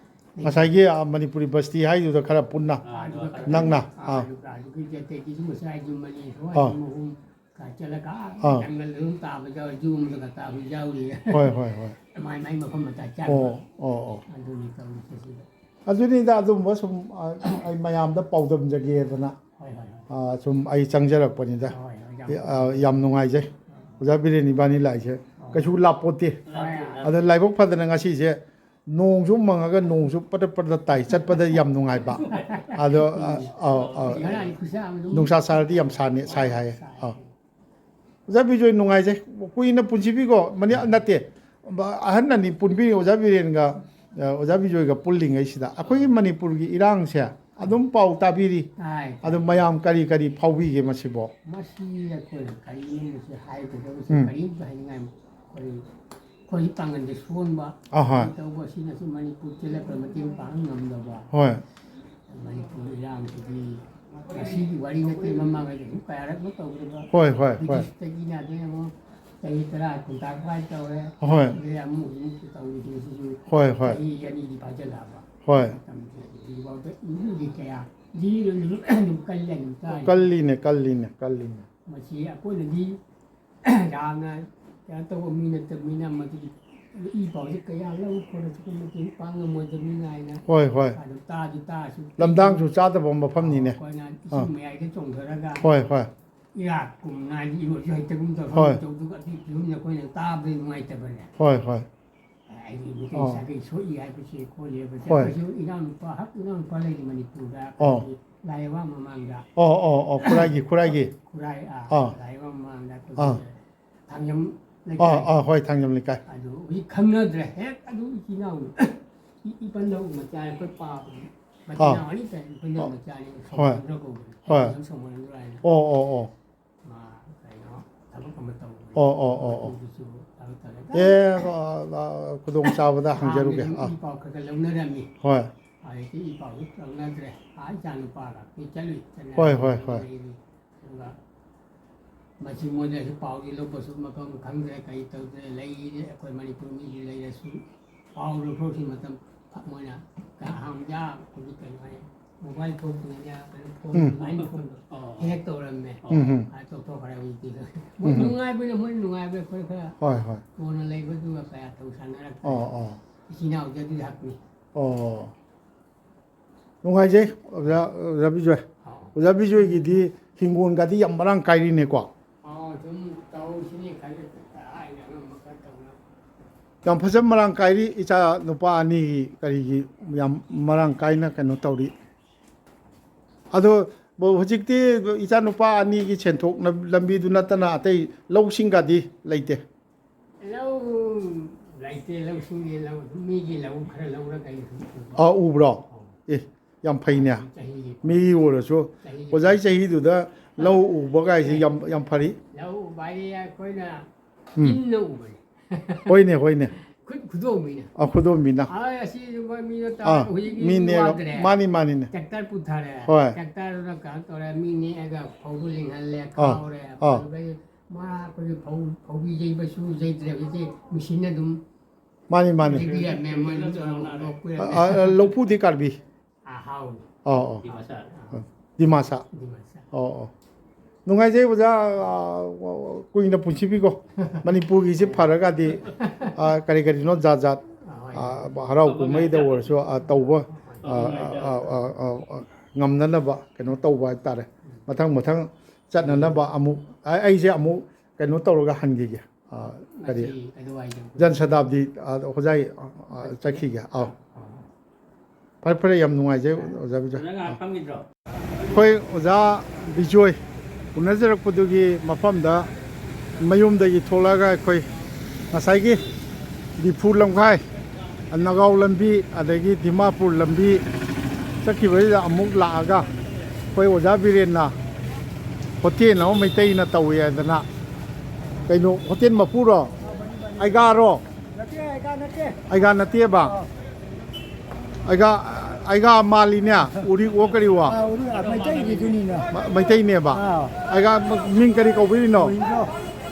ꯉꯁꯥꯏꯒꯤ, ꯑ, ꯃꯅꯤꯄꯨꯔꯤ ꯕꯁꯇꯤ ꯍꯥꯏꯗꯨꯗ ꯈꯔ ꯄꯨꯟꯅ꯫ ꯑꯥ, ꯑꯗꯨꯒ ꯈꯔ ꯅꯪꯅ? ꯑꯥ, ꯑꯥ꯫ ꯑꯗꯨꯒ ꯑꯗꯨꯒꯤ ꯑꯇꯩꯒꯤꯁꯨ ꯃꯆꯥ ꯌꯨꯝ ꯑꯅꯤ ꯊꯣꯛꯑ ꯑꯥ꯫ ꯌꯨꯝ ꯑꯍꯨꯝ ꯀꯥ ꯆꯠꯂꯒ ꯑꯥ꯫ ꯑꯥ꯫ ꯖꯪꯒꯜꯗ ꯑꯗꯨꯝ ꯇꯥꯕ ꯌꯥꯎꯔꯤ, ꯌꯨꯝꯗꯒ ꯇꯥꯕ ꯌꯥꯎꯔꯤ꯫ ꯍꯣꯏ, ꯍꯣꯏ, ꯍꯣꯏ꯫ ꯃꯥꯏ ꯃꯥꯏ ꯃꯐꯝ ꯃꯇꯥ ꯆꯥꯕ꯫ ꯑꯣ, ꯑꯣ, ꯑꯣ꯫ ꯑꯗꯨꯅꯤ ꯇꯧꯔꯤꯁꯦ ꯁꯤꯗ꯫ ꯑꯗꯨꯅꯤꯗ, ꯑꯗꯨꯝꯕ ꯁꯨꯝ, ꯑ, ꯑꯩ ꯃꯌꯥꯝꯗ ꯄꯥꯎꯗꯝꯖꯒꯦꯗꯅ, ꯍꯣꯏ, ꯍꯣꯏ, ꯍꯣꯏ꯫ ꯑ, ꯁꯨꯝ ꯑꯩ ꯆꯪꯖꯔꯛꯄꯅꯤꯗ꯫ ꯍꯣꯏ, ꯍꯣꯏ, ꯌꯥꯝ ꯑ, ꯌꯥꯝ ꯅꯨꯡꯉꯥꯏꯖꯩ꯫ ꯑꯣꯖꯥ ꯕꯤꯔꯦꯟ ꯏꯕꯥꯅꯤ ꯂꯥꯛꯏꯁꯦ ꯑꯣ꯫ ꯀꯩꯁꯨ ꯂꯥꯞꯄꯣꯠꯇꯦ꯫ ꯍꯣꯏ, ꯍꯣꯏ꯫ ꯑꯗ ꯂꯥꯏꯕꯛ ꯐꯗꯅ ꯉꯁꯤꯁꯦ ꯅꯣꯡꯁꯨ ꯃꯪꯉꯒ ꯅꯣꯡꯁꯨ ꯄꯗꯠ ꯄꯗꯠ ꯇꯥꯏ, ꯆꯠꯄꯗ ꯌꯥꯝ ꯅꯨꯡꯉꯥꯏꯕ꯫ ꯑꯗꯣ, ꯑ, ꯑꯧ, ꯑꯧ꯫ ꯉꯔꯥꯡ ꯈꯨꯠꯁꯥ ꯑꯃ ꯑꯗꯨꯝ ꯅꯨꯡꯁꯥ ꯁꯥꯔꯗꯤ ꯌꯥꯝ ꯁꯥꯅꯤ, ꯁꯥꯏ ꯍꯥꯏꯌꯦ꯫ ꯁꯥꯏ꯫ ꯑꯧ꯫ ꯑꯣꯖꯥ ꯕꯤꯖꯣꯏ, ꯅꯨꯡꯉꯥꯏꯖꯩ꯫ ꯀꯨꯏꯅ ꯄꯨꯟꯁꯤꯕꯤꯀꯣ, ꯃꯅꯤ-, ꯅꯠꯇꯦ, ꯑꯍꯟ ꯑꯅꯤ ꯄꯨꯟꯕꯤꯔꯤ, ꯑꯣꯖꯥ ꯕꯤꯔꯦꯟꯒ, ꯑ, ꯑꯣꯖꯥ ꯕꯤꯖꯣꯏꯒ ꯄꯨꯜꯂꯤꯉꯩꯁꯤꯗ꯫ ꯑꯩꯈꯣꯏꯒꯤ ꯃꯅꯤꯄꯨꯔꯒꯤ ꯏꯔꯥꯡꯁꯦ ꯑꯗꯨꯝ ꯄꯥꯎ ꯇꯥꯕꯤꯔꯤ꯫ ꯇꯥꯏ, ꯇꯥꯏ꯫ ꯑꯗꯨ ꯃꯌꯥꯝ ꯀꯔꯤ ꯀꯔꯤ ꯐꯥꯎꯕꯤꯒꯦ ꯃꯁꯤꯕꯣ? ꯃꯁꯤ ꯑꯩꯈꯣꯏꯅ ꯀꯔꯤꯅꯣ ꯃꯁꯤ ꯍꯥꯏꯒꯗꯕꯁꯦ ꯎꯝ꯫ ꯀꯔꯤꯝꯇ ꯍꯥꯏꯅꯤꯡꯉꯥꯏ ꯑꯩꯈꯣꯏ ꯑꯩꯈꯣꯏ ꯄꯥꯡꯒꯜꯗ ꯁꯣꯟꯕ ꯑꯍꯣꯏ꯫ ꯇꯧꯕ ꯑꯁꯤꯅꯁꯨ ꯃꯅꯤꯄꯨꯔ ꯆꯦꯜꯂꯛꯄꯗ ꯃꯇꯦꯡ ꯄꯥꯡꯕ ꯉꯝꯗꯕ꯫ ꯍꯣꯏ꯫ ꯃꯅꯤꯄꯨꯔ ꯏꯔꯥꯡꯁꯤꯗꯤ ꯉꯁꯤꯒꯤ ꯋꯥꯔꯤ ꯅꯠꯇꯦ, ꯃꯃꯥꯡꯉꯩꯗꯁꯨ ꯀꯌꯥꯔꯛꯅꯣ ꯇꯧꯈ꯭ꯔꯕ꯫ ꯍꯣꯏ, ꯍꯣꯏ, ꯍꯣꯏ꯫ ꯕ꯭ꯔꯤꯇꯤꯁꯇꯒꯤꯅ ꯑꯗꯩ ꯑꯃꯨꯛ ꯆꯍꯤ ꯇꯔꯥ, ꯀꯨꯟꯊ꯭ꯔꯥ ꯐꯥꯏ ꯇꯧꯔꯦ꯫ ꯍꯣꯏ꯫ ꯑꯗꯩ ꯑꯃꯨꯛ ꯍꯧꯖꯤꯛ ꯇꯧꯔꯤꯁꯤꯡꯁꯤꯁꯨ ꯍꯣꯏ, ꯍꯣꯏ꯫ ꯆꯍꯤ ꯑꯅꯤꯗꯤ ꯐꯥꯖꯤꯜꯂꯛꯑꯕ꯫ ꯍꯣꯏ꯫ ꯃꯇꯝꯁꯦ ꯍꯧꯖꯤꯛꯐꯥꯎꯗ ꯏꯃꯨꯡꯒꯤ ꯀꯌꯥ ꯂꯤꯔꯨꯔꯁꯨ ꯑꯗꯨꯝ ꯀꯜꯂꯤ ꯑꯗꯨꯝ ꯇꯥꯔꯤ꯫ ꯀꯜꯂꯤꯅꯦ, ꯀꯜꯂꯤꯅꯦ, ꯀꯜꯂꯤꯅꯦ꯫ ꯃꯁꯤ ꯑꯩꯈꯣꯏꯅꯗꯤ ꯌꯥꯝꯅ ꯀꯩꯅꯣ ꯇꯧꯕ ꯃꯤ ꯅꯠꯇꯕꯅꯤꯅ ꯃꯗꯨꯒꯤ ꯏ ꯄꯥꯎꯁꯦ ꯀꯌꯥ ꯂꯧ ꯈꯣꯠꯂꯁꯨ ꯃꯇꯦꯡ ꯄꯥꯡ ꯉꯝꯃꯣꯏꯗꯕꯅꯤꯅ ꯍꯥꯏꯅ ꯍꯣꯏ, ꯍꯣꯏ꯫ ꯑꯗꯨꯝ ꯇꯥꯗꯤ ꯇꯥꯔꯁꯨ ꯂꯝꯗꯥꯡꯁꯨ ꯆꯥꯗꯕ ꯃꯐꯝꯅꯤꯅꯦ꯫ ꯑꯩꯈꯣꯏꯅ ꯏꯁꯤꯡ ꯑꯥ꯫ ꯃꯌꯥꯏꯗ ꯆꯣꯡꯊꯔꯒ ꯍꯣꯏ, ꯍꯣꯏ꯫ ꯏꯔꯥꯛ ꯀꯨꯝꯅ ꯍꯥꯏꯗꯤ ꯏꯔꯣꯏꯁꯨ ꯍꯩꯇꯒꯨꯝ ꯇꯧꯔꯒ ꯍꯣꯏ꯫ ꯇꯧꯗꯨꯒ ꯑꯗꯨꯒꯤ ꯐꯤꯕꯝꯗ ꯑꯩꯈꯣꯏꯅ ꯇꯥꯕꯗ ꯅꯨꯡꯉꯥꯏꯇꯕꯅꯦ꯫ ꯍꯣꯏ, ꯍꯣꯏ꯫ ꯑꯩꯒꯤ ꯃꯤꯇꯩ ꯑꯣ꯫ ꯁꯥꯒꯩ ꯁꯣꯛꯏ ꯍꯥꯏꯕꯁꯦ ꯈꯣꯠꯂꯤ ꯍꯥꯏꯕꯁꯦ ꯍꯣꯏ꯫ ꯑꯩꯈꯣꯏꯁꯨ ꯏꯅꯥꯎꯅꯨꯄꯥ ꯍꯛ ꯏꯅꯥꯎꯅꯨꯄꯥ ꯂꯩꯔꯤ ꯃꯅꯤꯄꯨꯔꯗ ꯑꯣ꯫ ꯑꯩꯈꯣꯏꯒꯤ ꯂꯥꯏ ꯍꯔꯥꯎ ꯃꯃꯥꯡꯗ꯫ ꯑꯣ, ꯑꯣ, ꯑꯣ, ꯈꯨꯔꯥꯏꯒꯤ, ꯈꯨꯔꯥꯏꯒꯤ꯫ ꯈꯨꯔꯥꯏ, ꯑꯥ, ꯑꯥ꯫ ꯂꯥꯏ ꯍꯔꯥꯎ ꯃꯃꯥꯡꯗ ꯑꯥ꯫ ꯑꯩꯈꯣꯏꯒꯤ ꯊꯥꯡꯖꯝ ꯑꯥ, ꯂꯩꯀꯥꯏ꯫ ꯑꯥ, ꯍꯣꯏ, ꯊꯥꯡꯖꯝ ꯂꯩꯀꯥꯏ꯫ ꯑꯗꯨ ꯍꯧꯖꯤꯛ ꯈꯪꯅꯗ꯭ꯔꯦ꯫ ꯍꯦꯛ ꯑꯗꯨ ꯏꯆꯤꯟ ꯏꯅꯥꯎ ꯏ-, ꯏꯄꯟꯗꯧ ꯃꯆꯥ ꯑꯩꯈꯣꯏ ꯄꯥꯕꯅꯤ꯫ ꯃꯆꯤꯟ ꯑꯥ꯫ ꯃꯅꯥꯎ ꯑꯅꯤ ꯇꯥꯏ, ꯏꯄꯟꯗꯧ ꯑꯥ꯫ ꯃꯆꯥꯅꯤ, ꯍꯣꯏ꯫ ꯁꯣꯃꯣꯔꯦꯟꯗ꯭ꯔꯣ ꯀꯧꯕꯅꯤ꯫ ꯍꯣꯏ꯫ ꯁꯣꯃꯣꯔꯦꯟꯗ꯭ꯔꯣ ꯍꯥꯏꯅ꯫ ꯑꯣ, ꯑꯣ, ꯑꯣ꯫ ꯃꯥ ꯀꯩꯅꯣ ꯊꯕꯛ ꯑꯃ ꯇꯧꯕꯅꯤ꯫ ꯑꯣ, ꯑꯣ, ꯑꯣ, ꯑꯣ꯫ ꯑꯗꯨꯒꯤꯁꯨ ꯊꯕꯛ ꯇꯧꯔꯦ꯫ ꯑꯦ, ꯑ, ꯑ, ꯈꯨꯗꯣꯡꯆꯥꯕꯗ ꯍꯪꯖꯔꯨꯒꯦ꯫ ꯍꯥꯟꯅꯗꯤ ꯑꯥ꯫ ꯏ ꯄꯥꯎ ꯈꯔ ꯈꯔ ꯂꯧꯅꯔꯝꯃꯤ꯫ ꯍꯣꯏ꯫ ꯍꯧꯖꯤꯛꯇꯤ ꯏ ꯄꯥꯎꯁꯨ ꯂꯧꯅꯗ꯭ꯔꯦ꯫ ꯑꯥ, ꯏꯆꯥ ꯅꯨꯄꯥꯒ ꯑꯩꯈꯣꯏ ꯆꯠꯂꯨꯏ꯫ ꯆꯠꯅꯔꯦ꯫ ꯍꯣꯏ, ꯍꯣꯏ, ꯍꯣꯏ꯫ ꯂꯩꯔꯤ꯫ ꯑꯗꯨꯒ ꯃꯁꯤ ꯃꯣꯏꯅꯁꯨ ꯄꯥꯎꯗꯤ ꯂꯧꯕꯁꯨ ꯃꯐꯝ ꯈꯪꯗ꯭ꯔꯦ, ꯀꯔꯤ ꯇꯧꯗ꯭ꯔꯦ꯫ ꯂꯩꯔꯦ, ꯑꯩꯈꯣꯏ ꯃꯅꯤꯄꯨꯔ ꯃꯤꯁꯨ ꯂꯩꯔꯁꯨ ꯄꯥꯎ ꯂꯧꯊꯣꯛꯈꯤ ꯃꯇꯝ ꯃꯣꯏꯅ ꯀ-, ꯍꯥꯡꯖꯥ ꯍꯧꯖꯤꯛ ꯀꯩꯅꯣ ꯍꯥꯏ, ꯃꯣꯕꯥꯏꯜ ꯊꯣꯛꯇ꯭ꯔꯤꯉꯩꯗ ꯀꯩꯅꯣ ꯐꯣꯟ ꯎꯝ꯫ ꯑꯗꯨꯃꯥꯏꯅ ꯐꯣꯟꯗꯣ ꯑꯣ꯫ ꯍꯦꯛ ꯇꯧꯔꯝꯃꯦ꯫ ꯎꯝ ꯍꯝ꯫ ꯑꯗꯨꯃꯥꯏꯅ ꯇꯧꯊꯣꯛꯈ꯭ꯔꯦ ꯍꯧꯖꯤꯛꯇꯤ꯫ ꯃꯣꯏ ꯎꯝ꯫ ꯅꯨꯡꯉꯥꯏꯕꯅ, ꯃꯣꯏ ꯅꯨꯡꯉꯥꯏꯕ, ꯑꯩꯈꯣꯏ ꯈꯔ ꯍꯣꯏ, ꯍꯣꯏ꯫ ꯀꯣꯟꯅ ꯂꯩꯕꯗꯨꯒ ꯀꯌꯥ ꯇꯧꯁꯟꯅꯔꯛꯇ꯭ꯔꯦ꯫ ꯑꯣ, ꯑꯣ꯫ ꯏꯆꯤꯟ ꯏꯅꯥꯎꯗꯤ ꯑꯗꯨ ꯍꯛꯅꯤ꯫ ꯑꯣ꯫ ꯅꯨꯡꯉꯥꯏꯖꯩ ꯑꯣꯖꯥ, ꯑꯣꯖꯥ ꯕꯤꯖꯣꯏ꯫ ꯑꯣ꯫ ꯑꯣꯖꯥ ꯕꯤꯖꯣꯏꯒꯤꯗꯤ ꯍꯤꯡꯒꯣꯜꯒꯗꯤ ꯌꯥꯝ ꯃꯔꯥꯡ ꯀꯥꯏꯔꯤꯅꯦꯀꯣ? ꯑꯣ, ꯑꯗꯨꯝ ꯇꯧꯁꯤꯅꯦ ꯈꯜꯂꯤ, ꯍꯥꯏꯅ ꯑꯉꯝꯕ ꯈꯔ ꯇꯧꯅ꯫ ꯌꯥꯝ ꯐꯖ ꯃꯔꯥꯡ ꯀꯥꯏꯔꯤ, ꯏꯆꯥ ꯅꯨꯄꯥ ꯑꯅꯤꯒꯤ ꯀꯔꯤꯒꯤ ꯌꯥꯝ ꯃꯔꯥꯡ ꯀꯥꯏꯅ ꯀꯩꯅꯣ ꯇꯧꯔꯤ꯫ ꯑꯗꯣ ꯕ-, ꯍꯧꯖꯤꯛꯇꯤ ꯏꯆꯥ ꯅꯨꯄꯥ ꯑꯅꯤꯒꯤ ꯁꯦꯟꯊꯣꯛ ꯂꯝꯕꯤꯗꯨ ꯅꯠꯇꯅ ꯑꯇꯩ ꯂꯧꯁꯤꯡꯒꯗꯤ ꯂꯩꯇꯦ? ꯂꯧ ꯂꯩꯇꯦ, ꯂꯧꯁꯤꯡꯗꯤ ꯂꯧ, ꯃꯤꯒꯤ ꯂꯧ ꯈꯔ ꯂꯧꯔꯒ ꯑꯩ ꯑꯗꯨꯝ ꯎꯕ꯫ ꯑꯥ, ꯎꯕ꯭ꯔꯣ? ꯑꯧ꯫ ꯑꯦ, ꯌꯥꯝ ꯐꯩꯅꯦ꯫ ꯆꯍꯤꯒꯤ ꯃꯤꯒꯤ ꯑꯣꯏꯔꯁꯨ ꯆꯍꯤꯒꯤ ꯑꯣꯖꯥꯒꯤ ꯆꯍꯤꯗꯨꯗ ꯂꯧ ꯎꯕ ꯀꯥꯏꯁꯦ ꯑꯦ꯫ ꯌꯥꯝ, ꯌꯥꯝ ꯐꯔꯤ꯫ ꯂꯧ ꯎꯕ ꯍꯥꯏꯗꯤ ꯑꯩꯈꯣꯏꯅ ꯎꯝ꯫ ꯏꯟꯅ ꯎꯕꯅꯤ꯫ ꯍꯣꯏꯅꯦ, ꯍꯣꯏꯅꯦ꯫ ꯈꯨꯠ ꯈꯨꯗꯣꯝꯕꯤꯅ꯫ ꯑꯥ, ꯈꯨꯗꯣꯝꯕꯤꯅ꯫ ꯑꯥ, ꯑꯁꯤ ꯃꯤꯗꯣ ꯇꯥ-, ꯑꯥ, ꯍꯧꯖꯤꯛ ꯃꯤ ꯃꯤꯅꯦ꯫ ꯋꯥꯗ꯭ꯔꯦ꯫ ꯃꯥꯅꯤ, ꯃꯥꯅꯤꯅꯦ꯫ ꯇ꯭ꯔꯦꯛꯇꯔ ꯄꯨꯊꯔꯦ꯫ ꯍꯣꯏ꯫ ꯇ꯭ꯔꯦꯛꯇꯔꯗꯨꯅ ꯀꯩꯅꯣ ꯇꯧꯔꯦ, ꯃꯤ ꯅꯦꯛꯑꯒ ꯐꯧꯗꯨ ꯂꯤꯡꯍꯜꯂꯦ, ꯑꯥ, ꯈꯥꯎꯔꯦ꯫ ꯑꯥ꯫ ꯑꯗꯨꯗꯩ ꯃꯥ ꯑꯩꯈꯣꯏꯒꯤ ꯐꯧ, ꯐꯧꯕꯤ ꯌꯩꯕꯁꯨ ꯌꯩꯗ꯭ꯔꯦ ꯍꯧꯖꯤꯛꯇꯤ, ꯃꯦꯆꯤꯟꯅ ꯑꯗꯨꯝ ꯃꯥꯅꯤ, ꯃꯥꯅꯤ꯫ ꯌꯩꯕꯤꯔꯝꯃꯦ, ꯃꯣꯏ ꯑꯗꯨꯝ ꯇꯧꯔꯒ ꯂꯣꯛꯄꯤꯔꯝꯃꯦ꯫ ꯑꯥ, ꯑꯥ, ꯂꯧꯄꯨꯗꯤ ꯀꯥꯔꯕꯤ? ꯑꯥ, ꯍꯥꯎ꯫ ꯑꯣ, ꯑꯣ꯫ ꯗꯤꯃꯥꯁꯥ꯫ ꯑꯥ, ꯗꯤꯃꯥꯁꯥ꯫ ꯗꯤꯃꯥꯁꯥ꯫ ꯑꯣ, ꯑꯣ꯫ ꯅꯨꯡꯉꯥꯏꯖꯩ ꯑꯣꯖꯥ, ꯑꯥ, ꯀꯨꯏꯅ ꯄꯨꯟꯁꯤꯕꯤꯀꯣ꯫ ꯃꯅꯤꯄꯨꯔꯒꯤꯁꯤ ꯐꯔꯒꯗꯤ, ꯑꯥ, ꯀꯔꯤ ꯀꯔꯤꯅꯣ ꯖꯥꯠ ꯖꯥꯠ, ꯑꯥ, ꯍꯣꯏ꯫ ꯑꯥ, ꯍꯔꯥꯎ ꯀꯨꯝꯍꯩꯗ ꯑꯣꯏꯔꯁꯨ, ꯑꯥ, ꯇꯧꯕ, ꯑꯥ, ꯑꯥ, ꯑꯥ, ꯑꯥ, ꯑꯥ, ꯉꯝꯅꯅꯕ ꯀꯩꯅꯣ ꯇꯧꯕ ꯍꯥꯏꯇꯥꯔꯦ꯫ ꯃꯊꯪ ꯃꯊꯪ ꯆꯠꯅꯅꯕ ꯑꯃꯨꯛ, ꯑꯩ-, ꯑꯩꯁꯦ ꯑꯃꯨꯛ ꯀꯩꯅꯣ ꯇꯧꯔꯒ ꯍꯟꯈꯤꯒꯦ꯫ ꯑꯥ, ꯀꯔꯤ? ꯃꯁꯤ ꯑꯗꯨꯋꯥꯏꯗ꯫ ꯖꯟ ꯁꯇꯥꯕꯗꯤ, ꯑꯥ, ꯍꯣꯖꯥꯏ, ꯑꯥ, ꯑꯥ, ꯆꯠꯈꯤꯒꯦ꯫ ꯑꯥꯎ꯫ ꯑꯥ꯫ ꯐꯔꯦ, ꯐꯔꯦ, ꯌꯥꯝ ꯅꯨꯡꯉꯥꯏꯖꯩ, ꯑꯣꯖꯥ ꯕꯤꯖꯣꯏ꯫ ꯑꯣꯖꯥ ꯉꯥꯏꯍꯥꯛ ꯑꯥ꯫ ꯐꯝꯈꯤꯗ꯭ꯔꯣ? ꯑꯩꯈꯣꯏ ꯑꯣꯖꯥ ꯕꯤꯖꯣꯏ ꯎꯅꯖꯔꯛꯄꯗꯨꯒꯤ ꯃꯐꯝꯗ ꯃꯌꯨꯝꯗꯒꯤ ꯊꯣꯛꯂꯛꯑꯒ ꯑꯩꯈꯣꯏ ꯉꯁꯥꯏꯒꯤ ꯗꯤꯐꯨ ꯂꯝꯈꯥꯏ, ꯅꯒꯥꯎ ꯂꯝꯕꯤ, ꯑꯗꯒꯤ ꯗꯤꯃꯥꯄꯨꯔ ꯂꯝꯕꯤ ꯆꯠꯈꯤꯕꯁꯤꯗ ꯑꯃꯨꯛ ꯂꯥꯛꯑꯒ ꯑꯩꯈꯣꯏ ꯑꯣꯖꯥ ꯕꯤꯔꯦꯟꯅ ꯍꯣꯇꯦꯜ ꯑꯃ ꯃꯩꯇꯩꯅ ꯇꯧꯏ ꯍꯥꯏꯗꯅ, ꯀꯩꯅꯣ ꯍꯣꯇꯦꯜ ꯃꯄꯨꯔꯣ? ꯑꯩꯒꯥꯔꯣ? ꯅꯠꯇꯦ, ꯑꯩꯒꯥ ꯅꯠꯇꯦ꯫ ꯑꯩꯒꯥ ꯅꯠꯇꯦꯕ? ꯑꯥ꯫ ꯑꯩꯒꯥ, ꯑꯩꯒ ꯃꯥꯜꯂꯤꯅꯦ꯫ ꯎꯔꯤꯛ ꯑꯣ ꯀꯔꯤ ꯑꯣ? ꯑꯥ, ꯎꯔꯤꯛ, ꯑꯥ, ꯃꯩꯇꯩꯒꯤꯗꯨꯅꯤꯅꯦ꯫ ꯃ-, ꯃꯩꯇꯩꯅꯦꯕ꯫ ꯑꯥ꯫ ꯑꯩꯒ ꯃ-, ꯃꯤꯡ ꯀꯔꯤ ꯀꯧꯕꯤꯔꯤꯅꯣ? ꯃꯣꯍꯤꯟꯗ꯭ꯔꯣ꯫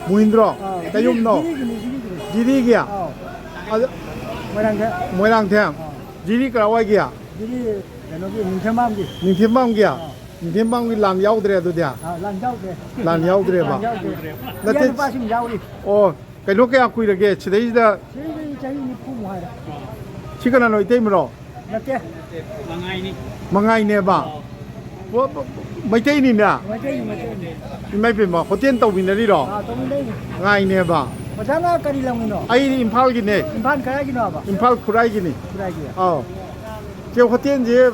ꯃꯣꯍꯤꯟꯗ꯭ꯔꯣ꯫ ꯑꯥ, ꯀꯩꯌꯨꯝꯅꯣ? ꯖꯤꯔꯤꯒꯤꯅꯤ, ꯖꯤꯔꯤꯒꯤꯅꯤ꯫ ꯖꯤꯔꯤꯒꯤ? ꯑꯥ꯫ ꯑꯗ ꯃꯣꯏꯔꯥꯡꯊꯦꯝ꯫ ꯃꯣꯏꯔꯥꯡꯊꯦꯝ꯫ ꯑꯥ꯫ ꯖꯤꯔꯤ ꯀꯔꯥꯏꯋꯥꯏꯒꯤ? ꯖꯤꯔꯤ ꯀꯩꯅꯣꯒꯤ, ꯅꯤꯡꯊꯦꯝꯕꯥꯝꯒꯤ꯫ ꯅꯤꯡꯊꯦꯝꯕꯥꯝꯒꯤ? ꯑꯥ꯫ ꯅꯤꯡꯊꯦꯝꯕꯥꯝꯒꯤ ꯂꯥꯟ ꯌꯥꯎꯗ꯭ꯔꯦ ꯑꯗꯨꯗꯤ? ꯑꯥ, ꯂꯥꯟ ꯌꯥꯎꯗ꯭ꯔꯦ꯫ ꯂꯥꯟ ꯌꯥꯎꯗ꯭ꯔꯦꯕ? ꯂꯥꯟ ꯌꯥꯎꯗ꯭ꯔꯦ꯫ ꯅꯠꯇꯦ꯫ ꯏꯌꯥ ꯅꯨꯄꯥꯁꯤꯡ ꯌꯥꯎꯔꯤ꯫ ꯑꯣ, ꯀꯩꯅꯣ ꯀꯌꯥ ꯀꯨꯏꯔꯒꯦ ꯁꯤꯗꯩꯁꯤꯗ? ꯁꯤꯗꯩꯗꯤ ꯆꯍꯤ ꯅꯤꯐꯨꯃꯨꯛ ꯍꯥꯏꯔꯦ꯫ ꯁꯤ ꯀꯅꯥꯅꯣ, ꯏꯇꯩꯃꯔꯣ? ꯅꯠꯇꯦ꯫ ꯃꯉꯥꯏꯅꯤ꯫ ꯃꯉꯥꯏꯅꯦꯕ? ꯑꯣ, ꯃꯩꯇꯩꯅꯤꯅꯦ? ꯃꯩꯇꯩꯅꯤ, ꯃꯩꯇꯩꯅꯤ꯫ ꯏꯃꯥ ꯏꯄꯦꯝꯃ, ꯍꯣꯇꯦꯜ ꯇꯧꯃꯤꯟꯅꯔꯤꯔꯣ? ꯑꯥ, ꯇꯧꯃꯤꯟꯅꯩꯅꯤ꯫ ꯉꯥꯏꯅꯦꯕ? ꯑꯣꯖꯥꯅ ꯀꯔꯤ ꯂꯝꯒꯤꯅꯣ? ꯑꯩ ꯏꯝꯐꯥꯜꯒꯤꯅꯦ꯫ ꯏꯝꯐꯥꯜ ꯀꯗꯥꯏꯒꯤꯅꯣꯕ? ꯏꯝꯐꯥꯜ ꯈꯨꯔꯥꯏꯒꯤꯅꯤ꯫ ꯈꯨꯔꯥꯏꯒꯤ꯫ ꯑꯥꯎ꯫ ꯆꯦ, ꯍꯣꯇꯦꯜꯁꯦ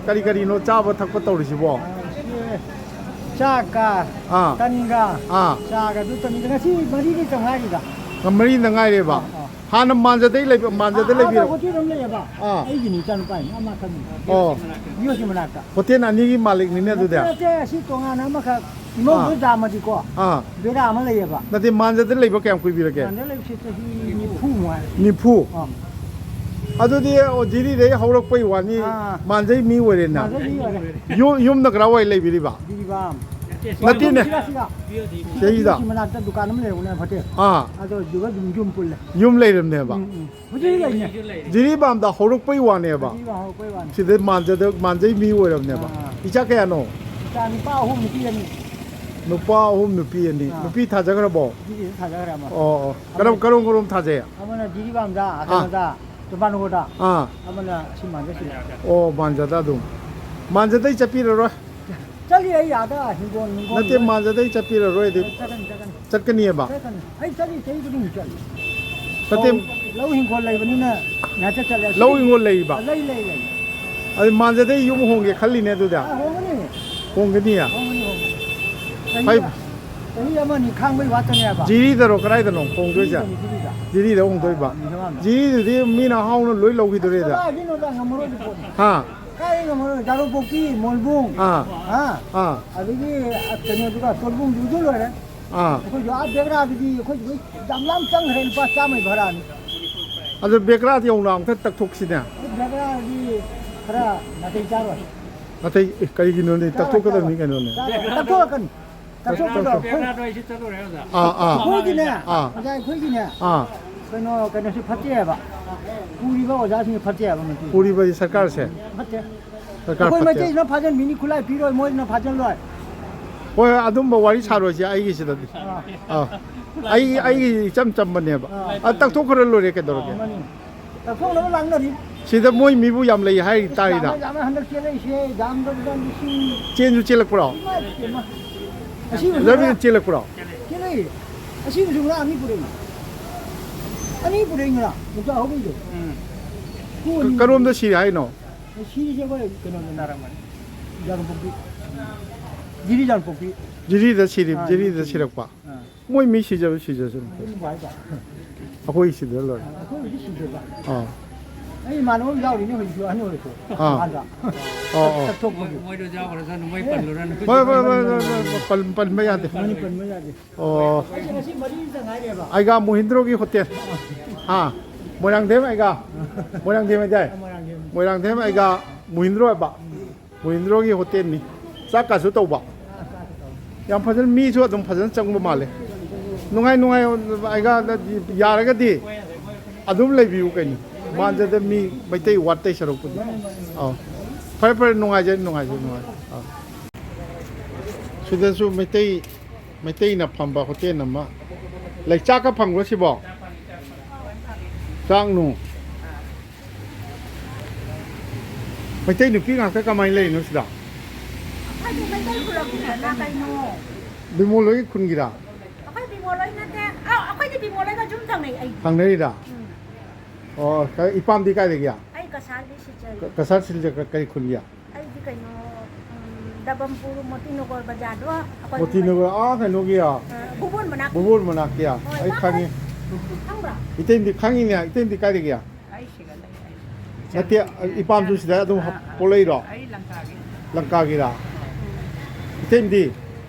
ꯀꯔꯤ ꯀꯔꯤꯅꯣ ꯆꯥꯕ ꯊꯛꯄ ꯇꯧꯔꯤꯁꯤꯕꯣ? ꯑꯥ, ꯁꯤ ꯆꯥꯛꯀ ꯑꯥ꯫ ꯇꯟꯒ ꯑꯥ꯫ ꯆꯥꯒ ꯑꯗꯨ ꯇꯟꯒ ꯉꯁꯤ ꯃꯔꯤꯅꯤ ꯇ ꯉꯥꯏꯔꯤꯗ꯫ ꯃꯔꯤꯅ ꯉꯥꯏꯔꯦꯕ? ꯑꯥ, ꯑꯥ꯫ ꯍꯥꯟꯅ ꯃꯥꯟꯖꯗꯩ ꯂꯩꯕ, ꯃꯥꯟꯖꯗ ꯑꯥ, ꯑꯥꯗ ꯂꯩꯕꯤꯔꯕ? ꯍꯣꯇꯦꯜ ꯑꯃ ꯂꯩꯌꯦꯕ꯫ ꯑꯥ꯫ ꯑꯩꯒꯤ ꯏꯆꯥꯅꯨꯄꯥꯅꯤ, ꯑꯃ ꯈꯛꯅꯤ꯫ ꯑꯣ꯫ ꯌꯣꯠꯀꯤ ꯃꯅꯥꯛꯇ꯫ ꯍꯣꯇꯦꯜ ꯑꯅꯤꯒꯤ ꯃꯥꯂꯤꯛꯅꯤꯅꯦ ꯑꯗꯨꯗꯤ? ꯅꯠꯇꯦ, ꯅꯠꯇꯦ, ꯑꯁꯤ ꯇꯣꯉꯥꯟꯅ ꯑꯃꯈꯛ ꯏꯃꯧꯗꯣ ꯑꯥ꯫ ꯌꯥꯝꯃꯗꯤꯀꯣ ꯑꯥ꯫ ꯕꯦꯔꯥ ꯑꯃ ꯂꯩꯌꯦꯕ꯫ ꯅꯠꯇꯦ, ꯃꯥꯟꯖꯗ ꯂꯩꯕ ꯀꯌꯥꯝ ꯀꯨꯏꯕꯤꯔꯒꯦ? ꯃꯥꯟꯖꯗ ꯂꯩꯕꯁꯤ ꯆꯍꯤ ꯅꯤꯐꯨ ꯃꯨꯛ ꯍꯥꯏꯔꯦ꯫ ꯅꯤꯐꯨ? ꯑꯥ꯫ ꯑꯗꯨꯗꯤ, ꯑꯣ, ꯖꯤꯔꯤꯗꯩ ꯍꯧꯔꯛꯄꯩ ꯋꯥꯅꯤ, ꯑꯥ꯫ ꯃꯥꯟꯖꯩ ꯃꯤ ꯑꯣꯏꯔꯦꯅ꯫ ꯃꯥꯟꯖꯩ ꯃꯤ ꯑꯣꯏꯔꯦ꯫ ꯌꯨ-, ꯌꯨꯝꯅ ꯀꯔꯥꯏꯋꯥꯏ ꯂꯩꯕꯤꯔꯤꯕ? ꯖꯤꯔꯤꯕꯥꯝ꯫ ꯅꯠꯇꯦꯅꯦ꯫ ꯁꯤꯗ, ꯁꯤꯗ꯫ ꯁꯤꯗ? ꯁꯤ ꯃꯅꯥꯛꯇ ꯗꯨꯀꯥꯟ ꯑꯃ ꯂꯩꯍꯧꯕꯅꯦ, ꯍꯣꯇꯦꯜ꯫ ꯑꯥ꯫ ꯑꯗꯣ ꯑꯗꯨꯒ ꯑꯗꯨꯝ ꯌꯨꯝ ꯄꯨꯜꯂꯦ꯫ ꯌꯨꯝ ꯂꯩꯔꯝꯅꯦꯕ? ꯎꯝ, ꯎꯝ꯫ ꯍꯧꯖꯤꯛ ꯂꯩꯅꯦ꯫ ꯖꯤꯔꯤꯕꯥꯝꯗ ꯍꯧꯔꯛꯄꯩ ꯋꯥꯅꯦꯕ? ꯖꯤꯔꯤꯕꯥꯝ ꯍꯧꯔꯛꯄꯩ ꯋꯥꯅꯤ꯫ ꯁꯤꯗ ꯃꯥꯟꯖꯗ-, ꯃꯥꯟꯖꯩ ꯃꯤ ꯑꯣꯏꯔꯝꯅꯦꯕ? ꯑꯥ꯫ ꯏꯆꯥ ꯀꯌꯥꯅꯣ? ꯏꯆꯥ ꯅꯨꯄꯥ ꯑꯍꯨꯝ, ꯅꯨꯄꯤ ꯑꯅꯤ꯫ ꯅꯨꯄꯥ ꯑꯍꯨꯝ, ꯅꯨꯄꯤ ꯑꯅꯤ꯫ ꯑꯥ꯫ ꯅꯨꯄꯤ ꯊꯥꯖꯈ꯭ꯔꯕꯣ? ꯅꯨꯄꯤꯗꯤ ꯊꯥꯖꯈ꯭ꯔꯦ ꯑꯃ꯫ ꯑꯣ, ꯑꯣ꯫ ꯀꯔꯝ, ꯑꯃ ꯀꯔꯝ, ꯀꯔꯝ ꯊꯥꯖꯩ? ꯑꯃꯅ ꯖꯤꯔꯤꯕꯥꯝꯗ, ꯑꯥ꯫ ꯀꯩꯅꯣꯗ, ꯇꯨꯝꯐꯥꯟ ꯍꯣꯗ꯫ ꯑꯥ꯫ ꯑꯃꯅ ꯁꯤ ꯃꯥꯟꯖꯁꯤꯗ꯫ ꯑꯣ, ꯃꯥꯟꯖꯗ ꯑꯗꯨꯝ꯫ ꯃꯥꯟꯖꯗꯩ ꯆꯠꯄꯤꯔꯔꯣꯏ? ꯆꯠꯂꯤ, ꯑꯩ ꯑꯥꯗ ꯍꯤꯡꯒꯣꯜ, ꯍꯤꯡꯒꯣꯜ ꯅꯠꯇꯦ, ꯂꯣꯏ-, ꯃꯥꯟꯖꯗꯩ ꯆꯠꯄꯤꯔꯔꯣꯏ ꯑꯗꯨ꯫ ꯆꯠꯀꯅꯤ, ꯆꯠꯀꯅꯤ꯫ ꯆꯠꯀꯅꯤꯌꯦꯕ? ꯆꯠꯀꯅꯤ꯫ ꯑꯩ ꯆꯠꯂꯤ, ꯆꯍꯤ ꯈꯨꯗꯤꯡꯒꯤ ꯆꯠꯂꯤ꯫ ꯅꯠꯇꯦ꯫ ꯂꯧ, ꯂꯧ ꯍꯤꯡꯒꯣꯜ ꯂꯩꯕꯅꯤꯅ ꯉꯥꯏꯍꯥꯛꯇ ꯆꯠꯂꯦ꯫ ꯂꯧ ꯍꯤꯡꯒꯣꯜ ꯂꯩꯔꯤꯕ? ꯂꯩ, ꯂꯩ, ꯂꯩ꯫ ꯑꯗꯨ ꯃꯥꯟꯖꯗꯩ ꯌꯨꯝ ꯍꯣꯡꯒꯦ ꯈꯜꯂꯤꯅꯦ ꯑꯗꯨꯗꯤ? ꯑꯥ, ꯍꯣꯡꯒꯅꯤ꯫ ꯍꯣꯡꯒꯅꯤꯌꯦ? ꯍꯣꯡꯒꯅꯤ, ꯍꯣꯡꯒꯅꯤ꯫ ꯐꯩ꯫ ꯆꯍꯤ, ꯆꯍꯤ ꯑꯃ ꯑꯅꯤ ꯈꯥꯡꯕꯩ ꯋꯥꯇꯅꯦꯕ꯫ ꯖꯤꯔꯤꯗꯔꯣ, ꯀꯗꯥꯏꯗꯅꯣ ꯍꯣꯡꯗꯣꯏꯁꯦ? ꯖꯤꯔꯤꯗꯅꯤ, ꯖꯤꯔꯤꯗ꯫ ꯖꯤꯔꯤꯗ ꯍꯣꯡꯗꯣꯏꯕ? ꯑꯥ, ꯅꯤꯡꯊꯧꯕꯥꯝꯗ꯫ ꯖꯤꯔꯤꯗꯨꯗꯤ ꯃꯤꯅ ꯍꯥꯎꯅ ꯂꯣꯏ ꯂꯧꯈꯤꯗꯣꯔꯦꯗ꯫ ꯑꯁ, ꯀꯗꯥꯏꯗꯒꯤꯅꯣꯗ, ꯉꯝꯃꯔꯣꯏ ꯑꯗꯨ ꯄꯣꯠꯇꯣ꯫ ꯍꯥ? ꯀꯥꯏꯗꯩ ꯉꯝꯃꯔꯣꯏ? ꯌꯥꯏꯔꯤꯄꯣꯛꯄꯤ, ꯃꯣꯜꯕꯨꯡ, ꯑꯥ꯫ ꯍꯥ? ꯑꯥ꯫ ꯑꯗꯒꯤ, ꯑ, ꯀꯩꯅꯣꯗꯨꯒ, ꯇꯣꯜꯕꯨꯡꯗꯨꯁꯨ ꯂꯣꯏꯔꯦ꯫ ꯑꯥ꯫ ꯑꯩꯈꯣꯏꯁꯨ ꯑꯥ ꯕꯦꯒ꯭ꯔꯥꯗꯗꯤ ꯑꯩꯈꯣꯏꯁꯨ ꯂꯣꯏ ꯌꯥꯝ ꯂꯥꯞ ꯆꯪꯈ꯭ꯔꯦ, ꯂꯨꯄꯥ ꯆꯥꯝꯃꯩ ꯚꯔꯥꯅꯤ꯫ ꯑꯗꯨ ꯕꯦꯒ꯭ꯔꯥꯗ ꯌꯧꯅ ꯑꯃꯨꯛꯇ ꯇꯛꯊꯣꯛꯁꯤꯅꯦ꯫ ꯑꯩ ꯕꯦꯒ꯭ꯔꯥꯗꯤ ꯈꯔ ꯅꯥꯇꯩ ꯆꯥꯔꯣꯏ꯫ ꯑꯇꯩ, ꯑꯦ, ꯀꯔꯤꯒꯤꯅꯣꯅꯦ? ꯇꯛꯊꯣꯛꯀꯗꯕꯅꯤ ꯀꯩꯅꯣꯅꯦ꯫ ꯆꯥꯔꯣꯏ, ꯇꯛꯊꯣꯛꯀꯅꯤ꯫ ꯇꯛꯊꯣꯛꯀꯗꯕꯅꯤ꯫ ꯑꯩꯈꯣꯏ-, ꯑꯥ, ꯑꯥ꯫ ꯑꯩꯈꯣꯏꯒꯤꯅꯦ, ꯑꯥ꯫ ꯑꯣꯖꯥ, ꯑꯩꯈꯣꯏꯒꯤꯅꯦ, ꯑꯥ꯫ ꯀꯩꯅꯣ, ꯀꯩꯅꯣꯁꯤ ꯐꯠꯇꯦ ꯍꯥꯏꯕ꯫ ꯄꯨꯔꯤꯕ ꯑꯣꯖꯥꯁꯤꯡꯁꯤ ꯐꯠꯇꯦ ꯍꯥꯏꯕ ꯃꯅꯤꯄꯨꯔ꯫ ꯄꯨꯔꯤꯕꯁꯤ ꯁꯔꯀꯥꯔꯁꯦ? ꯐꯠꯇꯦ꯫ ꯁꯔꯀꯥꯔ ꯑꯩꯈꯣꯏ ꯐꯠꯇꯦ꯫ ꯃꯩꯇꯩꯁꯤꯅ ꯐꯥꯖꯟꯕꯤꯅꯤ, ꯈꯨꯠꯂꯥꯏ ꯄꯤꯔꯣꯏ, ꯃꯣꯏꯁꯤꯅ ꯐꯥꯖꯜꯂꯣꯏ꯫ ꯍꯣꯏ, ꯑꯗꯨꯝꯕ ꯋꯥꯔꯤ ꯁꯥꯔꯣꯏꯁꯦ ꯑꯩꯒꯤꯁꯤꯗꯗꯤ꯫ ꯑꯥ꯫ ꯑꯥ꯫ ꯑꯩ, ꯑꯩꯒꯤ ꯏꯆꯝ ꯆꯝꯕꯅꯦꯕ꯫ ꯑꯥ꯫ ꯑ, ꯇꯛꯊꯣꯛꯈ꯭ꯔ ꯂꯣꯏꯔꯦ, ꯀꯩꯗꯧꯔꯒꯦ? ꯑꯥ, ꯃꯥꯅꯤ꯫ ꯇꯛꯊꯣꯛꯅꯕ ꯂꯥꯛꯅꯔꯤ꯫ ꯁꯤꯗ ꯃꯣꯏ ꯃꯤꯕꯨ ꯌꯥꯝ ꯂꯩ ꯍꯥꯏꯔꯤ ꯇꯥꯔꯤꯗ꯫ ꯌꯥꯝꯃꯦ, ꯌꯥꯝꯃꯦ, ꯍꯟꯗꯛ ꯆꯦꯜꯂꯛꯏꯁꯦ, ꯌꯥꯝꯗ꯭ꯔꯕꯗ ꯂꯤꯁꯤꯡ꯫ ꯆꯦꯟꯁꯨ ꯆꯦꯜꯂꯛꯄ꯭ꯔꯣ? ꯏꯃꯥꯏ ꯄꯦꯝꯃ꯫ ꯑꯁꯤꯕꯨꯁꯨ ꯔꯕꯤꯟ ꯉꯔꯥꯡ ꯆꯦꯜꯂꯛꯄ꯭ꯔꯣ? ꯆꯦꯜꯂꯛꯏ꯫ ꯑꯁꯤꯕꯨꯁꯨ ꯉꯔꯥꯡ ꯑꯅꯤ ꯄꯨꯔꯛꯏ꯫ ꯑꯅꯤ ꯄꯨꯔꯛꯏ ꯉꯔꯥꯡ, ꯅꯨꯄꯥ ꯑꯍꯨꯝꯗꯣ꯫ ꯎꯝ꯫ ꯄꯨ ꯑꯅꯤ꯫ ꯀꯔꯣꯝꯗ ꯁꯤꯔꯤ ꯍꯥꯏꯅꯣ? ꯁꯤꯔꯤꯁꯦ ꯑꯩꯈꯣꯏ ꯀꯩꯅꯣꯗꯅꯤ꯫ ꯌꯥꯔꯝꯄꯣꯛꯄꯤ꯫ ꯖꯤꯔꯤ ꯌꯥꯔꯝꯄꯣꯛꯄꯤ꯫ ꯖꯤꯔꯤꯗ ꯁꯤꯔꯤ-, ꯑꯥ, ꯖꯤꯔꯤꯗ ꯖꯤꯔꯤ꯫ ꯁꯤꯔꯛꯄ꯫ ꯑꯥ꯫ ꯃꯣꯏ ꯃꯤ ꯁꯤꯖꯕ ꯁꯤꯖꯁꯅꯨ꯫ ꯑꯗꯨꯝ ꯅꯨꯡꯉꯥꯏꯕ꯫ ꯑꯩꯈꯣꯏ ꯁꯤꯗ ꯂꯣꯏꯔꯦ꯫ ꯑꯩꯈꯣꯏꯕꯨꯗꯤ ꯁꯤꯗꯦꯕ꯫ ꯑꯥ꯫ ꯑꯩ ꯏꯃꯥꯟꯅꯕ ꯑꯃ ꯌꯥꯎꯔꯤꯅꯦ ꯍꯧꯖꯤꯛꯁꯨ, ꯑꯍꯟ ꯑꯣꯏꯔꯁꯨ꯫ ꯑꯥ꯫ ꯃꯄꯥꯟꯗ꯫ ꯑꯣ, ꯑꯣ꯫ ꯆꯠꯊꯣꯛꯄꯒꯤ꯫ ꯃꯣꯏꯗꯣ ꯌꯥꯎꯈ꯭ꯔꯁꯅꯨ, ꯃꯣꯏ ꯄꯜꯂꯨꯔꯅꯨ꯫ ꯃꯣꯏ, ꯃꯣꯏ, ꯃꯣꯏ, ꯃꯣꯏ, ꯃꯣꯏ, ꯄꯜ-, ꯄꯟꯕ ꯌꯥꯗꯦ꯫ ꯃꯣꯏ ꯄꯟꯕ ꯌꯥꯗꯦ꯫ ꯑꯣ꯫ ꯑꯩꯁꯦ ꯉꯁꯤ ꯃꯔꯤꯗ ꯉꯥꯏꯔꯤꯑꯕ꯫ ꯑꯩꯒ ꯃꯣꯍꯤꯟꯗ꯭ꯔꯣꯒꯤ ꯍꯣꯇꯦꯜ꯫ ꯍꯥ? ꯃꯣꯏꯔꯥꯡꯊꯦꯝ ꯑꯩꯒ꯫ ꯃꯣꯏꯔꯥꯡꯊꯦꯝ ꯍꯥꯏꯗꯥꯏ? ꯃꯣꯏꯔꯥꯡꯊꯦꯝ꯫ ꯃꯣꯏꯔꯥꯡꯊꯦꯝ ꯑꯩꯒ ꯃꯣꯍꯤꯟꯗ꯭ꯔꯣ ꯍꯥꯏꯕ꯫ ꯃꯣꯍꯤꯟꯗ꯭ꯔꯣꯒꯤ ꯍꯣꯇꯦꯜꯅꯤ꯫ ꯆꯥꯛ ꯀꯥꯁꯨ ꯇꯧꯕ꯫ ꯌꯥꯝ ꯐꯖꯅ, ꯃꯤꯁꯨ ꯑꯗꯨꯝ ꯐꯖꯅ ꯆꯪꯕ ꯃꯥꯜꯂꯦ꯫ ꯅꯨꯡꯉꯥꯏ, ꯅꯨꯡꯉꯥꯏ, ꯑꯩꯒ ꯌꯥꯔꯒꯗꯤ ꯑꯗꯨꯝ ꯂꯩꯕꯤꯌꯨ ꯀꯩꯅꯣ꯫ ꯃꯥꯟꯖꯗ ꯃꯤ ꯃꯩꯇꯩ ꯋꯥꯠꯇꯩ ꯁꯔꯨꯛꯄꯨꯗꯤ꯫ ꯑꯥ꯫ ꯐꯔꯦ, ꯐꯔꯦ, ꯅꯨꯡꯉꯥꯏꯖꯔꯦ, ꯅꯨꯡꯉꯥꯏꯖꯔꯦ, ꯅꯨꯡꯉꯥꯏꯖꯔꯦ꯫ ꯑꯥ꯫ ꯁꯤꯗꯁꯨ ꯃꯩꯇꯩ, ꯃꯩꯇꯩꯅ ꯐꯝꯕ ꯍꯣꯇꯦꯜ ꯑꯃ ꯂꯩ꯫ ꯆꯥꯛꯀ ꯐꯪꯕ꯭ꯔꯣ ꯁꯤꯕꯣ? ꯆꯥꯛ ꯅꯨꯡ? ꯃꯩꯇꯩ ꯅꯨꯄꯤ ꯉꯥꯛꯇ ꯀꯃꯥꯏꯅ ꯂꯩꯔꯤꯅꯣ ꯁꯤꯗ? ꯑꯩꯈꯣꯏꯗꯤ ꯃꯩꯇꯩ ꯈꯨꯂꯪꯅꯤꯗꯅ ꯀꯩꯅꯣ꯫ ꯕꯤꯃꯣꯜ ꯍꯣꯏꯒꯤ ꯈꯨꯟꯒꯤꯔꯥ? ꯑꯩꯈꯣꯏ ꯕꯤꯃꯣꯜ ꯍꯣꯏ ꯅꯠꯇꯦ꯫ ꯑ, ꯑꯩꯈꯣꯏꯗꯤ ꯕꯤꯃꯣꯜ ꯍꯣꯏꯒ ꯌꯨꯝ ꯊꯪꯅꯩ ꯑꯩ꯫ ꯊꯪꯅꯔꯤꯔꯥ? ꯎꯝ꯫ ꯑꯣ, ꯀ-, ꯏꯄꯥꯝꯗꯤ ꯀꯥꯏꯗꯒꯤ? ꯑꯩ ꯀꯁꯥꯔꯒꯤ ꯁꯤꯜꯆꯔ꯫ ꯀ-, ꯀꯁꯥꯔ ꯁꯤꯜꯆꯔ ꯀ-, ꯀꯔꯤ ꯈꯨꯟꯒꯤ? ꯑꯩꯗꯤ ꯀꯩꯅꯣ, ꯎꯝ, ꯗꯕꯝꯄꯨꯔ ꯃꯣꯇꯤꯅꯒꯔ ꯕꯖꯥꯔꯗꯣ ꯑꯩꯈꯣꯏ ꯃꯣꯇꯤꯅꯒꯔ, ꯑꯥ, ꯀꯩꯅꯣꯒꯤ, ꯑ, ꯚꯨꯕꯣꯟ ꯃꯅꯥꯛ꯫ ꯚꯨꯕꯣꯟ ꯃꯅꯥꯛꯀꯤ, ꯑ, ꯍꯣꯏ, ꯑꯩ ꯈꯪꯉꯤ꯫ ꯈꯪꯕ꯭ꯔꯥ? ꯏꯇꯩꯗꯤ ꯈꯪꯉꯤꯅꯦ, ꯏꯇꯩꯗꯤ ꯀꯥꯏꯗꯒꯤ? ꯑꯩ ꯁꯤꯗ ꯂꯩ, ꯑꯩ꯫ ꯅꯠꯇꯦ, ꯏꯄꯥꯝꯁꯨ ꯁꯤꯗ ꯑꯗꯨꯝ ꯑꯥ, ꯑꯥ꯫ ꯄꯣꯛꯂꯛꯏꯔꯣ? ꯑꯩ ꯂꯪꯀꯥꯒꯤ꯫ ꯂꯪꯀꯥꯒꯤꯔꯥ? ꯏꯇꯩꯗꯤ?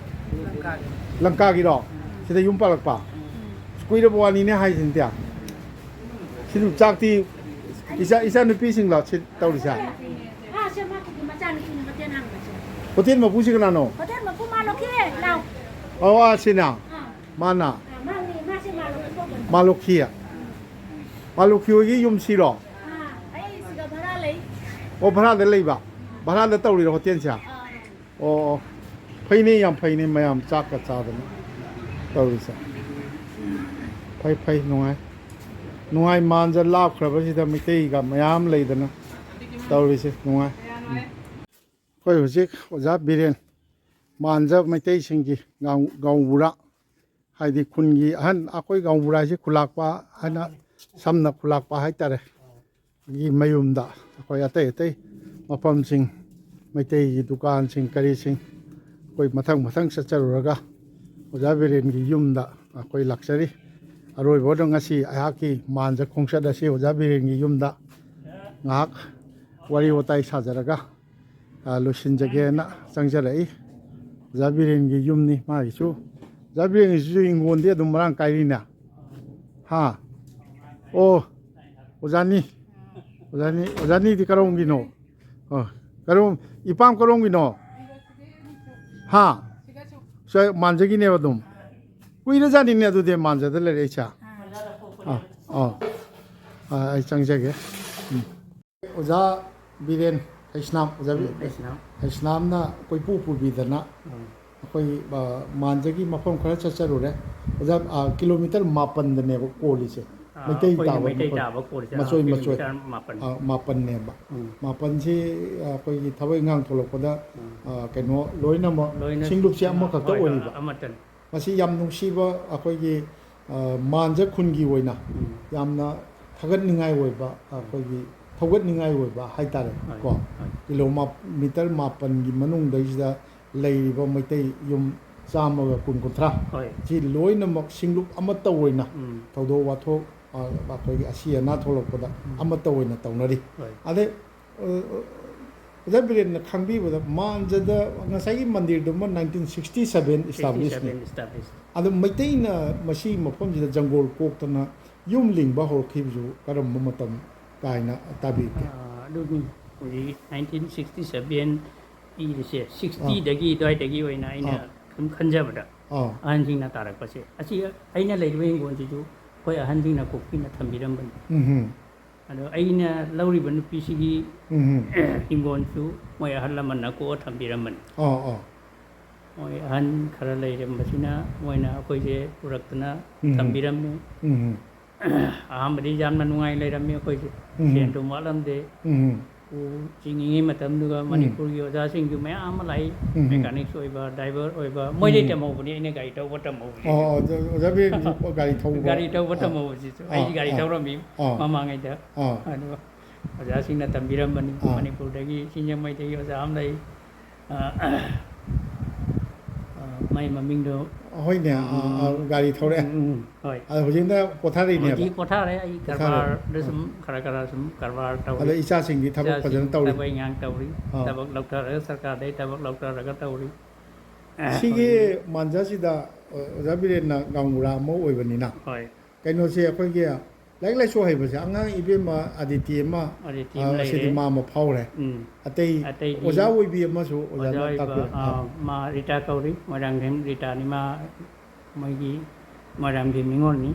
ꯂꯪꯀꯥꯒꯤ꯫ ꯂꯪꯀꯥꯒꯤꯔꯣ? ꯁꯤꯗ ꯌꯨꯝ ꯄꯥꯜꯂꯛꯄ? ꯎꯝ꯫ ꯀꯨꯏꯔꯕ ꯋꯥꯅꯤꯅꯦ ꯍꯥꯏꯁꯤꯅꯗꯤ꯫ ꯁꯤ ꯑꯗꯨꯝ ꯆꯥꯛꯇꯤ ꯏꯆꯥ, ꯏꯆꯥ ꯅꯨꯄꯤꯁꯤꯡꯂꯣ ꯁꯤ ꯇꯧꯔꯤꯁꯦ? ꯑꯥ, ꯁꯦ ꯃꯥꯒꯤ ꯃꯆꯥꯅꯨꯄꯤꯅꯤ ꯍꯣꯇꯦꯜ ꯍꯥꯡꯕꯁꯦ꯫ ꯍꯣꯇꯦꯜ ꯃꯄꯨꯁꯤ ꯀꯅꯥꯅꯣ? ꯍꯣꯇꯦꯜ ꯃꯄꯨ ꯃꯥ ꯂꯧꯈꯤꯌꯦ, ꯂꯥꯎ꯫ ꯑꯣ, ꯑꯥ, ꯁꯤꯅ? ꯑꯥ꯫ ꯃꯥꯅ? ꯑꯥ, ꯃꯥꯅꯦ, ꯃꯥꯁꯦ ꯃꯥ ꯂꯧꯈꯤ ꯀꯧꯕꯅꯦ꯫ ꯃꯥ ꯂꯧꯈꯤ? ꯃꯥ ꯂꯧꯈꯤ ꯍꯣꯏꯒꯤ ꯌꯨꯝ ꯁꯤꯔꯣ? ꯑꯥ, ꯑꯩ ꯁꯤꯗ ꯚꯔꯥ ꯂꯩ꯫ ꯑꯣ, ꯚꯔꯥꯗ ꯂꯩꯕ? ꯚꯔꯥꯗ ꯇꯧꯔꯤꯔꯣ ꯍꯣꯇꯦꯜꯁꯦ? ꯑꯥ꯫ ꯑꯣ, ꯑꯣ꯫ ꯐꯩꯅꯦ, ꯌꯥꯝ ꯐꯩꯅꯦ, ꯃꯌꯥꯝ ꯆꯥꯛꯀ ꯆꯥꯗꯅ ꯇꯧꯔꯤꯁꯦ꯫ ꯐꯩ, ꯐꯩ, ꯅꯨꯡꯉꯥꯏ꯫ ꯅꯨꯡꯉꯥꯏ, ꯃꯥꯟꯖ ꯂꯥꯞꯈ꯭ꯔꯕꯁꯤꯗ ꯃꯩꯇꯩꯒ ꯃꯌꯥꯝ ꯂꯩꯗꯅ ꯇꯧꯔꯤꯁꯦ, ꯅꯨꯡꯉꯥꯏ꯫ ꯎꯝ꯫ ꯑꯩꯈꯣꯏ ꯍꯧꯖꯤꯛ ꯑꯣꯖꯥ ꯕꯤꯔꯦꯟ, ꯃꯥꯟꯖ ꯃꯩꯇꯩꯁꯤꯡꯒꯤ ꯒꯥꯎ-, ꯒꯥꯎꯕꯨꯔꯥ, ꯍꯥꯏꯗꯤ ꯈꯨꯟꯒꯤ ꯑꯍꯟ, ꯑꯩꯈꯣꯏ ꯒꯥꯎꯕꯨꯔꯥ ꯍꯥꯏꯁꯦ ꯈꯨꯂꯥꯛꯄ ꯍꯥꯏꯅ, ꯁꯝꯅ ꯈꯨꯂꯥꯛꯄ ꯍꯥꯏꯇꯥꯔꯦ꯫ ꯒꯤ ꯃꯌꯨꯝꯗ ꯑꯩꯈꯣꯏ ꯑꯇꯩ ꯑꯇꯩ ꯃꯐꯝꯁꯤꯡ, ꯃꯩꯇꯩꯒꯤ ꯗꯨꯀꯥꯟꯁꯤꯡ ꯀꯔꯤꯁꯤꯡ, ꯑꯩꯈꯣꯏ ꯃꯊꯪ ꯃꯊꯪ ꯆꯠꯆꯔꯨꯔꯒ ꯑꯣꯖꯥ ꯕꯤꯔꯦꯟꯒꯤ ꯌꯨꯝꯗ ꯑꯩꯈꯣꯏ ꯂꯥꯛꯆꯔꯤ꯫ ꯑꯔꯣꯏꯕ ꯑꯣꯏꯅ ꯉꯁꯤ ꯑꯩꯍꯥꯛꯀꯤ ꯃꯥꯟꯖ ꯈꯣꯡꯆꯠ ꯑꯁꯤ ꯑꯣꯖꯥ ꯕꯤꯔꯦꯟꯒꯤ ꯌꯨꯝꯗ ꯉꯥꯏꯍꯥꯛ ꯋꯥꯔꯤ ꯋꯥꯇꯥꯏ ꯁꯥꯖꯔꯒ, ꯑ, ꯂꯣꯏꯁꯤꯟꯖꯒꯦꯅ ꯆꯪꯖꯔꯛꯏ꯫ ꯑꯣꯖꯥ ꯕꯤꯔꯦꯟꯒꯤ ꯌꯨꯝꯅꯤ ꯃꯥꯒꯤꯁꯨ꯫ ꯑꯣꯖꯥ ꯕꯤꯔꯦꯟꯒꯤꯁꯤꯁꯨ ꯍꯤꯡꯒꯣꯜꯗꯤ ꯑꯗꯨꯝ ꯃꯔꯥꯡ ꯀꯥꯏꯔꯤꯅꯦ꯫ ꯍꯥ? ꯑꯣ, ꯑꯣꯖꯥꯅꯤ꯫ ꯑꯣꯖꯥꯅꯤ, ꯑꯣꯖꯥꯅꯤꯗꯤ ꯀꯔꯣꯝꯒꯤꯅꯣ? ꯑꯣ, ꯀꯔꯣꯝ, ꯏꯄꯥꯝ ꯀꯔꯣꯝꯒꯤꯅꯣ? ꯍꯥ? ꯁ꯭ꯋꯥꯏ ꯃꯥꯟꯖꯒꯤꯅꯦꯕ ꯑꯗꯨꯝ꯫ ꯀꯨꯏꯔꯖꯥꯠꯅꯤꯅꯦ ꯑꯗꯨꯗꯤ ꯃꯥꯟꯖꯗ ꯂꯩꯔꯛꯏꯁꯦ꯫ ꯑꯥ, ꯑꯥ꯫ ꯑꯥ, ꯑꯩ ꯆꯪꯖꯒꯦ꯫ ꯎꯝ꯫ ꯑꯣꯖꯥ ꯕꯤꯔꯦꯟ ꯍꯩꯁꯅꯥꯝ, ꯑꯣꯖꯥ ꯕꯤ-, ꯎꯝ, ꯍꯩꯁꯅꯥꯝ꯫ ꯍꯩꯁꯅꯥꯝꯅ ꯀꯣꯏꯄꯨ ꯄꯨꯕꯤꯗꯅ ꯎꯝ꯫ ꯑꯩꯈꯣꯏ, ꯑ, ꯃꯥꯟꯖꯒꯤ ꯃꯐꯝ ꯈꯔ ꯆꯠꯆꯔꯨꯔꯦ꯫ ꯑꯣꯖꯥ, ꯑ, ꯀꯤꯂꯣꯃꯤꯇꯔ ꯃꯥꯄꯟꯗꯅꯦꯕ ꯀꯣꯜꯂꯤꯁꯦ꯫ ꯑ, ꯃꯩꯇꯩ ꯑꯩꯈꯣꯏꯒꯤ ꯇꯥꯕ ꯃꯩꯇꯩ ꯃꯈꯣꯏ ꯇꯥꯕ ꯀꯣꯜꯂꯤꯁꯦ, ꯃꯆꯣꯏ, ꯑ, ꯃꯆꯣꯏ꯫ ꯀꯤꯂꯣꯃꯤꯇꯔ ꯃꯥꯄꯟ꯫ ꯑ, ꯃꯥꯄꯟꯅꯦꯕ꯫ ꯎꯝ꯫ ꯃꯥꯄꯟꯁꯤ ꯑꯩꯈꯣꯏꯒꯤ ꯊꯕꯛ ꯏꯪꯈꯥꯡ ꯊꯣꯛꯂꯛꯄꯗ, ꯎꯝ꯫ ꯑ, ꯀꯩꯅꯣ ꯂꯣꯏꯅꯃꯛ ꯂꯣꯏꯅ ꯁꯤꯡꯂꯨꯞꯁꯦ ꯑꯃ-, ꯑꯃꯈꯛꯇ ꯍꯣꯏ, ꯍꯣꯏ, ꯑꯣꯏꯔꯤꯕ꯫ ꯑꯃꯠꯇꯅꯤ꯫ ꯃꯁꯤ ꯌꯥꯝ ꯅꯨꯡꯁꯤꯕ ꯑꯩꯈꯣꯏꯒꯤ, ꯑ, ꯃꯥꯟꯖ ꯈꯨꯟꯒꯤ ꯑꯣꯏꯅ ꯎꯝ꯫ ꯌꯥꯝꯅ ꯊꯥꯒꯠꯅꯤꯡꯉꯥꯏ ꯑꯣꯏꯕ, ꯑꯩꯈꯣꯏꯒꯤ ꯊꯧꯒꯠꯅꯤꯡꯉꯥꯏ ꯑꯣꯏꯕ ꯍꯥꯏꯇꯥꯔꯦ ꯍꯣꯏ, ꯀꯣ꯫ ꯍꯣꯏ꯫ ꯀꯤꯂꯣ ꯃꯥ-, ꯃꯤꯇꯔ ꯃꯥꯄꯟꯒꯤ ꯃꯅꯨꯡꯗꯩꯁꯤꯗ ꯂꯩꯔꯤꯕ ꯃꯩꯇꯩ ꯌꯨꯝ ꯆꯥꯝꯃꯒ ꯀꯨꯟ ꯀꯨꯟꯊ꯭ꯔꯥ ꯍꯣꯏ꯫ ꯁꯤ ꯂꯣꯏꯅꯃꯛ ꯁꯤꯡꯂꯨꯞ ꯑꯃꯠꯇ ꯑꯣꯏꯅ ꯎꯝ꯫ ꯊꯧꯗꯣꯛ ꯋꯥꯊꯣꯛ, ꯑ, ꯑꯩꯈꯣꯏꯒꯤ ꯑꯁꯤ ꯑꯅꯥ ꯊꯣꯛꯂꯛꯄꯗ ꯎꯝ꯫ ꯑꯃꯠꯇ ꯑꯣꯏꯅ ꯇꯧꯅꯔꯤ꯫ ꯍꯣꯏ꯫ ꯑꯗꯩ, ꯑ, ꯑ, ꯑꯣꯖꯥ ꯕꯤꯔꯦꯟꯅ ꯈꯪꯕꯤꯕꯗ ꯃꯥꯟꯖꯗ ꯉꯁꯥꯏꯒꯤ ꯃꯟꯗꯤꯔꯗꯨꯃ nineteen sixty seven establish ꯅꯤ꯫ Sixty seven establish꯫ ꯑꯗꯣ ꯃꯩꯇꯩꯅ ꯃꯁꯤ ꯃꯐꯝꯁꯤꯗ ꯖꯪꯒꯣꯜ ꯀꯣꯛꯇꯅ ꯌꯨꯝ ꯂꯤꯡꯕ ꯍꯧꯔꯛꯈꯤꯕꯁꯨ ꯀꯔꯝꯕ ꯃꯇꯝ? ꯀꯥꯏꯅ ꯇꯥꯕꯤꯒꯦ? ꯑꯥ, ꯑꯗꯨꯅꯤ꯫ ꯍꯧꯖꯤꯛ nineteen sixty seven ꯏꯔꯤꯁꯦ, sixty ꯑꯥ꯫ ꯗꯒꯤ ꯑꯗꯨꯋꯥꯏꯗꯒꯤ ꯑꯣꯏꯅ ꯑꯩꯅ ꯑꯥ꯫ ꯁꯨꯝ ꯈꯟꯖꯕꯗ, ꯑꯥ꯫ ꯑꯍꯟꯁꯤꯡꯅ ꯇꯥꯔꯛꯄꯁꯦ꯫ ꯑꯁꯤ ꯑꯩꯅ ꯂꯩꯔꯤꯕ ꯍꯤꯡꯒꯣꯜꯁꯤꯁꯨ ꯑꯩꯈꯣꯏ ꯑꯍꯟꯁꯤꯡꯅ ꯀꯣꯛꯄꯤꯅ ꯊꯝꯕꯤꯔꯝꯕꯅꯤ꯫ ꯎꯝ ꯍꯝ꯫ ꯑꯗꯣ ꯑꯩꯅ ꯂꯧꯔꯤꯕ ꯅꯨꯄꯤꯁꯤꯒꯤ ꯎꯝ ꯍꯝ꯫ ꯍꯤꯡꯒꯣꯜꯁꯨ ꯃꯣꯏ ꯑꯍꯜ ꯂꯃꯟꯅ ꯀꯣꯛꯑ ꯊꯝꯕꯤꯔꯝꯕꯅꯤ꯫ ꯑꯥ, ꯑꯥ꯫ ꯃꯣꯏ ꯑꯍꯟ ꯈꯔ ꯂꯩꯔꯝꯕꯁꯤꯅ ꯃꯣꯏꯅ ꯑꯩꯈꯣꯏꯁꯦ ꯄꯨꯔꯛꯇꯅ ꯎꯝ ꯍꯝ꯫ ꯊꯝꯕꯤꯔꯝꯃꯤ꯫ ꯎꯝ ꯍꯝ꯫ ꯑꯍꯥꯟꯕꯗꯤ ꯌꯥꯝꯅ ꯅꯨꯡꯉꯥꯏ ꯂꯩꯔꯝꯃꯤ ꯑꯩꯈꯣꯏꯁꯦ꯫ ꯎꯝ꯫ ꯁꯦꯟ ꯊꯨꯝ ꯋꯥꯠꯂꯝꯗꯦ꯫ ꯎꯝ꯫ ꯎ ꯆꯤꯡꯉꯤꯉꯩ ꯃꯇꯝꯗꯨꯒ ꯎꯝ꯫ ꯃꯅꯤꯄꯨꯔꯒꯤ ꯑꯣꯖꯥꯁꯤꯡꯁꯨ ꯃꯌꯥꯝ ꯑꯃ ꯂꯥꯛꯏ꯫ ꯎꯝ꯫ Mechanics ꯑꯣꯏꯕ, driver ꯑꯣꯏꯕ, ꯃꯣꯏꯗꯩ ꯎꯝ꯫ ꯇꯝꯍꯧꯕꯅꯤ ꯑꯩꯅ ꯒꯥꯔꯤ ꯊꯧꯕ ꯇꯝꯍꯧꯕꯁꯦ꯫ ꯑꯣ, ꯑꯣ, ꯑꯣꯖꯥ ꯕꯤꯔꯦꯟꯁꯨ ꯒꯥꯔꯤ ꯊꯧꯕ? ꯒꯥꯔꯤ ꯊꯧꯕ ꯑꯥ꯫ ꯇꯝꯍꯧꯕꯁꯤꯁꯨ꯫ ꯑꯥ, ꯑꯩꯗꯤ ꯒꯥꯔꯤ ꯑꯥ꯫ ꯊꯧꯔꯝꯃꯤ ꯑꯥ꯫ ꯃꯃꯥꯡꯉꯩꯗ꯫ ꯑꯥ꯫ ꯑꯗꯣ ꯑꯣꯖꯥꯁꯤꯡꯅ ꯇꯝꯕꯤꯔꯝꯕꯅꯤ꯫ ꯑꯥ꯫ ꯃꯅꯤꯄꯨꯔꯗꯒꯤ, ꯁꯤꯡꯖꯃꯩꯗꯒꯤ ꯑꯣꯖꯥ ꯑꯃ ꯂꯩ꯫ ꯑ, ꯑ, ꯃꯥꯏ ꯃꯃꯤꯡꯗꯣ, ꯍꯣꯏꯅꯦ, ꯑ, ꯑ, ꯎꯝ, ꯒꯥꯔꯤ ꯊꯧꯔꯛꯑꯦ꯫ ꯎꯝ, ꯎꯝ, ꯍꯣꯏ꯫ ꯑꯗꯣ ꯍꯧꯖꯤꯛꯅ ꯄꯣꯊꯥꯔꯛꯏꯅꯦꯕ? ꯍꯧꯖꯤꯛ ꯄꯣꯊꯥꯔꯦ, ꯑꯩ ꯄꯣꯊꯥꯔꯦ꯫ ꯀꯔꯕꯥꯔꯗ ꯑ꯫ ꯁꯨꯝ ꯈꯔ ꯈꯔ ꯁꯨꯝ ꯀꯔꯕꯥꯔ ꯇꯧꯔꯤ꯫ ꯑꯗꯣ ꯏꯆꯥꯁꯤꯡꯗꯤ ꯊꯕꯛ ꯏꯆꯥꯁꯤꯡ ꯐꯖꯅ ꯇꯧꯔꯤ? ꯊꯕꯛ ꯏꯟꯈꯥꯡ ꯇꯧꯔꯤ꯫ ꯑ꯫ ꯊꯕꯛ ꯂꯧꯊꯔꯒ, ꯁꯔꯀꯥꯔꯗꯩ ꯊꯕꯛ ꯂꯧꯊꯔꯒ ꯇꯧꯔꯤ꯫ ꯁꯤꯒꯤ ꯍꯧꯖꯤꯛ ꯃꯥꯟꯖꯥꯁꯤꯗ, ꯑ, ꯑꯣꯖꯥ ꯕꯤꯔꯦꯟꯅ ꯒꯥꯎꯕꯨꯔꯥ ꯑꯃ ꯑꯣꯏꯕꯅꯤꯅ, ꯍꯣꯏ꯫ ꯀꯩꯅꯣꯁꯦ, ꯑꯩꯈꯣꯏꯒꯤ ꯂꯥꯏꯔꯤꯛ ꯂꯥꯏꯁꯨ ꯍꯩꯕꯁꯦ, ꯑꯉꯥꯡ ꯏꯕꯦꯝꯃ ꯑꯗꯤꯇꯤ ꯑꯃ, ꯑꯗꯤꯇꯤ ꯑꯃ ꯑ, ꯁꯤꯗꯤ ꯂꯩꯔꯦ꯫ ꯃꯥ ꯑꯃ ꯐꯥꯎꯔꯦ꯫ ꯎꯝ꯫ ꯑꯇꯩ ꯑꯇꯩꯗꯤ ꯑꯣꯖꯥ ꯑꯣꯏꯕꯤ ꯑꯃꯁꯨ ꯑꯣꯖꯥꯅ ꯑꯣꯖꯥ ꯑꯣꯏꯕ, ꯇꯥꯛꯄꯤꯔꯦ꯫ ꯑꯥ, ꯑꯥ꯫ ꯃꯥ ꯔꯤꯇꯥꯌꯔ ꯇꯧꯔꯤ, ꯃꯣꯏꯔꯥꯡꯊꯦꯝ ꯔꯤꯇꯥꯅꯤ ꯃꯥ, ꯃꯣꯏꯒꯤ ꯃꯣꯏꯔꯥꯡꯊꯦꯝ ꯅꯤꯉꯣꯜꯅꯤ꯫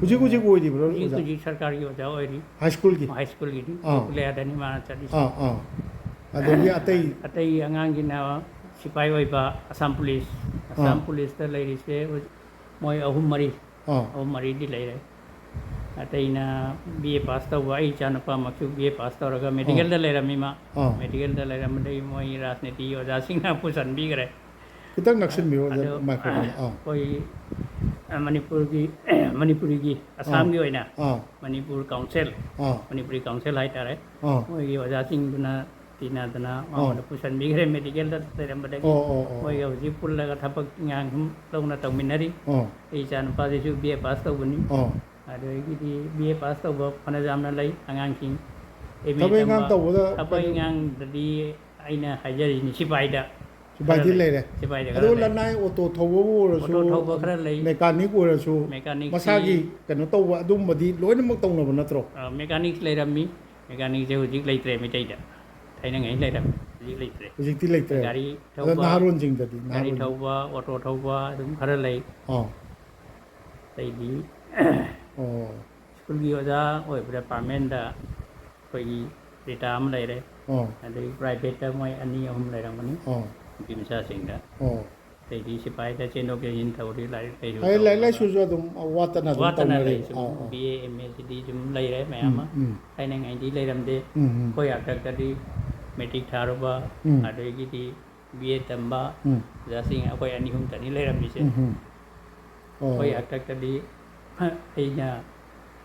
ꯍꯧꯖꯤꯛ ꯍꯧꯖꯤꯛ ꯑꯣꯏꯔꯤꯕ꯭ꯔꯣ, ꯍꯧꯖꯤꯛ ꯑꯣꯖꯥ? ꯍꯧꯖꯤꯛ ꯁꯔꯀꯥꯔꯒꯤ ꯑꯣꯖꯥ ꯑꯣꯏꯔꯤ꯫ ꯍꯥꯏ ꯁ꯭ꯀꯨꯜꯒꯤ? ꯍꯥꯏ ꯁ꯭ꯀꯨꯜꯒꯤꯅꯤ꯫ ꯑꯥ꯫ ꯒꯣꯀꯨꯂꯌꯥꯗꯅꯤ ꯃꯥꯅ ꯆꯠꯂꯤꯁꯦ꯫ ꯑꯥ, ꯑꯥ꯫ ꯑꯗꯒꯤ ꯑꯇꯩ? ꯑꯇꯩ ꯑꯉꯥꯡꯒꯤꯅ ꯁꯤꯐꯥꯏ ꯑꯣꯏꯕ, ꯑꯁꯥꯝ ꯄꯨꯂꯤꯁ, ꯑꯁꯥꯝ ꯑꯥ꯫ ꯄꯨꯂꯤꯁꯇ ꯂꯩꯔꯤꯁꯦ ꯃꯣꯏ ꯑꯍꯨꯝ ꯃꯔꯤ꯫ ꯑꯥ꯫ ꯑꯍꯨꯝ ꯃꯔꯤꯗꯤ ꯂꯩꯔꯦ꯫ ꯑꯇꯩꯅ B A pass ꯇꯧꯕ, ꯑꯩ ꯏꯆꯥꯅꯨꯄꯥꯃꯛꯁꯨ B A pass ꯇꯧꯔꯒ ꯑꯥ꯫ ꯃꯦꯗꯤꯀꯦꯜꯗ ꯂꯩꯔꯝꯃꯤ ꯃꯥ꯫ ꯑꯥ꯫ ꯃꯦꯗꯤꯀꯦꯜꯗ ꯂꯩꯔꯝꯕꯗꯒꯤ ꯃꯣꯏ ꯔꯥꯖꯅꯤꯇꯤꯒꯤ ꯑꯣꯖꯥꯁꯤꯡꯅ ꯄꯨꯁꯟꯕꯤꯈ꯭ꯔꯦ꯫ ꯈꯤꯇꯪ ꯅꯛꯁꯤꯟꯕꯤꯌꯨ, ꯑꯣꯖꯥ, ꯑꯗꯣ microphone꯫ ꯑꯥ꯫ ꯑꯩꯈꯣꯏ, ꯑ, ꯃꯅꯤꯄꯨꯔꯒꯤ, ꯃꯅꯤꯄꯨꯔꯤꯒꯤ, ꯑꯥ꯫ ꯑꯁꯥꯝꯒꯤ ꯑꯣꯏꯅ ꯑꯥ꯫ ꯃꯅꯤꯄꯨꯔ ꯀꯥꯎꯟꯁꯤꯜ, ꯑꯥ꯫ ꯃꯅꯤꯄꯨꯔꯤ ꯀꯥꯎꯟꯁꯤꯜ ꯍꯥꯏꯇꯥꯔꯦ꯫ ꯑꯥ꯫ ꯃꯣꯏꯒꯤ ꯑꯣꯖꯥꯁꯤꯡꯗꯨꯅ ꯇꯤꯟꯅꯗꯅ ꯑꯥ꯫ ꯃꯉꯣꯟꯗ ꯄꯨꯁꯟꯕꯤꯈ꯭ꯔꯦ ꯃꯦꯗꯤꯀꯦꯜꯗ ꯂꯩꯔꯝꯕꯗꯒꯤ꯫ ꯑꯣ, ꯑꯣ, ꯑꯣ, ꯃꯣꯏꯒ ꯑꯣ꯫ ꯍꯧꯖꯤꯛ ꯄꯨꯜꯂꯒ ꯊꯕꯛ ꯏꯟꯈꯥꯡ ꯁꯨꯝ ꯂꯧꯅ ꯇꯧꯃꯤꯟꯅꯔꯤ꯫ ꯑꯣ꯫ ꯑꯩ ꯏꯆꯥꯅꯨꯄꯥꯁꯤꯁꯨ B A pass ꯇꯧꯕꯅꯤ꯫ ꯑꯣ꯫ ꯑꯗꯒꯤꯗꯤ B A pass ꯇꯧꯕ ꯐꯅ ꯌꯥꯝꯅ ꯂꯩ ꯑꯉꯥꯡꯁꯤꯡ꯫ M A ꯊꯕꯛ ꯏꯟꯈꯥꯡ ꯇꯝꯕ, ꯇꯧꯕꯗ ꯊꯕꯛ ꯀꯩꯅꯣ ꯏꯟꯈꯥꯡꯗꯗꯤ ꯑꯩꯅ ꯍꯥꯏꯖꯔꯤꯁꯤꯅꯤ ꯁꯤꯐꯥꯏꯗ꯫ ꯁꯤꯐꯥꯏꯗꯤ ꯈꯔ ꯂꯩ꯫ ꯂꯩꯔꯦ꯫ ꯁꯤꯐꯥꯏꯗꯤ ꯑꯗꯣ ꯈꯔ ꯂꯩ꯫ ꯂꯅꯥꯏ ꯑꯣꯇꯣ ꯊꯧꯕꯕꯨ ꯑꯣꯏꯔꯁꯨ, ꯑꯣꯇꯣ ꯊꯧꯕ ꯈꯔ ꯂꯩ꯫ ꯃꯦꯀꯥꯅꯤꯛ ꯑꯣꯏꯔꯁꯨ, ꯃꯦꯀꯥꯅꯤꯛꯁꯤ ꯃꯁꯥꯒꯤ ꯀꯩꯅꯣ ꯇꯧꯕ ꯑꯗꯨꯝꯕꯗꯤ ꯂꯣꯏꯅꯃꯛ ꯇꯧꯅꯕ ꯅꯠꯇ꯭ꯔꯣ? ꯑ, ꯃꯦꯀꯥꯅꯤꯛꯁ ꯂꯩꯔꯝꯃꯤ꯫ ꯃꯦꯀꯥꯅꯤꯛꯁꯦ ꯍꯧꯖꯤꯛ ꯂꯩꯇ꯭ꯔꯦ ꯃꯩꯇꯩꯗ꯫ ꯊꯥꯏꯅꯉꯩ ꯂꯩꯔꯝꯃꯤ, ꯍꯧꯖꯤꯛ ꯂꯩꯇ꯭ꯔꯦ꯫ ꯍꯧꯖꯤꯛꯇꯤ ꯂꯩꯇ꯭ꯔꯦ꯫ ꯒꯥꯔꯤ ꯑꯗꯣ ꯊꯧꯕ, ꯅꯍꯥꯔꯣꯟꯁꯤꯡꯗꯗꯤ, ꯒꯥꯔꯤ ꯅꯍꯥꯔꯣꯟ- ꯊꯧꯕ, ꯑꯣꯇꯣ ꯊꯧꯕ ꯑꯗꯨꯝ ꯈꯔ ꯂꯩ꯫ ꯑꯥ꯫ ꯑꯇꯩꯗꯤ ꯑꯣ꯫ ꯁ꯭ꯀꯨꯜꯒꯤ ꯑꯣꯖꯥ ꯑꯣꯏꯕꯗ ꯄꯥꯔꯃꯦꯟꯗ ꯑꯩꯈꯣꯏꯒꯤ ꯔꯤꯇꯥ ꯑꯃ ꯂꯩꯔꯦ꯫ ꯑꯣ꯫ ꯑꯗꯩ ꯄ꯭ꯔꯥꯏꯚꯦꯠꯇ ꯃꯣꯏ ꯑꯅꯤ ꯑꯍꯨꯝ ꯂꯩꯔꯝꯒꯅꯤ꯫ ꯑꯣ꯫ ꯅꯨꯄꯤ ꯃꯆꯥꯁꯤꯡꯗ꯫ ꯑꯣ꯫ ꯑꯇꯩꯗꯤ ꯁꯤꯐꯥꯏꯗ ꯆꯦꯟꯊꯣꯛ ꯆꯦꯟꯁꯤꯟ ꯇꯧꯔꯤ, ꯂꯥꯏꯔꯤꯛ ꯂꯥꯏꯁꯨ ꯑꯩ ꯂꯥꯏꯔꯤꯛ ꯇꯧꯕ꯫ ꯂꯥꯏꯁꯨꯁꯨ ꯑꯗꯨꯝ ꯋꯥꯠꯇꯅ ꯑꯗꯨꯝ ꯋꯥꯠꯇꯅ ꯇꯧꯅꯔꯤ꯫ ꯂꯩ꯫ ꯁꯨꯝ ꯑꯥ, ꯑꯥ꯫ ꯕꯤ ꯑꯦ, ꯑꯦꯝ ꯑꯦ ꯁꯤꯗꯤ ꯁꯨꯝ ꯂꯩꯔꯦ ꯃꯌꯥꯝ ꯎꯝ, ꯑꯃ꯫ ꯎꯝ꯫ ꯊꯥꯏꯅꯉꯩꯗꯤ ꯂꯩꯔꯝꯗꯦ꯫ ꯎꯝ, ꯎꯝ꯫ ꯑꯩꯈꯣꯏ ꯍꯥꯛꯇꯛꯇꯗꯤ ꯃꯦꯇ꯭ꯔꯤꯛ ꯊꯥꯔꯨꯕ, ꯎꯝ꯫ ꯑꯗꯒꯤꯗꯤ ꯕꯤ ꯑꯦ ꯇꯝꯕ ꯎꯝ꯫ ꯑꯣꯖꯥꯁꯤꯡ ꯑꯩꯈꯣꯏ ꯑꯅꯤ ꯑꯍꯨꯝꯇꯅꯤ ꯂꯩꯔꯝꯃꯤꯁꯦ꯫ ꯎꯝ, ꯎꯝ꯫ ꯑꯣ꯫ ꯑꯩꯈꯣꯏ ꯍꯥꯛꯇꯛꯇꯗꯤ ꯑꯩꯅ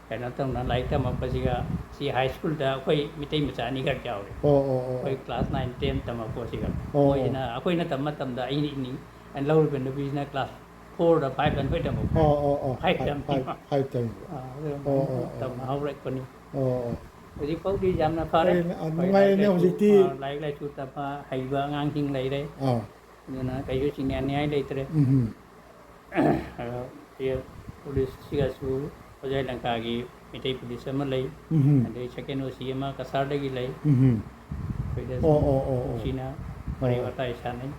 ꯀꯩꯅꯣ ꯇꯧꯅ ꯂꯥꯏꯔꯤꯛ ꯇꯝꯃꯛꯄꯁꯤꯒ ꯁꯤ ꯍꯥꯏ ꯁ꯭ꯀꯨꯜꯗ ꯑꯩꯈꯣꯏ ꯃꯤꯇꯩ ꯃꯆꯥ ꯑꯅꯤꯈꯛ ꯌꯥꯎꯔꯦ꯫ ꯑꯣ, ꯑꯣ, ꯑꯣ, ꯑꯣ꯫ ꯑꯩꯈꯣꯏ ꯀ꯭ꯂꯥꯁ ꯅꯥꯏꯟ ꯇꯦꯟ ꯇꯝꯃꯛꯄꯁꯤꯒ꯫ ꯑꯣ, ꯑꯣ꯫ ꯃꯣꯏꯁꯤꯅ ꯑꯩꯈꯣꯏꯅ ꯇꯝꯕ ꯃꯇꯝꯗ ꯑꯩꯅ ꯏꯅꯤꯡ-, ꯑꯩꯅ ꯂꯧꯔꯤꯕ ꯅꯨꯄꯤꯁꯤꯅ ꯀ꯭ꯂꯥꯁ ꯐꯣꯔꯗ ꯐꯥꯏꯚ ꯑꯗꯨꯋꯥꯏ ꯇꯝꯃꯛꯄ꯫ ꯑꯣ, ꯑꯣ, ꯑꯣ꯫ ꯐꯥꯏꯚ ꯐꯥꯏꯚ, ꯇꯝꯃꯤ꯫ ꯐꯥꯏꯚ, ꯐꯥꯏꯚ ꯇꯝꯃꯤꯕ꯫ ꯑꯥ, ꯑꯗꯨ ꯑꯣ, ꯑꯗꯨꯃꯥꯏꯅ ꯑꯣ, ꯑꯣ꯫ ꯇꯝꯕ ꯍꯧꯔꯛꯄꯅꯤ꯫ ꯑꯣ, ꯑꯣ꯫ ꯍꯧꯖꯤꯛ ꯐꯥꯎꯗꯤ ꯌꯥꯝꯅ ꯐꯔꯦ꯫ ꯐꯔꯦꯅꯦ, ꯑꯥ, ꯑꯩꯈꯣꯏ ꯅꯨꯡꯉꯥꯏꯔꯦꯅꯦ ꯂꯥꯏꯔꯤꯛ ꯂꯥꯏꯁꯨ, ꯍꯧꯖꯤꯛꯇꯤ꯫ ꯑꯥ, ꯂꯥꯏꯔꯤꯛ ꯂꯥꯏꯁꯨ ꯇꯝꯕ ꯍꯩꯕ ꯑꯉꯥꯡꯁꯤꯡ ꯂꯩꯔꯦ꯫ ꯑꯥ꯫ ꯑꯗꯨꯅ ꯀꯩꯁꯨ ꯆꯤꯡꯅꯅꯤꯡꯉꯥꯏ ꯂꯩꯇ꯭ꯔꯦ꯫ ꯎꯝ, ꯎꯝ꯫ ꯑꯗꯣ ꯁꯤ ꯄꯨꯂꯤꯁꯁꯤꯒꯁꯨ ꯑꯣꯖꯥ ꯂꯪꯀꯥꯒꯤ ꯃꯩꯇꯩ ꯄꯨꯂꯤꯁ ꯑꯃ ꯂꯩ꯫ ꯎꯝ, ꯎꯝ꯫ ꯑꯗꯩ ꯁꯦꯀꯦꯟ ꯑꯣ ꯁꯤ ꯑꯃ ꯀꯁꯥꯔꯗꯒꯤ ꯂꯩ꯫ ꯎꯝ, ꯎꯝ꯫ ꯑꯩꯈꯣꯏꯗ ꯑꯣ, ꯁꯨꯝ ꯑꯣ, ꯑꯣ, ꯑꯣ꯫ ꯅꯨꯡꯁꯤꯅ ꯋꯥꯔꯤ ꯑꯣ꯫ ꯋꯥꯇꯥꯏ ꯁꯥꯟꯅꯩ꯫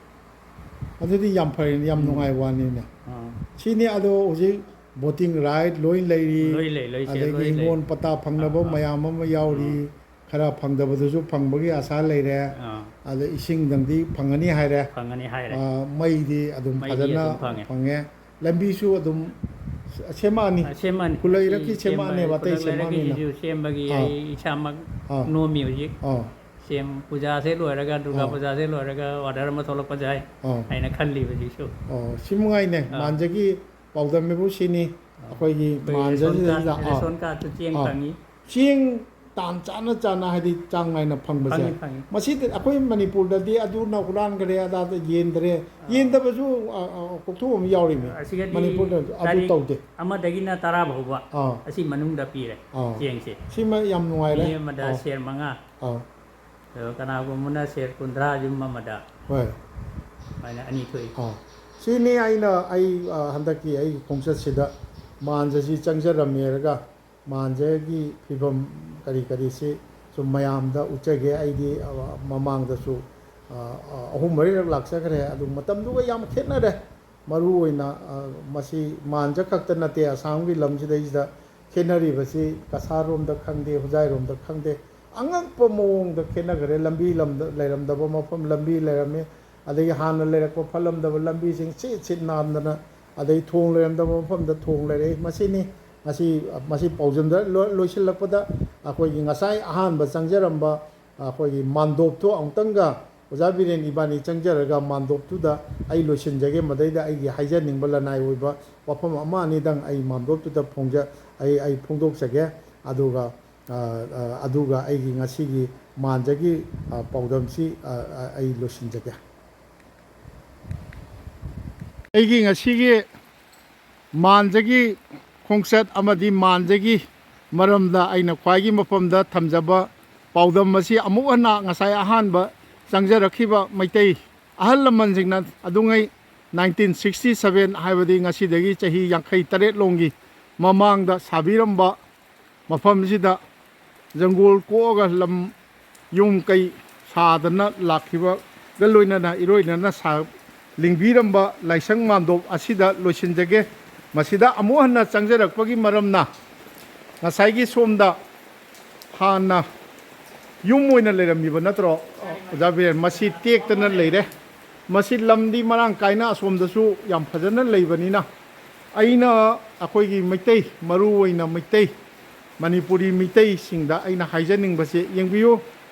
ꯑꯗꯨꯗꯤ ꯌꯥꯝ ꯐꯔꯦꯅꯦ, ꯌꯥꯝ ꯎꯝ꯫ ꯅꯨꯡꯉꯥꯏꯕ ꯋꯥꯅꯤꯅꯦ꯫ ꯑꯥ꯫ ꯁꯤꯅꯤ ꯑꯗꯣ ꯍꯧꯖꯤꯛ ꯚꯣꯇꯤꯡ ꯔꯥꯏꯠ ꯂꯣꯏ ꯂꯩꯔꯤ, ꯂꯣꯏ ꯂꯩ, ꯂꯣꯏ ꯁꯦ-, ꯑꯗꯒꯤ ꯂꯣꯏ ꯂꯩ꯫ ꯍꯤꯡꯒꯣꯜ ꯄꯇꯥ ꯐꯪꯅꯕ ꯑꯥ, ꯑꯥ꯫ ꯃꯌꯥꯝ ꯑꯃ ꯌꯥꯎꯔꯤ, ꯎꯝ꯫ ꯈꯔ ꯐꯪꯗꯕꯗꯨꯁꯨ ꯐꯪꯕꯒꯤ ꯑꯁꯥ ꯂꯩꯔꯦ, ꯑꯥ꯫ ꯑꯗ ꯏꯁꯤꯡꯗꯪꯗꯤ ꯐꯪꯒꯅꯤ ꯍꯥꯏꯔꯦ꯫ ꯐꯪꯒꯅꯤ ꯍꯥꯏꯔꯦ꯫ ꯑꯥ, ꯃꯩꯗꯤ ꯑꯗꯨꯝ ꯃꯩꯗꯤ ꯐꯖꯅ ꯑꯗꯨꯝ ꯐꯪꯉꯦ꯫ ꯐꯪꯉꯦ, ꯂꯝꯕꯤꯁꯨ ꯑꯗꯨꯝ ꯁꯦꯝꯃꯛꯑꯅꯤ꯫ ꯑ, ꯁꯦꯝꯃꯅꯤ꯫ ꯈꯨꯜꯂꯩꯔꯛꯀꯤ ꯑꯁꯤ ꯁꯦꯝꯕ-, ꯁꯦꯝꯃꯛꯑꯅꯦꯕ, ꯑꯇꯩ ꯈꯨꯜꯂꯩꯔꯛꯀꯤꯁꯤꯁꯨ ꯁꯦꯝꯃꯛꯑꯅꯤꯅ꯫ ꯁꯦꯝꯕꯒꯤ ꯑꯥ꯫ ꯑꯩ ꯏꯁꯥꯃꯛ ꯑꯥ꯫ ꯅꯣꯝꯃꯤ ꯍꯧꯖꯤꯛ꯫ ꯑꯥ꯫ ꯁꯦꯝ-, ꯄꯨꯖꯥꯁꯦ ꯂꯣꯏꯔꯒ, ꯗꯨꯔꯒꯥ ꯑꯥ꯫ ꯄꯨꯖꯥꯁꯦ ꯂꯣꯏꯔꯒ order ꯑꯃ ꯊꯣꯛꯂꯛꯄꯁꯦ ꯑꯥ꯫ ꯍꯥꯏꯅ ꯈꯜꯂꯤꯕ ꯍꯧꯖꯤꯛꯁꯨ꯫ ꯑꯣ, ꯁꯤ ꯃꯉꯥꯏꯅꯦ꯫ ꯑꯥ꯫ ꯃꯥꯟꯖꯒꯤ ꯄꯥꯎꯗꯝꯃꯤꯕꯨ ꯁꯤꯅꯤ꯫ ꯑꯥ꯫ ꯑꯩꯈꯣꯏꯒꯤ ꯑꯩꯈꯣꯏ ꯃꯥꯟꯖꯁꯤꯗꯩꯗ, ꯔꯦꯁꯣꯟ ꯀꯥꯔꯗ, ꯔꯦꯁꯣꯟ ꯑꯥ꯫ ꯀꯥꯔꯗꯁꯨ ꯆꯦꯡ ꯑꯥ꯫ ꯐꯪꯉꯤ꯫ ꯆꯦꯡ ꯇꯥꯟ ꯆꯥꯅ ꯆꯥꯅ, ꯍꯥꯏꯗꯤ ꯆꯥꯡ ꯅꯥꯏꯅ ꯐꯪꯕꯁꯦ꯫ ꯐꯪꯉꯤ, ꯐꯪꯉꯤ꯫ ꯃꯁꯤꯗ ꯑꯩꯈꯣꯏ ꯃꯅꯤꯄꯨꯔꯗꯗꯤ ꯑꯗꯨꯅ ꯍꯨꯔꯥꯟꯈ꯭ꯔꯦ, ꯑꯗꯥꯗ ꯌꯦꯟꯗ꯭ꯔꯦ, ꯑꯥ꯫ ꯌꯦꯟꯗꯕꯁꯨ, ꯑ, ꯑ, ꯀꯣꯛꯊꯣꯛ ꯑꯃ ꯌꯥꯎꯔꯤꯅꯦ꯫ ꯑꯁꯤꯒꯗꯤ ꯃꯅꯤꯄꯨꯔꯗ ꯑꯗꯨ ꯇꯥꯔꯤꯛ ꯇꯧꯗꯦ꯫ ꯑꯃꯗꯒꯤꯅ ꯇꯔꯥ ꯐꯥꯎꯕ ꯑꯥ꯫ ꯑꯁꯤ ꯃꯅꯨꯡꯗ ꯄꯤꯔꯦ ꯑꯥ꯫ ꯆꯦꯡꯁꯦ꯫ ꯁꯤꯃ ꯌꯥꯝ ꯅꯨꯡꯉꯥꯏꯔꯦ꯫ ꯃꯤ ꯑꯃꯗ ꯑꯥ꯫ ꯁꯦꯔ ꯃꯉꯥ꯫ ꯑꯥ꯫ ꯑꯗꯣ ꯀꯅꯥꯒꯨꯝꯕꯅ ꯁꯦꯔ ꯀꯨꯟꯊ꯭ꯔꯥ ꯌꯨꯝ ꯑꯃꯗ꯫ ꯍꯣꯏ꯫ ꯁꯨꯃꯥꯏꯅ ꯑꯅꯤ ꯊꯣꯛꯏ꯫ ꯑꯣ, ꯁꯤꯅꯤ ꯑꯩꯅ, ꯑꯩ, ꯑ, ꯍꯟꯗꯛꯀꯤ ꯑꯩꯒꯤ ꯈꯣꯡꯆꯠꯁꯤꯗ ꯃꯥꯟꯁꯦ ꯁꯤ ꯆꯪꯖꯔꯝꯃꯦꯔꯒ ꯃꯥꯟꯁꯦꯒꯤ ꯐꯤꯕꯝ ꯀꯔꯤ ꯀꯔꯤꯁꯤ ꯁꯨꯝ ꯃꯌꯥꯝꯗ ꯎꯠꯆꯒꯦ꯫ ꯑꯩꯗꯤ, ꯑ, ꯃꯃꯥꯡꯗꯁꯨ, ꯑ, ꯑ, ꯑꯍꯨꯝ ꯃꯔꯤꯔꯛ ꯂꯥꯛꯆꯈ꯭ꯔꯦ꯫ ꯑꯗꯨ ꯃꯇꯝꯗꯨꯒ ꯌꯥꯝ ꯈꯦꯠꯅꯔꯦ꯫ ꯃꯔꯨ ꯑꯣꯏꯅ, ꯑ, ꯃꯁꯤ ꯃꯥꯟꯁꯦ ꯈꯛꯇ ꯅꯠꯇꯦ, ꯑꯁꯥꯝꯒꯤ ꯂꯝꯁꯤꯗꯩꯁꯤꯗ ꯈꯦꯠꯅꯔꯤꯕꯁꯤ ꯀꯁꯥꯔꯔꯣꯝꯗ ꯈꯪꯗꯦ, ꯍꯨꯖꯥꯏꯔꯣꯝꯗ ꯈꯪꯗꯦ, ꯑꯉꯛꯄ ꯃꯑꯣꯡꯗ ꯈꯦꯠꯅꯈ꯭ꯔꯦ꯫ ꯂꯝꯕꯤ ꯂꯝꯗ ꯂꯩꯔꯝꯗꯕ ꯃꯐꯝ ꯂꯝꯕꯤ ꯂꯩꯔꯝꯃꯤ, ꯑꯗꯒꯤ ꯍꯥꯟꯅ ꯂꯩꯔꯛꯄ ꯐꯠꯂꯝꯗꯕ ꯂꯝꯕꯤꯁꯤꯡ ꯁꯤꯠ ꯁꯤꯠ ꯅꯥꯟꯗꯅ, ꯑꯗꯩ ꯊꯣꯡ ꯂꯩꯔꯝꯗꯕ ꯃꯐꯝꯗ ꯊꯣꯡ ꯂꯩꯔꯛꯏ꯫ ꯃꯁꯤꯅꯤ ꯉꯁꯤ, ꯃꯁꯤ ꯄꯥꯎꯖꯝꯗ ꯂꯣ-, ꯂꯣꯏꯁꯤꯜꯂꯛꯄꯗ ꯑꯩꯈꯣꯏꯒꯤ ꯉꯁꯥꯏ ꯑꯍꯥꯟꯕ ꯆꯪꯖꯔꯝꯕ ꯑꯩꯈꯣꯏꯒꯤ ꯃꯥꯟꯗꯣꯞꯇꯣ ꯑꯃꯨꯛꯇꯪꯒ ꯑꯣꯖꯥ ꯕꯤꯔꯦꯟ ꯏꯕꯥꯅꯤ ꯆꯪꯖꯔꯒ ꯃꯥꯟꯗꯣꯞꯇꯨꯗ ꯑꯩ ꯂꯣꯏꯁꯤꯟꯖꯒꯦ꯫ ꯃꯗꯩꯗ ꯑꯩꯒꯤ ꯍꯥꯏꯖꯅꯤꯡꯕ ꯂꯅꯥꯏ ꯑꯣꯏꯕ ꯋꯥꯐꯝ ꯑꯃ ꯑꯅꯤꯗꯪ ꯑꯩ ꯃꯥꯟꯗꯣꯞꯇꯨꯗ ꯐꯣꯡꯖ-, ꯑꯩ, ꯑꯩ ꯐꯣꯡꯗꯣꯛꯆꯒꯦ꯫ ꯑꯗꯨꯒ, ꯑ, ꯑ, ꯑꯗꯨꯒ ꯑꯩꯒꯤ ꯉꯁꯤꯒꯤ ꯃꯥꯟꯖꯒꯤ, ꯑ, ꯄꯥꯎꯗꯝꯁꯤ, ꯑ, ꯑ, ꯑꯩ ꯂꯣꯏꯁꯤꯟꯖꯒꯦ꯫ ꯑꯩꯒꯤ ꯉꯁꯤꯒꯤ ꯃꯥꯟꯖꯒꯤ ꯈꯣꯡꯆꯠ ꯑꯃꯗꯤ ꯃꯥꯟꯖꯒꯤ ꯃꯔꯝꯗ ꯑꯩꯅ ꯈ꯭ꯋꯥꯏꯒꯤ ꯃꯐꯝꯗ ꯊꯝꯖꯕ ꯄꯥꯎꯗꯝ ꯑꯁꯤ ꯑꯃꯨꯛ ꯍꯟꯅ ꯉꯁꯥꯏ ꯑꯍꯥꯟꯕ ꯆꯪꯖꯔꯛꯈꯤꯕ ꯃꯩꯇꯩ ꯑꯍꯜ ꯂꯃꯟꯁꯤꯡꯅ ꯑꯗꯨꯉꯩ nineteen sixty seven, ꯍꯥꯏꯕꯗꯤ ꯉꯁꯤꯗꯒꯤ ꯆꯍꯤ ꯌꯥꯡꯈꯩ ꯇꯔꯦꯠ ꯂꯣꯝꯒꯤ ꯃꯃꯥꯡꯗ ꯁꯥꯕꯤꯔꯝꯕ ꯃꯐꯝꯁꯤꯗ ꯖꯪꯒꯣꯜ ꯀꯣꯛꯑꯒ ꯂꯝ ꯌꯨꯝ ꯀꯩ ꯁꯥꯗꯅ ꯂꯥꯛꯈꯤꯕꯒ ꯂꯣꯏꯅꯅ ꯏꯔꯣꯏꯅꯅ ꯁꯥ-, ꯂꯤꯡꯕꯤꯔꯝꯕ ꯂꯥꯏꯁꯪ ꯃꯥꯟꯗꯣꯞ ꯑꯁꯤꯗ ꯂꯣꯏꯁꯤꯟꯖꯒꯦ꯫ ꯃꯁꯤꯗ ꯑꯃꯨꯛ ꯍꯟꯅ ꯆꯪꯖꯔꯛꯄꯒꯤ ꯃꯔꯝꯅ, ꯉꯁꯥꯏꯒꯤ ꯁꯣꯝꯗ ꯍꯥꯟꯅ ꯌꯨꯝ ꯑꯣꯏꯅ ꯂꯩꯔꯝꯃꯤꯕ ꯅꯠꯇ꯭ꯔꯣ, ꯑꯣꯖꯥ ꯕꯤꯔꯦꯟ? ꯃꯁꯤ ꯇꯦꯛꯇꯅ ꯂꯩꯔꯦ꯫ ꯃꯁꯤ ꯂꯝꯗꯤ ꯃꯔꯥꯡ ꯀꯥꯏꯅ ꯑꯁꯣꯝꯗꯁꯨ ꯌꯥꯝ ꯐꯖꯅ ꯂꯩꯕꯅꯤꯅ, ꯑꯩꯅ ꯑꯩꯈꯣꯏꯒꯤ ꯃꯩꯇꯩ, ꯃꯔꯨ ꯑꯣꯏꯅ ꯃꯩꯇꯩ, ꯃꯅꯤꯄꯨꯔꯤ ꯃꯤꯇꯩꯁꯤꯡꯗ ꯑꯩꯅ ꯍꯥꯏꯖꯅꯤꯡꯕꯁꯦ, ꯌꯦꯡꯕꯤꯌꯨ,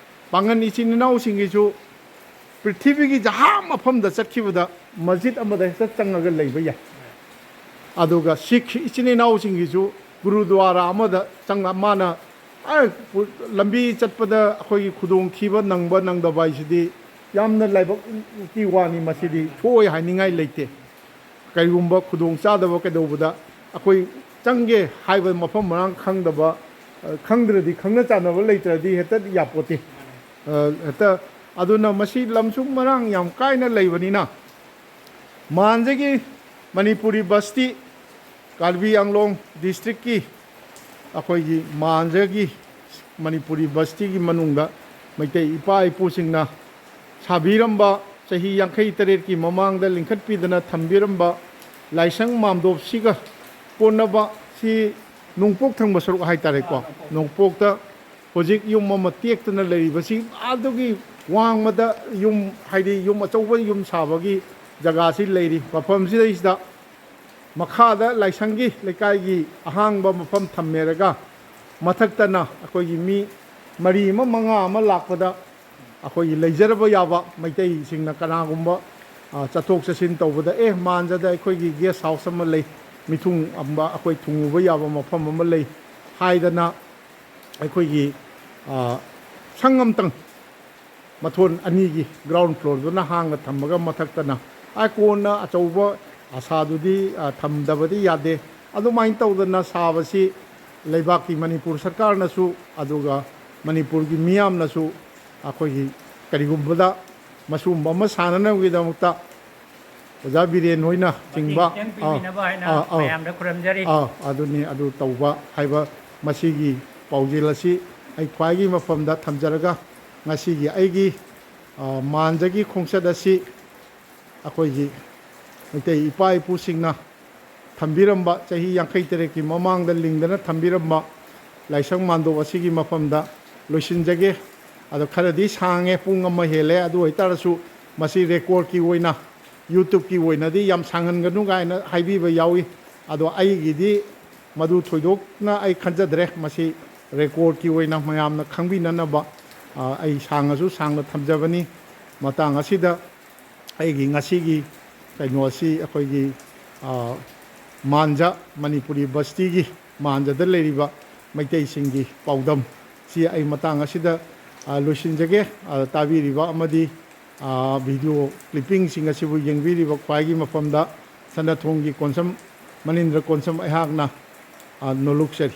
ꯄꯥꯡꯒꯜ ꯏꯆꯤꯟ ꯏꯅꯥꯎꯁꯤꯡꯒꯤꯁꯨ ꯄ꯭ꯔꯤꯊꯤꯕꯤꯒꯤ ꯖꯍꯥ ꯃꯐꯝꯗ ꯆꯠꯈꯤꯕꯗ ꯃꯁꯖꯤꯗ ꯑꯃꯗ ꯍꯦꯛꯇ ꯆꯪꯉꯒ ꯂꯩꯕ ꯌꯥꯏ꯫ ꯑꯗꯨꯒ ꯁꯤꯈ ꯏꯆꯤꯟ ꯏꯅꯥꯎꯁꯤꯡꯒꯤꯁꯨ ꯒꯨꯔꯨꯗ꯭ꯋꯥꯔꯥ ꯑꯃꯗ ꯆꯪꯉ ꯃꯥꯅ, ꯑ, ꯄꯨ-, ꯂꯝꯕꯤ ꯆꯠꯄꯗ ꯑꯩꯈꯣꯏꯒꯤ ꯈꯨꯗꯣꯡꯊꯤꯕ ꯅꯪꯕ ꯅꯪꯗꯕ ꯍꯥꯏꯁꯤꯗꯤ ꯌꯥꯝꯅ ꯂꯥꯏꯕꯛꯀꯤ ꯋꯥꯅꯤ꯫ ꯃꯁꯤꯗꯤ ꯊꯣꯛꯑꯣꯏ ꯍꯥꯏꯅꯤꯡꯉꯥꯏ ꯂꯩꯇꯦ꯫ ꯀꯔꯤꯒꯨꯝꯕ ꯈꯨꯗꯣꯡ ꯆꯥꯗꯕ ꯀꯩꯗꯧꯕꯗ ꯑꯩꯈꯣꯏ ꯆꯪꯒꯦ ꯍꯥꯏꯕ ꯃꯐꯝ ꯃꯔꯥꯡ ꯈꯪꯗꯕ, ꯑ, ꯈꯪꯗ꯭ꯔꯗꯤ, ꯈꯪꯅ ꯆꯥꯟꯅꯕ ꯂꯩꯇ꯭ꯔꯗꯤ ꯍꯦꯛꯇ ꯌꯥꯄꯣꯠꯇꯦ꯫ ꯑ, ꯍꯦꯛꯇ, ꯑꯗꯨꯅ ꯃꯁꯤ ꯂꯝꯁꯨ ꯃꯔꯥꯡ ꯌꯥꯝ ꯀꯥꯏꯅ ꯂꯩꯕꯅꯤꯅ, ꯃꯥꯟꯖꯒꯤ ꯃꯅꯤꯄꯨꯔꯤ ꯕꯁꯇꯤ ꯀꯥꯔꯕꯤ ꯑꯪꯂꯣꯡ ꯗꯤꯁꯇ꯭ꯔꯤꯛꯀꯤ ꯑꯩꯈꯣꯏꯒꯤ ꯃꯥꯟꯖꯒꯤ ꯃꯅꯤꯄꯨꯔꯤ ꯕꯁꯇꯤꯒꯤ ꯃꯅꯨꯡꯗ ꯃꯩꯇꯩ ꯏꯄꯥ ꯏꯄꯨꯁꯤꯡꯅ ꯁꯥꯕꯤꯔꯝꯕ, ꯆꯍꯤ ꯌꯥꯡꯈꯩ ꯇꯔꯦꯠꯀꯤ ꯃꯃꯥꯡꯗ ꯂꯤꯡꯈꯠꯄꯤꯗꯅ ꯊꯝꯕꯤꯔꯝꯕ ꯂꯥꯏꯁꯪ ꯃꯥꯝꯗꯣꯞꯁꯤꯒ ꯀꯣꯟꯅꯕ ꯁꯤ ꯅꯣꯡꯄꯣꯛ ꯊꯪꯕ ꯁꯔꯨꯛ ꯍꯥꯏꯇꯥꯔꯦꯀꯣ꯫ ꯅꯣꯡꯄꯣꯛꯇ ꯍꯧꯖꯤꯛ ꯌꯨꯝ ꯑꯃ ꯇꯦꯛꯇꯅ ꯂꯩꯔꯤꯕꯁꯤ ꯑꯗꯨꯒꯤ ꯋꯥꯡꯃꯗ ꯌꯨꯝ, ꯍꯥꯏꯗꯤ ꯌꯨꯝ ꯑꯆꯧꯕ ꯌꯨꯝ ꯁꯥꯕꯒꯤ ꯖꯒꯥꯁꯤ ꯂꯩꯔꯤ꯫ ꯃꯐꯝꯁꯤꯗꯩꯁꯤꯗ ꯃꯈꯥꯗ ꯂꯥꯏꯁꯪꯒꯤ ꯂꯩꯀꯥꯏꯒꯤ ꯑꯍꯥꯡꯕ ꯃꯐꯝ ꯊꯝꯃꯦꯔꯒ ꯃꯊꯛꯇꯅ ꯑꯩꯈꯣꯏꯒꯤ ꯃꯤ ꯃꯔꯤ ꯑꯃ ꯃꯉꯥ ꯑꯃ ꯂꯥꯛꯄꯗ ꯑꯩꯈꯣꯏꯒꯤ ꯂꯩꯖꯔꯕ ꯌꯥꯕ ꯃꯩꯇꯩꯁꯤꯡꯅ ꯀꯅꯥꯒꯨꯝꯕ, ꯑ, ꯆꯠꯊꯣꯛ ꯆꯠꯁꯤꯟ ꯇꯧꯕꯗ, "ꯑꯦ, ꯃꯥꯟꯖꯗ ꯑꯩꯈꯣꯏꯒꯤ ꯒꯦꯁ ꯍꯥꯎꯁ ꯑꯃ ꯂꯩ, ꯃꯤꯊꯨꯡ ꯑꯝꯕ ꯑꯩꯈꯣꯏ ꯊꯨꯡꯉꯨꯕ ꯌꯥꯕ ꯃꯐꯝ ꯑꯃ ꯂꯩ" ꯍꯥꯏꯗꯅ ꯑꯩꯈꯣꯏꯒꯤ, ꯑ, ꯁꯪ ꯑꯝꯇꯪ ꯃꯊꯣꯟ ꯑꯅꯤꯒꯤ ꯒ꯭ꯔꯥꯎꯟ ꯐ꯭ꯂꯣꯔꯗꯨꯅ ꯍꯥꯡꯅ ꯊꯝꯃꯒ ꯃꯊꯛꯇꯅ, ꯑ, ꯀꯣꯟꯅ ꯑꯆꯧꯕ ꯑꯁꯥꯗꯨꯗꯤ, ꯑ, ꯊꯝꯗꯕꯗꯤ ꯌꯥꯗꯦ꯫ ꯑꯗꯨꯃꯥꯏꯅ ꯇꯧꯗꯅ ꯁꯥꯕꯁꯤ ꯂꯩꯕꯥꯛꯀꯤ ꯃꯅꯤꯄꯨꯔ ꯁꯔꯀꯥꯔꯅꯁꯨ ꯑꯗꯨꯒ ꯃꯅꯤꯄꯨꯔꯒꯤ ꯃꯤꯌꯥꯝꯅꯁꯨ ꯑꯩꯈꯣꯏꯒꯤ ꯀꯔꯤꯒꯨꯝꯕꯗ ꯃꯁꯤꯒꯨꯝꯕ ꯑꯃ ꯁꯥꯟꯅꯅꯕꯒꯤꯗꯃꯛꯇ ꯑꯣꯖꯥ ꯕꯤꯔꯦꯟ ꯍꯣꯏꯅ ꯆꯤꯡꯕ, ꯃꯇꯦꯡ ꯄꯤꯕꯤꯅꯕ ꯍꯥꯏꯅ ꯑꯥ, ꯑꯥ, ꯃꯌꯥꯝꯗ ꯈꯨꯔꯨꯝꯖꯔꯤ꯫ ꯑꯥ, ꯑꯗꯨꯅꯤ, ꯑꯗꯨ ꯇꯧꯕ ꯍꯥꯏꯕ ꯃꯁꯤꯒꯤ ꯄꯥꯎꯖꯦꯜ ꯑꯁꯤ ꯑꯩ ꯈ꯭ꯋꯥꯏꯒꯤ ꯃꯐꯝꯗ ꯊꯝꯖꯔꯒ ꯉꯁꯤꯒꯤ ꯑꯩꯒꯤ, ꯑ, ꯃꯥꯟꯖꯒꯤ ꯈꯣꯡꯆꯠ ꯑꯁꯤ ꯑꯩꯈꯣꯏꯒꯤ ꯃꯩꯇꯩ ꯏꯄꯥ ꯏꯄꯨꯁꯤꯡꯅ ꯊꯝꯕꯤꯔꯝꯕ, ꯆꯍꯤ ꯌꯥꯡꯈꯩ ꯇꯔꯦꯠꯀꯤ ꯃꯃꯥꯡꯗ ꯂꯤꯡꯗꯅ ꯊꯝꯕꯤꯔꯝꯕ ꯂꯥꯏꯁꯪ ꯃꯥꯟꯗꯣꯞ ꯑꯁꯤꯒꯤ ꯃꯐꯝꯗ ꯂꯣꯏꯁꯤꯟꯖꯒꯦ꯫ ꯑꯗꯣ ꯈꯔꯗꯤ ꯁꯥꯡꯉꯦ, ꯄꯨꯡ ꯑꯃ ꯍꯦꯜꯂꯦ꯫ ꯑꯗꯨ ꯑꯣꯏꯇꯥꯔꯁꯨ ꯃꯁꯤ ꯔꯦꯀꯣꯔꯗꯀꯤ ꯑꯣꯏꯅ, YouTubeꯀꯤ ꯑꯣꯏꯅꯗꯤ ꯌꯥꯝ ꯁꯥꯡꯍꯟꯒꯅꯨ ꯀꯥꯏꯅ ꯍꯥꯏꯕꯤꯕ ꯌꯥꯎꯏ꯫ ꯑꯗꯣ ꯑꯩꯒꯤꯗꯤ ꯃꯗꯨ ꯊꯣꯏꯗꯣꯛꯅ ꯑꯩ ꯈꯟꯖꯗ꯭ꯔꯦ꯫ ꯃꯁꯤ ꯔꯦꯀꯣꯔꯗꯀꯤ ꯑꯣꯏꯅ ꯃꯌꯥꯝꯅ ꯈꯪꯕꯤꯅꯅꯕ, ꯑ, ꯑꯩ ꯁꯥꯡꯉꯁꯨ ꯁꯥꯡꯅ ꯊꯝꯖꯕꯅꯤ꯫ ꯃꯇꯥꯡ ꯑꯁꯤꯗ ꯑꯩꯒꯤ ꯉꯁꯤꯒꯤ ꯀꯩꯅꯣ ꯑꯁꯤ ꯑꯩꯈꯣꯏꯒꯤ, ꯑ, ꯃꯥꯟꯖ ꯃꯅꯤꯄꯨꯔꯤ ꯕꯁꯇꯤꯒꯤ ꯃꯥꯟꯖꯗ ꯂꯩꯔꯤꯕ ꯃꯩꯇꯩꯁꯤꯡꯒꯤ ꯄꯥꯎꯗꯝ ꯁꯤ ꯑꯩ ꯃꯇꯥꯡ ꯑꯁꯤꯗ, ꯑ, ꯂꯣꯏꯁꯤꯟꯖꯒꯦ꯫ ꯑ, ꯇꯥꯕꯤꯔꯤꯕ ꯑꯃꯗꯤ, ꯑ, ꯚꯤꯗꯤꯑꯣ ꯀ꯭ꯂꯤꯞꯄꯤꯡꯁꯤꯡ ꯑꯁꯤꯕꯨ ꯌꯦꯡꯕꯤꯔꯤꯕ ꯈ꯭ꯋꯥꯏꯒꯤ ꯃꯐꯝꯗ ꯁꯅꯥꯊꯣꯡꯒꯤ ꯀꯣꯟꯁꯝ, ꯃꯅꯤꯟꯗ꯭ꯔ ꯀꯣꯟꯁꯝ ꯑꯩꯍꯥꯛꯅ, ꯑ, ꯅꯣꯂꯨꯛꯆꯔꯤ꯫